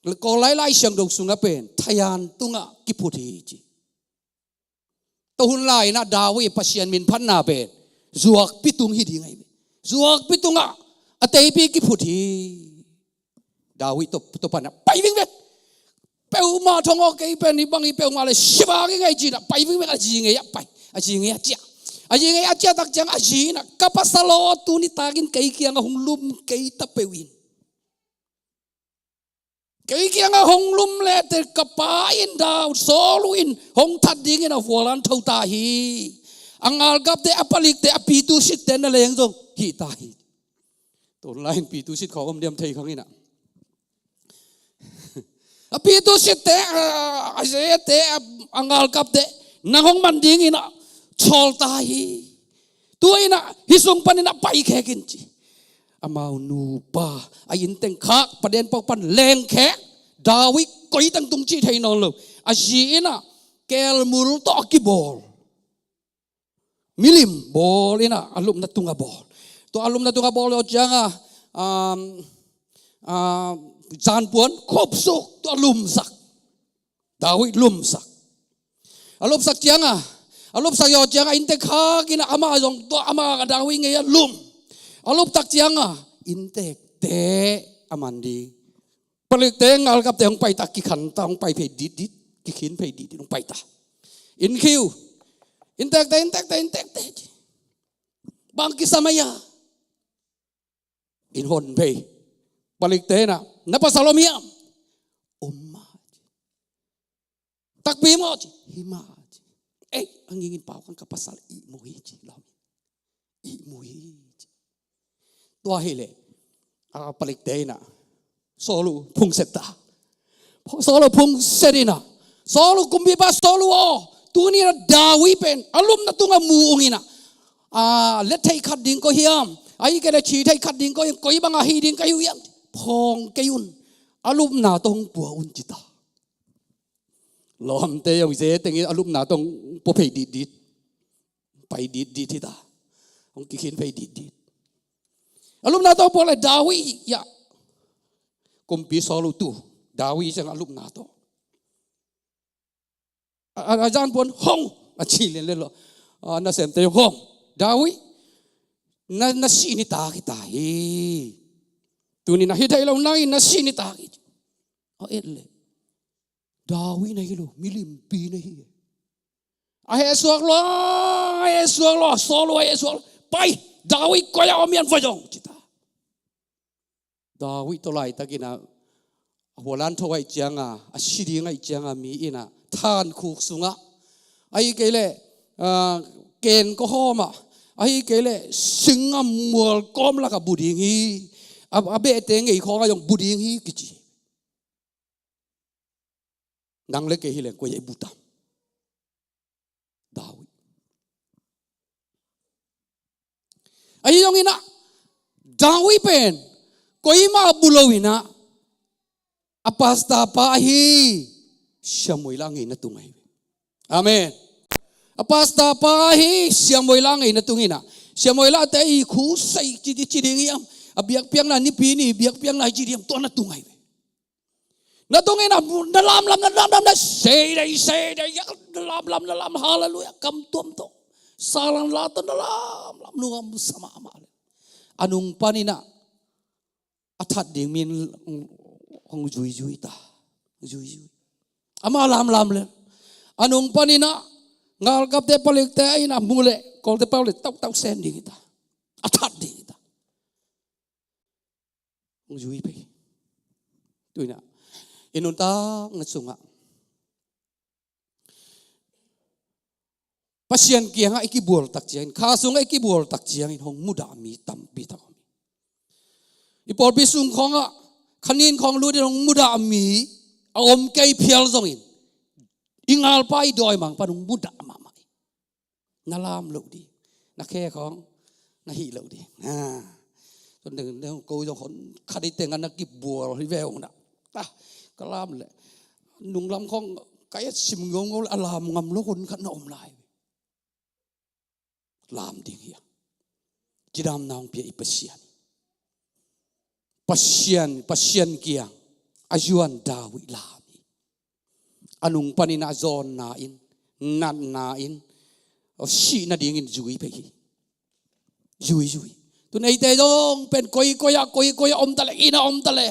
Kawl lai Lai Siangtho sungah pen thaihan tungah kiphut hi ci. Tua hun lai-inah David Pasian minphatna pen zuakpi tung hi ding ahi. Zuakpi tungah a teipi kiphut hi. David tua, tua panah pai vingvek. Peuhmah thong aw, kei pen hih bang hi peuhmah leh si vak ing ei ci-inah pai vingvek, a zi ngei-ah pai. A zi ngei-ah ciah. A zi ngei-ah ciah tak ciangah a zi inah ka pasal aw, tuni takin kei kiangah hong lum kei ta peuh in. Kei kiangah hong lum leh teh ka pa in, David, Saul in hong that dingin a vualan tho ta hi. A ngalkapte, a palikte, a pi tusitte na leng zong hih ta hi. Tua lai-in pi tusit khawng om diam thei khang inah. A pi tusitte, a, a zete, a, a ngalkapte nang hong man dingin a sawl ta hi. Tua inah hih sung panin a paikhek in ci. Amau nupa a innteng khak, paden pau pan lengkhek, David koi teng tung cih thei nawn lo. A zi inah kelmul tawh a kibawl milim bawl inah a lupna tungah bawl. Tua a lupna tungah bawl zawh ciangah, um, uh, zanpuan khupsuk, tua lumsak. David lumsak. A lupsak ciangah, a lupsak zawh ciangah inntek khak inah amah zong tua amah David ngei-ah lum. A luptak ciangah inntekte a man ding. Palikte, ngalkapte hong pai ta, kikhan ta, hong pai phei ditdit, kikhin phei ditdit hong pai ta. Inn khiu. Inntekte, inntekte, inntekte. Bang kisam a hia? Inn hon phei. Palikte inah, na pasal om hiam? Om mah ci. Takpi maw ci. Hi mah ci. Ei, a ngingin pau kang, ka pasal ihmu hi ci. Lau. Ihmu hi ci. Tua hileh a palikte inah Saul phungset ta. Saul phungset inah, Saul, kumpipa Saul aw, tuni inah David pen a lupna tungah mu ung inah, a, let thei khat ding koi hiam? Ahih kei leh thi thei khat ding koi hiam? Koi bangah hih ding ka hi uh hiam? Phawng kei un. A lupna tawh hong pua un ci ta. Lawmte zong zetengin a lupna tawh hong pua phei ditdit. Pai ditdit hi ta. Hong kikhin phei ditdit. A lupna tawh pua leh David, ya. Kumpi Saul tu. David ciang a lupna tawh. A, a, a zanpuan hong. A ci lianlian lo. A, nasemte hong. David. Na, na si ni tak hi ta hi. Tuni na hi thei lo nai, na si ni tak hi. A et leh David na hi lo, milimpi na hi. A hehsuak lo, a hehsuak lo, Saul a hehsuak lo. Pai, David koi-ah om hiam, va zong ci ta. David tawh laitakin a vualan tho ahih ciangah, a si ding ahih ciangah mi inah thankhuk sungah, ahih kei leh, ah, ken kawhawmah, ahih kei leh singa mual kawm lakah bu ding hi. A, a behte ngei khawngah zong bu ding hi kici. Nang le kei hi leng koi-ah i bu tam? David. Ahi zongin ah David pen koimah bu lo-in ah a pastor pa ahi Samuel a ngeina tung ahi. Amen. A pastor pa ahi Samuel a ngeina tung in ah, Samuel a te i khut sei ci, ci ding hiam, a biakpiakna nipi ni biakpiakna ci ding hiam, tua na tung ahi. Na tung in ah, na lamlam, na lamlam, na sei dei, sei dei, na lamlam, na lam, hallelujah, kam tuam tawh, salan la tawh na lamlam, nungam sa mahmah le. A nung panin ah a that ding mi in hong zuizui ta, zuizui. Amah lamlam le. A nung panin ah ngalkapte, palikte in ah mu leh, Kawlte pau leh, tautau sem ding hi ta. A that ding hi ta. Hong zui pei. Tu in ah i nuntakna sungah Pasian kiangah i kibual tak ciangin, kha sungah i kibual tak ciangin hong mudah mi tampi tak om hi. I pawlpi sung khawngah kha nin khawng lut in hong mudah mi a om kei phial zongin, i ngalpa i dawimangpa'n hong mudah mahmah hi. Na lam loh ding, na khe khawng na hih loh ding. Ha. Ko zong hong khat i teng ah na kibual hi ve hong na. Ah, ka lam leh nunglam khawng Ka et sim ngongol a lam ngam lo hun khat na om lai. Lam ding hi a, cidamna hong pia i Pasian. Pasian, Pasian kiang a zuan David lam hi. A nung panin a zawnna in, natna in, sih nadingin zui pei hi. Zui, zui. Tun eite zong pen koikoi ah, koikoi ah om ta leh, inn ah om ta leh,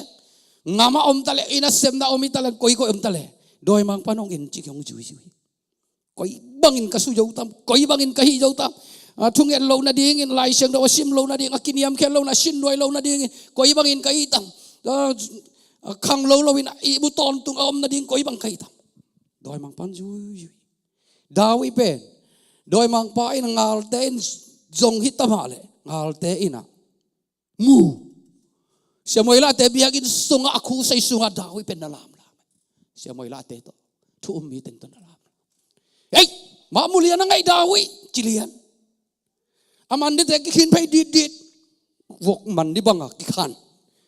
ngam ah om ta leh, inn ah sepna om hi ta leh, koikoi om ta leh, dawimangpa'n hong en cik hong zui, zui. Koi bangin ka su zo tam, koi bangin ka hih zo tam. A, thunget lo nadingin, Lai Siangtho a sim lo nading, a kiniamkhiat lo na, sin nuai lo nadingin, koi bangin ka hih tam. A, a khang lo lo in, a ihmu tawntung a om nading, koi bang ka hih tam. Dawimangpa'n zui, zui. David pen, dawimangpa in ngalte in zong hi ta mah leh, ngalte in a mu. Siamuailate biakinn sungah, a khusai sungah David pen na lamlam. Siamuailate tawh thu um mite tawh na lamlam. Ei, mah mu lian a ngai David, ci lian. A mandite kikhin phei ditdit. Vok mandi bangah kikhan.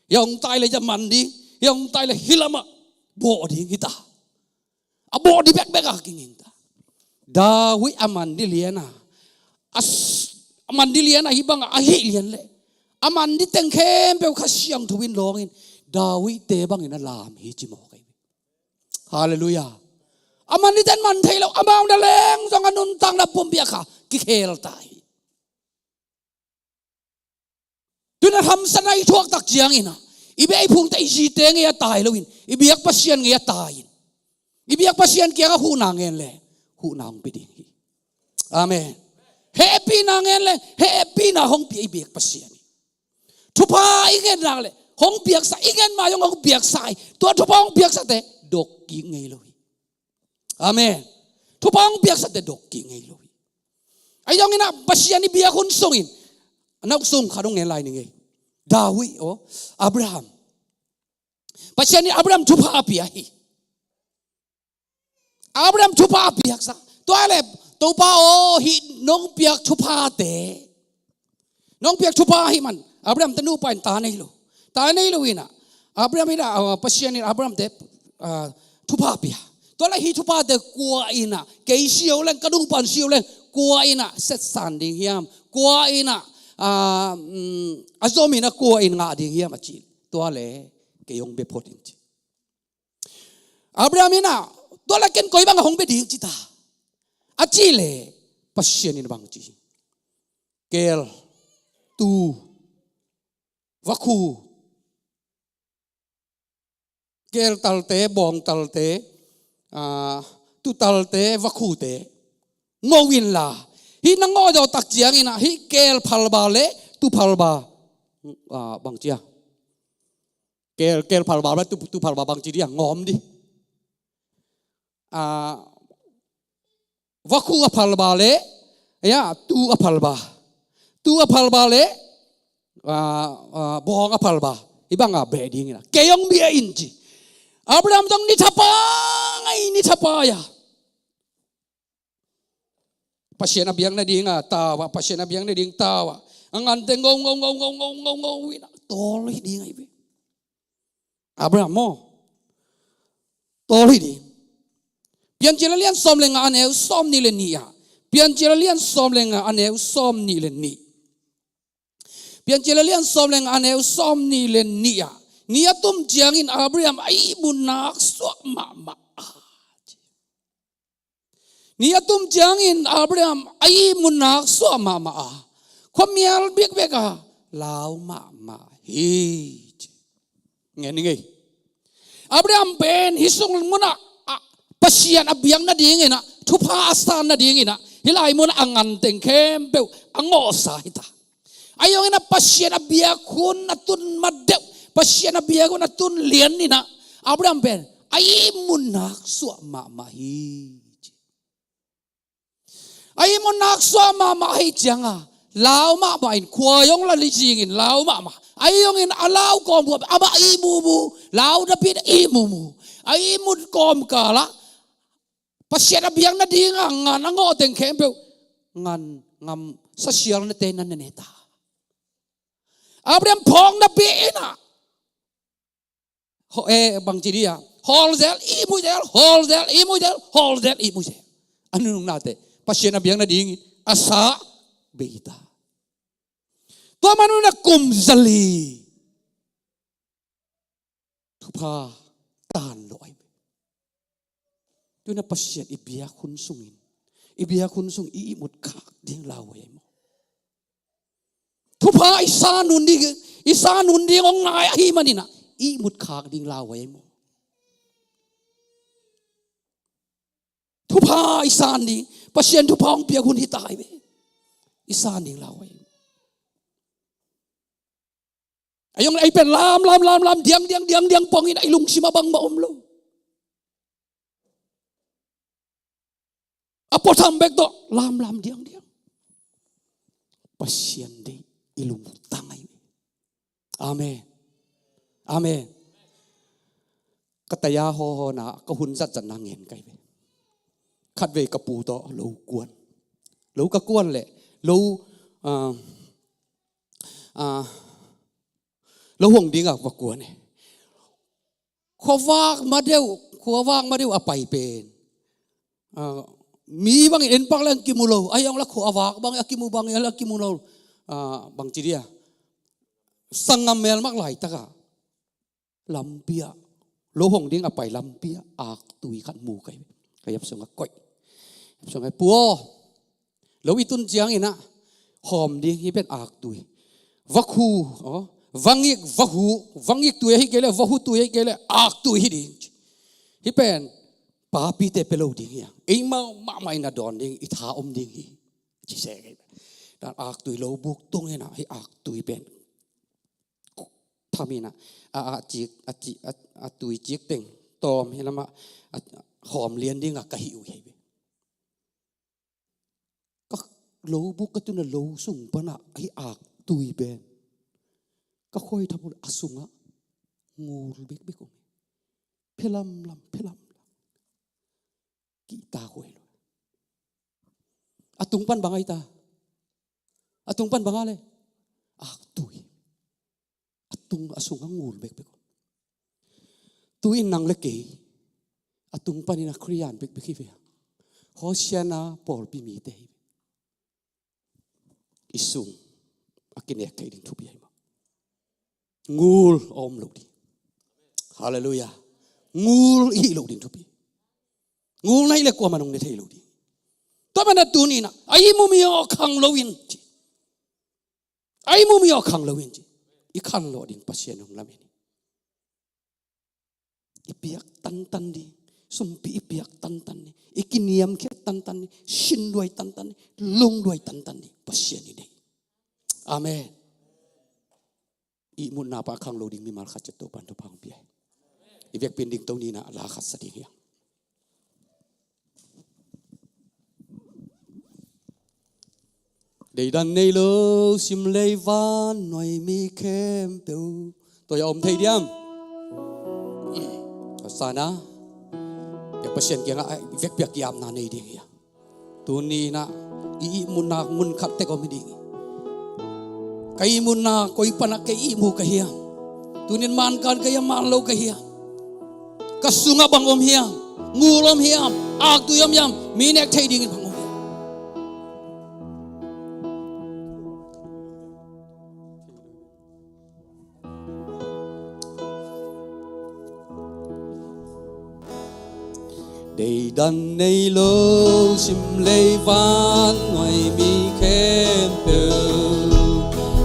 Hih hong tai leh hih a mandi, hih hong tai leh hih lamah bawh ding hi ta. A bawh ding bekbek a kinging ta. David a mandi lian a, a s-, a mandi lian a hih bangah a hih lian leh, a mandi teng khempeuh Kha Siangtho in lawngin, Davidte bangin a lam hi ci mawk hi. Halleluiah. A mandite'n man thei lo, amau na leng zong a nuntakna pumpi ah kha kikhel ta hi. Tun a hamsatna i thuak tak ciangin a, i beh i phungte i zite ngei a tai loin, i biak Pasian ngei a tai in, i biak Pasian kiangah huhna ngen leh, huhna hong pia ding hi. Amen. Hehpihna ngen leh, hehpihna hong pia i biak Pasian hi. Thupha i ngen nak leh, hong piaksa, i ngen ma zong hong piaksa hi. Tua thupha hong piaksate dok kik ngei lo hi. Amen. Thupha hong piaksate dok kik ngei lo hi. Ahi zongin a, Pasian i biak hun sungin, a nau sung khat hong ngen lai ni ngei. David, aw, Abraham. Pasian in Abraham thupha a pia hi. Abraham thupha a piaksa. Tua leh, Topa aw, hih nong piak thuphate, nong piak thupha ahih man, Abraham te nupa in ta nei lo. Ta nei lo in a, Abraham in a, ah, Pasian in Abraham te, ah, thupha pia. Tua leh hih thuphate kua in a, kei si uh leng, ka nupa'n si uh leng, kua in a setsan ding hiam? Kua in a, ah, mm, a zom in a kua in ngah ding hiam a ci. Tua leh, kei hong bia phot ing ci. Abraham in a, tua leh ken koi bang hong bia ding ci ta. A cih leh, Pasian in bang ci. Keel, tuu, vakhu, keel talte, bawng talte, ah, tuu talte, vakhute ngo inla. Hih na ngawh zawh tak ciangin a, hih keel phalba leh tuu phalba, ah, bang ci a. Keel, keel phalba leh tuu, tuu phalba bang ci ding a, ngawm dih. Ah, vakhu a phalba leh, ya, tuu a phalba. Tuu a phalba leh, ah, ah, bawng a phalba. Hih bang a beh ding in a, kei hong bia in ci. Abraham zong ni thapai, ni thapai a, Pasian a biak nading a tau a, Pasian a biak nading tau a, a ngante ngo, ngo, ngo in a, tawl hi ding ahi ve. Abraham maw, tawl hi ding. Piancil a lian sawm leh nga, a neu sawmnih leh nih ah. Piancil a lian sawm leh nga, a neu sawmnih leh nih. Piancil a lian sawm leh nga, a neu sawmnih leh nih ah, ni a tum ciangin Abraham a ihmu nak suak mahmah a. Ni a tum ciangin Abraham a ihmu nak suak mahmah a, khuamial bekbek a lau mahmah hi. Ngen ing ei. Abraham pen hih sung munah, ah, Pasian a biak nadingin a, thupha a san nadingin a, hih lai munah a ngan teng khempeuh a ngawhsa hi ta. Ahi zongin a Pasian a biak hun a tun ma deuh, Pasian a biak hun a tun lian in a, Abraham pen a ihmu nak suak mahmah hi. A ihmu nak suak mahmah ahih ciangin a, lau mahmah in, khua hong la leh zingin lau mahmah. Ahi zongin a lau kawmkawm ah, amah ihmu mu, lau napi in a ihmu mu. A ihmu kawmkal ah, Pasian a biak nading a ngan a ngawh teng khempeuh, ngan ngam sa sialnate na ne ta. Abraham phawk napi in a, Ho-, eh, bangci dia, hawlzel ihmu zel, hawlzel ihmu zel, hawlzel ihmu zel. A nunung nate Pasian a biak nadingin a sa beita. Tua manun a kum zali thupha tan lo ai. Tuna Pasian i biak hun sungin, i biak hun sung i ihmut khak ding lau ai maw? Thupha i sa nun ding, i sa nun ding ong nai ahi maninah i ihmut khak ding lau ai maw? Thupha i san ding, Pasian thupha ong piak hun hi ta ai ve. I san ding lau ai maw? A yong le ei pen lam lam lam lam diang diang diang diang pongin a i lungsim a bangmah om lo. A puatham bek tawh lam lam diang diang. Pasian deih i lungtang ai. Amen. Amen. Ka taya hawhawna ka hun zatzatna ngen kai ve. Khatvei ka pu tawh lo kuan, lo ka kuan leh lo, ah, ah, lo hong dingah va kuan e. Khuavak ma deuh, khuavak ma deuh a pai pen, ah, mi bangin en pak leng kimu lo, a yong la khuavak bangin a kimu bangin a kimu lo, ah, bangci dia, sanggam melmak laitakah lampi ah, lo hong ding a pai lampi ah aktui khat mu kai. Ka yap sungah koih, yap sungah pu aw, lo i tun cianginah hawm ding hi pen aktui. Vakhu, aw, vangik, vakhu, vangik tui ahi kei leh, vakhu tui ahi kei leh aktui hi ding. Hi pen papite pe lo ding hi a, eimau mahmah in a dawn ding, i tha om ding hi. Ci se kei dan aktui lo buk tunginah hi aktui pen thaminah a, a, cik, a, cik, a, a tui cik teng tawm hi lamah a, hawm lian dingah ka hih uh hi ve. Ka lo buk ka tuna lo sung panah hi aktui pen ka khoi thapul a sungah ngul bekbek om. Phelamlam, phelamlam. Kihta huai lo. A tung pan bang ai ta? A tung pan bang a le? Aktui. A tung a sungah ngul bekbek. Tu-in nang le kei a tung panin a Khristian bekbek hi ve. Hosiana pawlpi mite hi ve. I sung a kinek thei ding thupi ai maw? Ngul a om lo ding. Halleluiah. Ngul i hih lo ding thupi. Ngul na hih le kuaman hong ne thei lo ding. Tua mana tuninah a ihmu mi aw khang lo in ci. A ihmu mi aw khang lo in ci. I khan lawh ding Pasian hong lamen hi. I piak tantan ding, sumpi i piak tantan ding, i kiniamkhiat tantan ding, sinduai tantan ding, lungduai tantan ding Pasian i deih. Amen. I ihmutna pan khang lo ding mimal khat ciat Topan thupha hong pia hi. I vekpi-in dingto ni-in la khat sa ding hi hang. Deidan nei lo simlei van nuai mi khempeuh. Tua a om thei diam? Tua sana, biak Pasian kiangah vekpi-a ki-apna nei ding hi a. Tuni-in ah i ihmutna mun khat tek om hi ding hi. Ka ihmutna koi panah kei ihmu ka hiam? Tuni-in mankan ka hiam, manlo ka hiam? Ka sungah bang om hiam? Ngul om hiam? Aktui om hiam? Mi nek thei dingin bang om hiam? Deidan nei lo simlei van nuai mi khempeuh,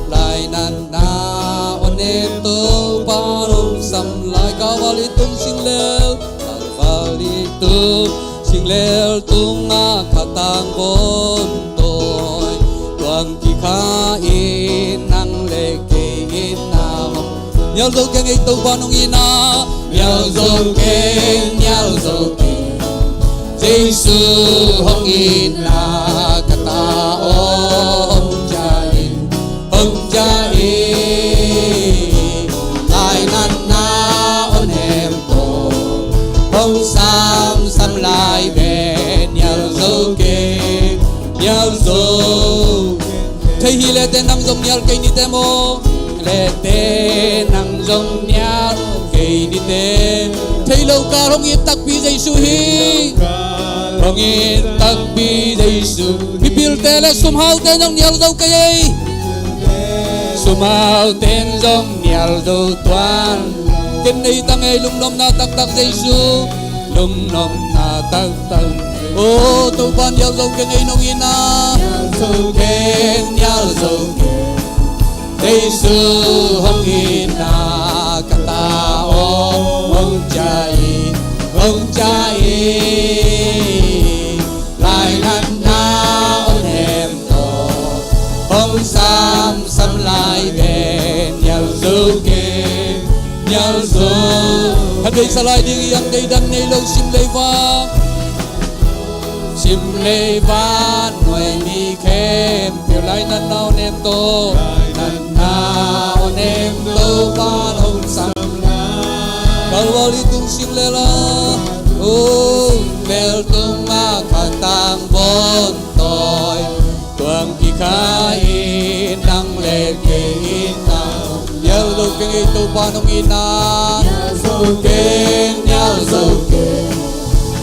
lainatna on em Topa nong sam lai. Kalvari tung singlel, Kalvari tung singlel tungah khatang vun tawi, tuang kikha in nang le kei in na om. Nial zo keng ei Topa nong it na. Nial zo keng, nial zo keng, Jesu hong it na. Ka ta om ja in, om ja in, lainatna on em tawh hong sam sam lai ve. Nial zo keng, nial zo keng. Thei hi leh te nang zong nial kei ni te maw. Tete nang zong nial kei nite. Thei lo kal hong it takpi Jesu hi. Hong it takpi Jesu. Mipilte le sumhaute zong nial zo kei ei. Sumhauten zong nial zo tuan. Ken nei tang ei lungnopna taktak Jesu. Lungnopna taktak. O Topa nial zo kei ei nong itna. Nial zo kei, nial zo kei. Jesu hong itna ka ta aw, hong ca in, hong ca in. Lainatna aw nem tawh, hong samsam lai ve, nial zo kei, nial zo. Khat vei sa lai ding hi hang, deidan nei lo sim leiva. Sim leiva nuai mi khempeuh lainatna aw nem tawh. Lainatna aw nem tawh pan hong sam lai. Kalvari tung sim le la. O, vel tung a khatang von tawi. Tuang kikha in nang le kei in nang. Nial zo keng ei Topa nong itna. Nial zo keng, nial zo keng.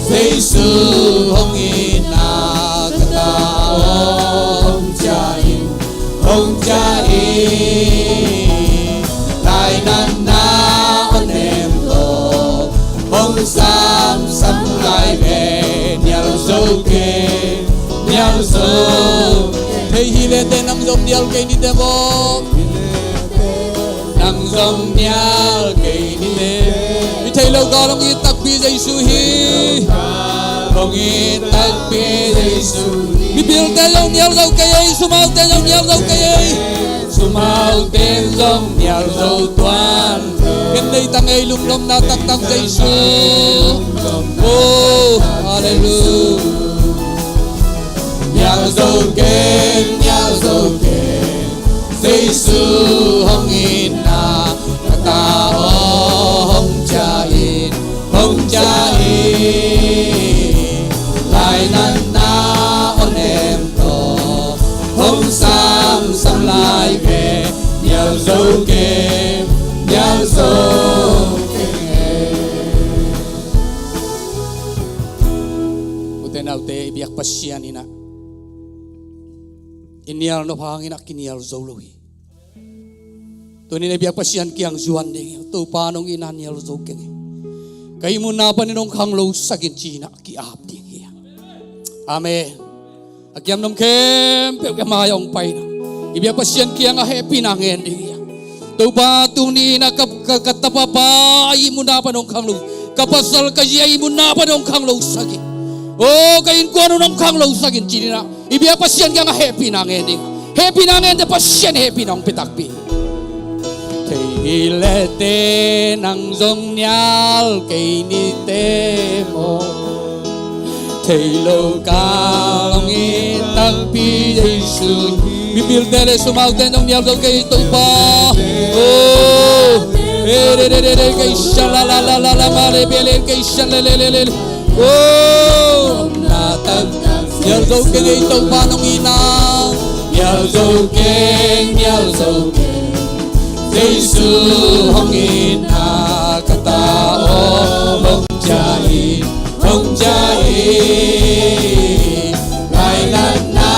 Jesu hong itna ka ta aw, hong ca in, hong ca in. Lainatna aw nem tawh, hong samsam lai ve, nial zo keng, nial zo. Thei hi le te nang zong nial kei ni te maw. Nang zong nial kei ni te. Mi thei lo kal hong it takpi Jesu hi. Hong it takpi Jesu hi. Mipilte zong nial zo kei ei, sumhaute zong nial zo kei ei. Sumhaute zong nial zo tuan. Ken nei tang ei lungnopna taktak Jesu. Oh, hallelujah. Nial zo keng, nial zo keng. Jesu hong itna ka ta aw, hong ca in, hong ca in. Lainatna aw nem tawh, hong samsam lai ve, nial zo keng, nial zo keng. Ute naute, i biak Pasian in ah i nial nop hangin ah kinial zo lo hi. Tuni-in i biak Pasian kiang zuan ding hi. Topa nong itna nial zo keng ei. Ka ihmutna panin hong khanglosak in ci-in ah ki-ap ding hi. Amen. A kiamnuam khempeuh ka mai-ah hong pai in ah i biak Pasian kiangah hehpihna ngen ding hi. Topa tuni-in ah ka, ka, ka tapa pa a ihmutna panin hong khanglo, ka pasal ka zi a ihmutna panin hong khanglosak in. O ka innkuan un hong khanglosak in ci-in ah i biak Pasian kiangah hehpihna ngen ding. Hehpihna ngen te Pasian hehpihna hong pia takpi. Thei hi le te nang zong nial kei ni te maw. Thei lo kal hong it takpi Jesu. Mipilte le sumhaute zong nial zo kei Topa. Oh. Eh, re, re, re, re, kei sha la la la la la ma le be le kei sha le le le le. Oh, na tang, nial zo keng ei Topa nong itna. Nial zo keng, nial zo keng. Jesu hong itna ka ta aw, hong ca in, hong ca in. Lainatna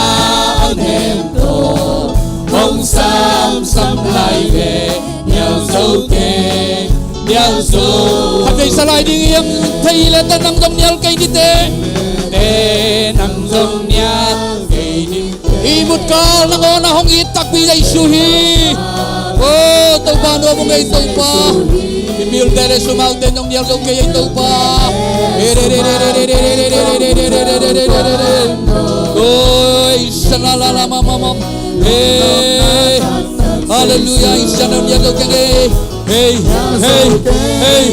aw nem tawh, hong samsam lai ve, nial zo keng. Nial zo. Khat vei sa lai ding hi hang, thei le te nang zong nial kei ni te. Te nang zong nial kei ni te. Ihmut kal nangawn ah hong it takpi Jesu hi. Oh, Topa nuam ung ei Topa. Mipilte le sumhaute nong nial zo kei ei Topa. Oi, sha la la la ma ma ma. Hey. Hallelujah, insya Allah, nial zo keng ei. Hey, hey, hey,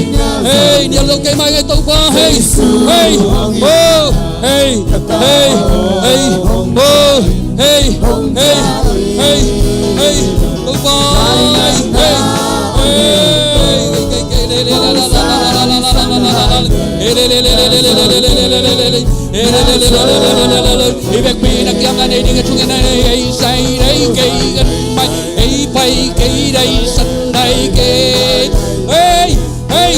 hey, nial zo keng mai ei Topa. Hey, hey, oh, hey, hey, hey, oh, hey, hey, hey, hey, Topa. Hey, hey, hey. I vekpi na kiang a nei ding a chung in a nei, ei sai nei kei kan mai, ei pai Kei dai san dai kei. Hey, hey,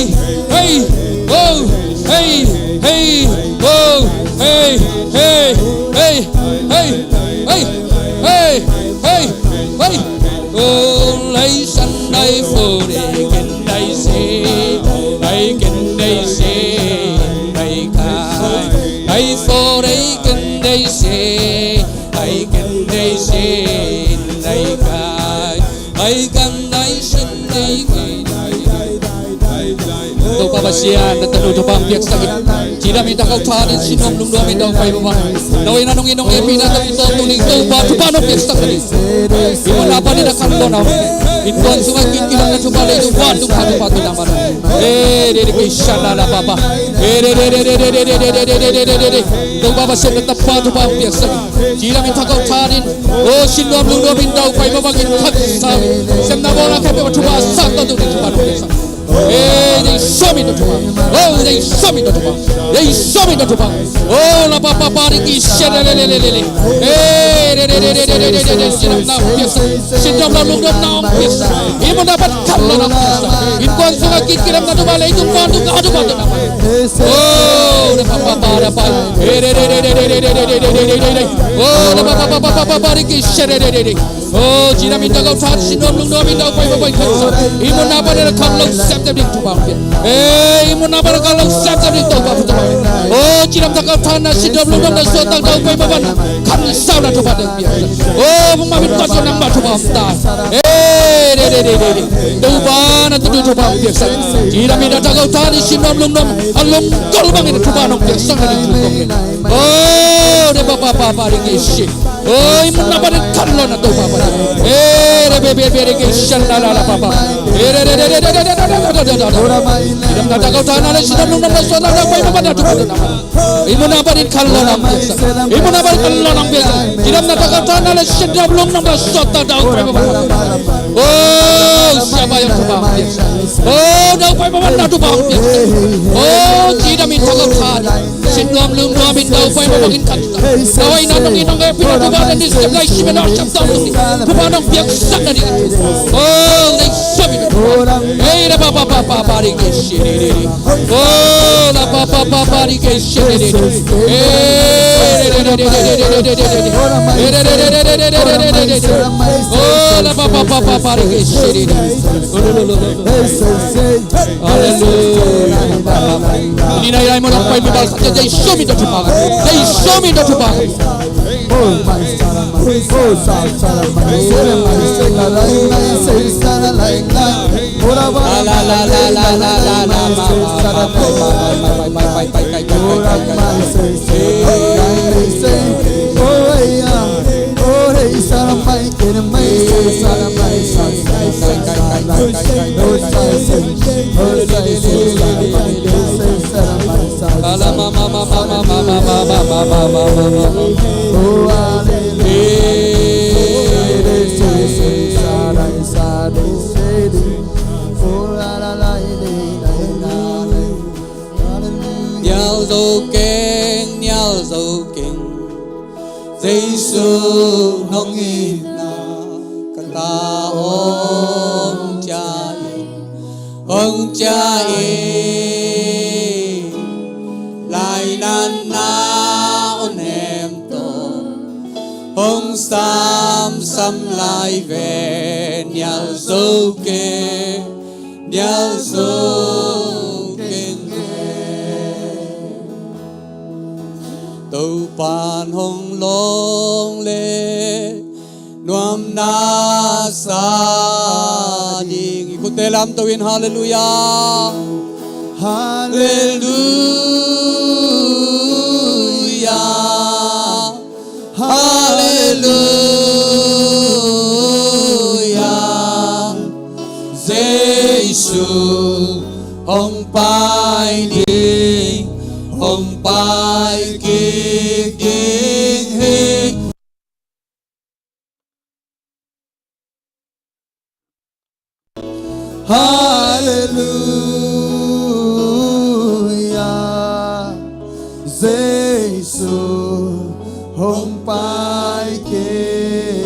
hey, oh, hey, hey, oh, hey, hey, hey, hey, hey, hey, hey, hey. Oh, dai san dai fo dai ken dai se, dai ken dai se, dai kai, dai fo dai ken dai se, dai ken dai se, dai kai. Topa Pasian, na tanu thupha hong piaksak in. Cidam in, thakau thanin, sinuam lungnuam in, daupai mama. Na hoihna nong it nong hehpihna tawh i tawntungin Topa thupha nong piaksak nading. I muhna panin a khanlawhna hong pia. Innkuan sungah kitkilakna thupha, leitung vantung pha thupha tawh na man. Eh, dede kei sha la la papa. Eh, dede. Topa Pasian, na tapa thupha hong piaksak in. Cidam in, thakau thanin, oh, sinuam lungnuam in, daupai mama in, khatsam in, sepna bawlna khempeuh ah thupha sang tawh tuni thupha nong piaksak. Eh, Jesu min tawh thupha. Oh, Jesu min tawh thupha. Jesu min tawh thupha. Oh, la pa pa pa ri ki she le le le le le. Eh, re re re. Sinuam lungnuam na hong piaksak. I muhna pan khanlawhna hong piaksak. Innkuan sungah kitkilakna thupha, leitung vantung pha thupha tawh na man. Oh, na pa pa pa da pa. Eh, re re re. Oh, na pa pa pa pa pa pa ri ki she re re re. Oh, cidam in, thakau than, sinuam lungnuam in, daupai mama in, khatsam. I muhna panin a khanlawh semsem ding thupha hong pia. Eh, i muhna panin a khanlawh semsem ding Topa thupha hong pia. Oh, cidam, thakau than, na sinuam lungnuam na suahtak, daupai mama in khansauna thupha hong pia. Oh, mama in khansauna thupha hong pia. Eh, de de de de de. Topa na tanu thupha hong piaksak. Cidam in, thakau than, sinuam lungnuam a lungkol bangin thupha nong piaksak nading thu kong ngen. Oh, de pa pa pa pa ri ki she. Oh, i muhna panin khanlawhna Topa panin. Eh, re be be be re ke sha la la la pa pa. Eh, re re re. Cidam na, thakau than, na sinuam lungnuam na suahtak, daupai mama in thupha tawh na man. I muhna panin khanlawhna hong piaksak. I muhna panin khanlawhna hong piaksak. Cidam na, thakau than, na sinuam lungnuam na suahtak, daupai mama in. Oh, sia pa yong thupha hong piaksak. Oh, daupai mama in thupha hong piaksak. Oh, cidam in, thakau than. Sinuam lungnuam in, daupai mama in khat. Na hoihna nong it nong hehpihna thupha, na ni sep lai sime na sap tawh tuni thupha nong piaksak nading. Oh, Jesu min tawh thupha. Hey, la pa pa pa pa pa ri ki she re re re. Oh, la pa pa pa pa ri ki she re re re. Hey, re re re re. Oh, la pa pa pa pa pa ri ki she re re. Hallelujah. Ni na ilai mo na pai mi bal. Jesu min tawh thupha. Jesu min tawh thupha. Nial zo keng, nial zo keng. Jesu nong itna ka ta hong ciah in, hong ciah in. Lainatna awnem tawh hong samsam lai ve, nial zo keng, nial zo keng ve. Topa'n hong lawng leh nuam na sa ding. I khutte lamto in, Halleluiah. Halleluiah. Halleluiah. Jesu hong pai ding, hong pai kik ding hi. Halleluiah. Jesu hong pai kik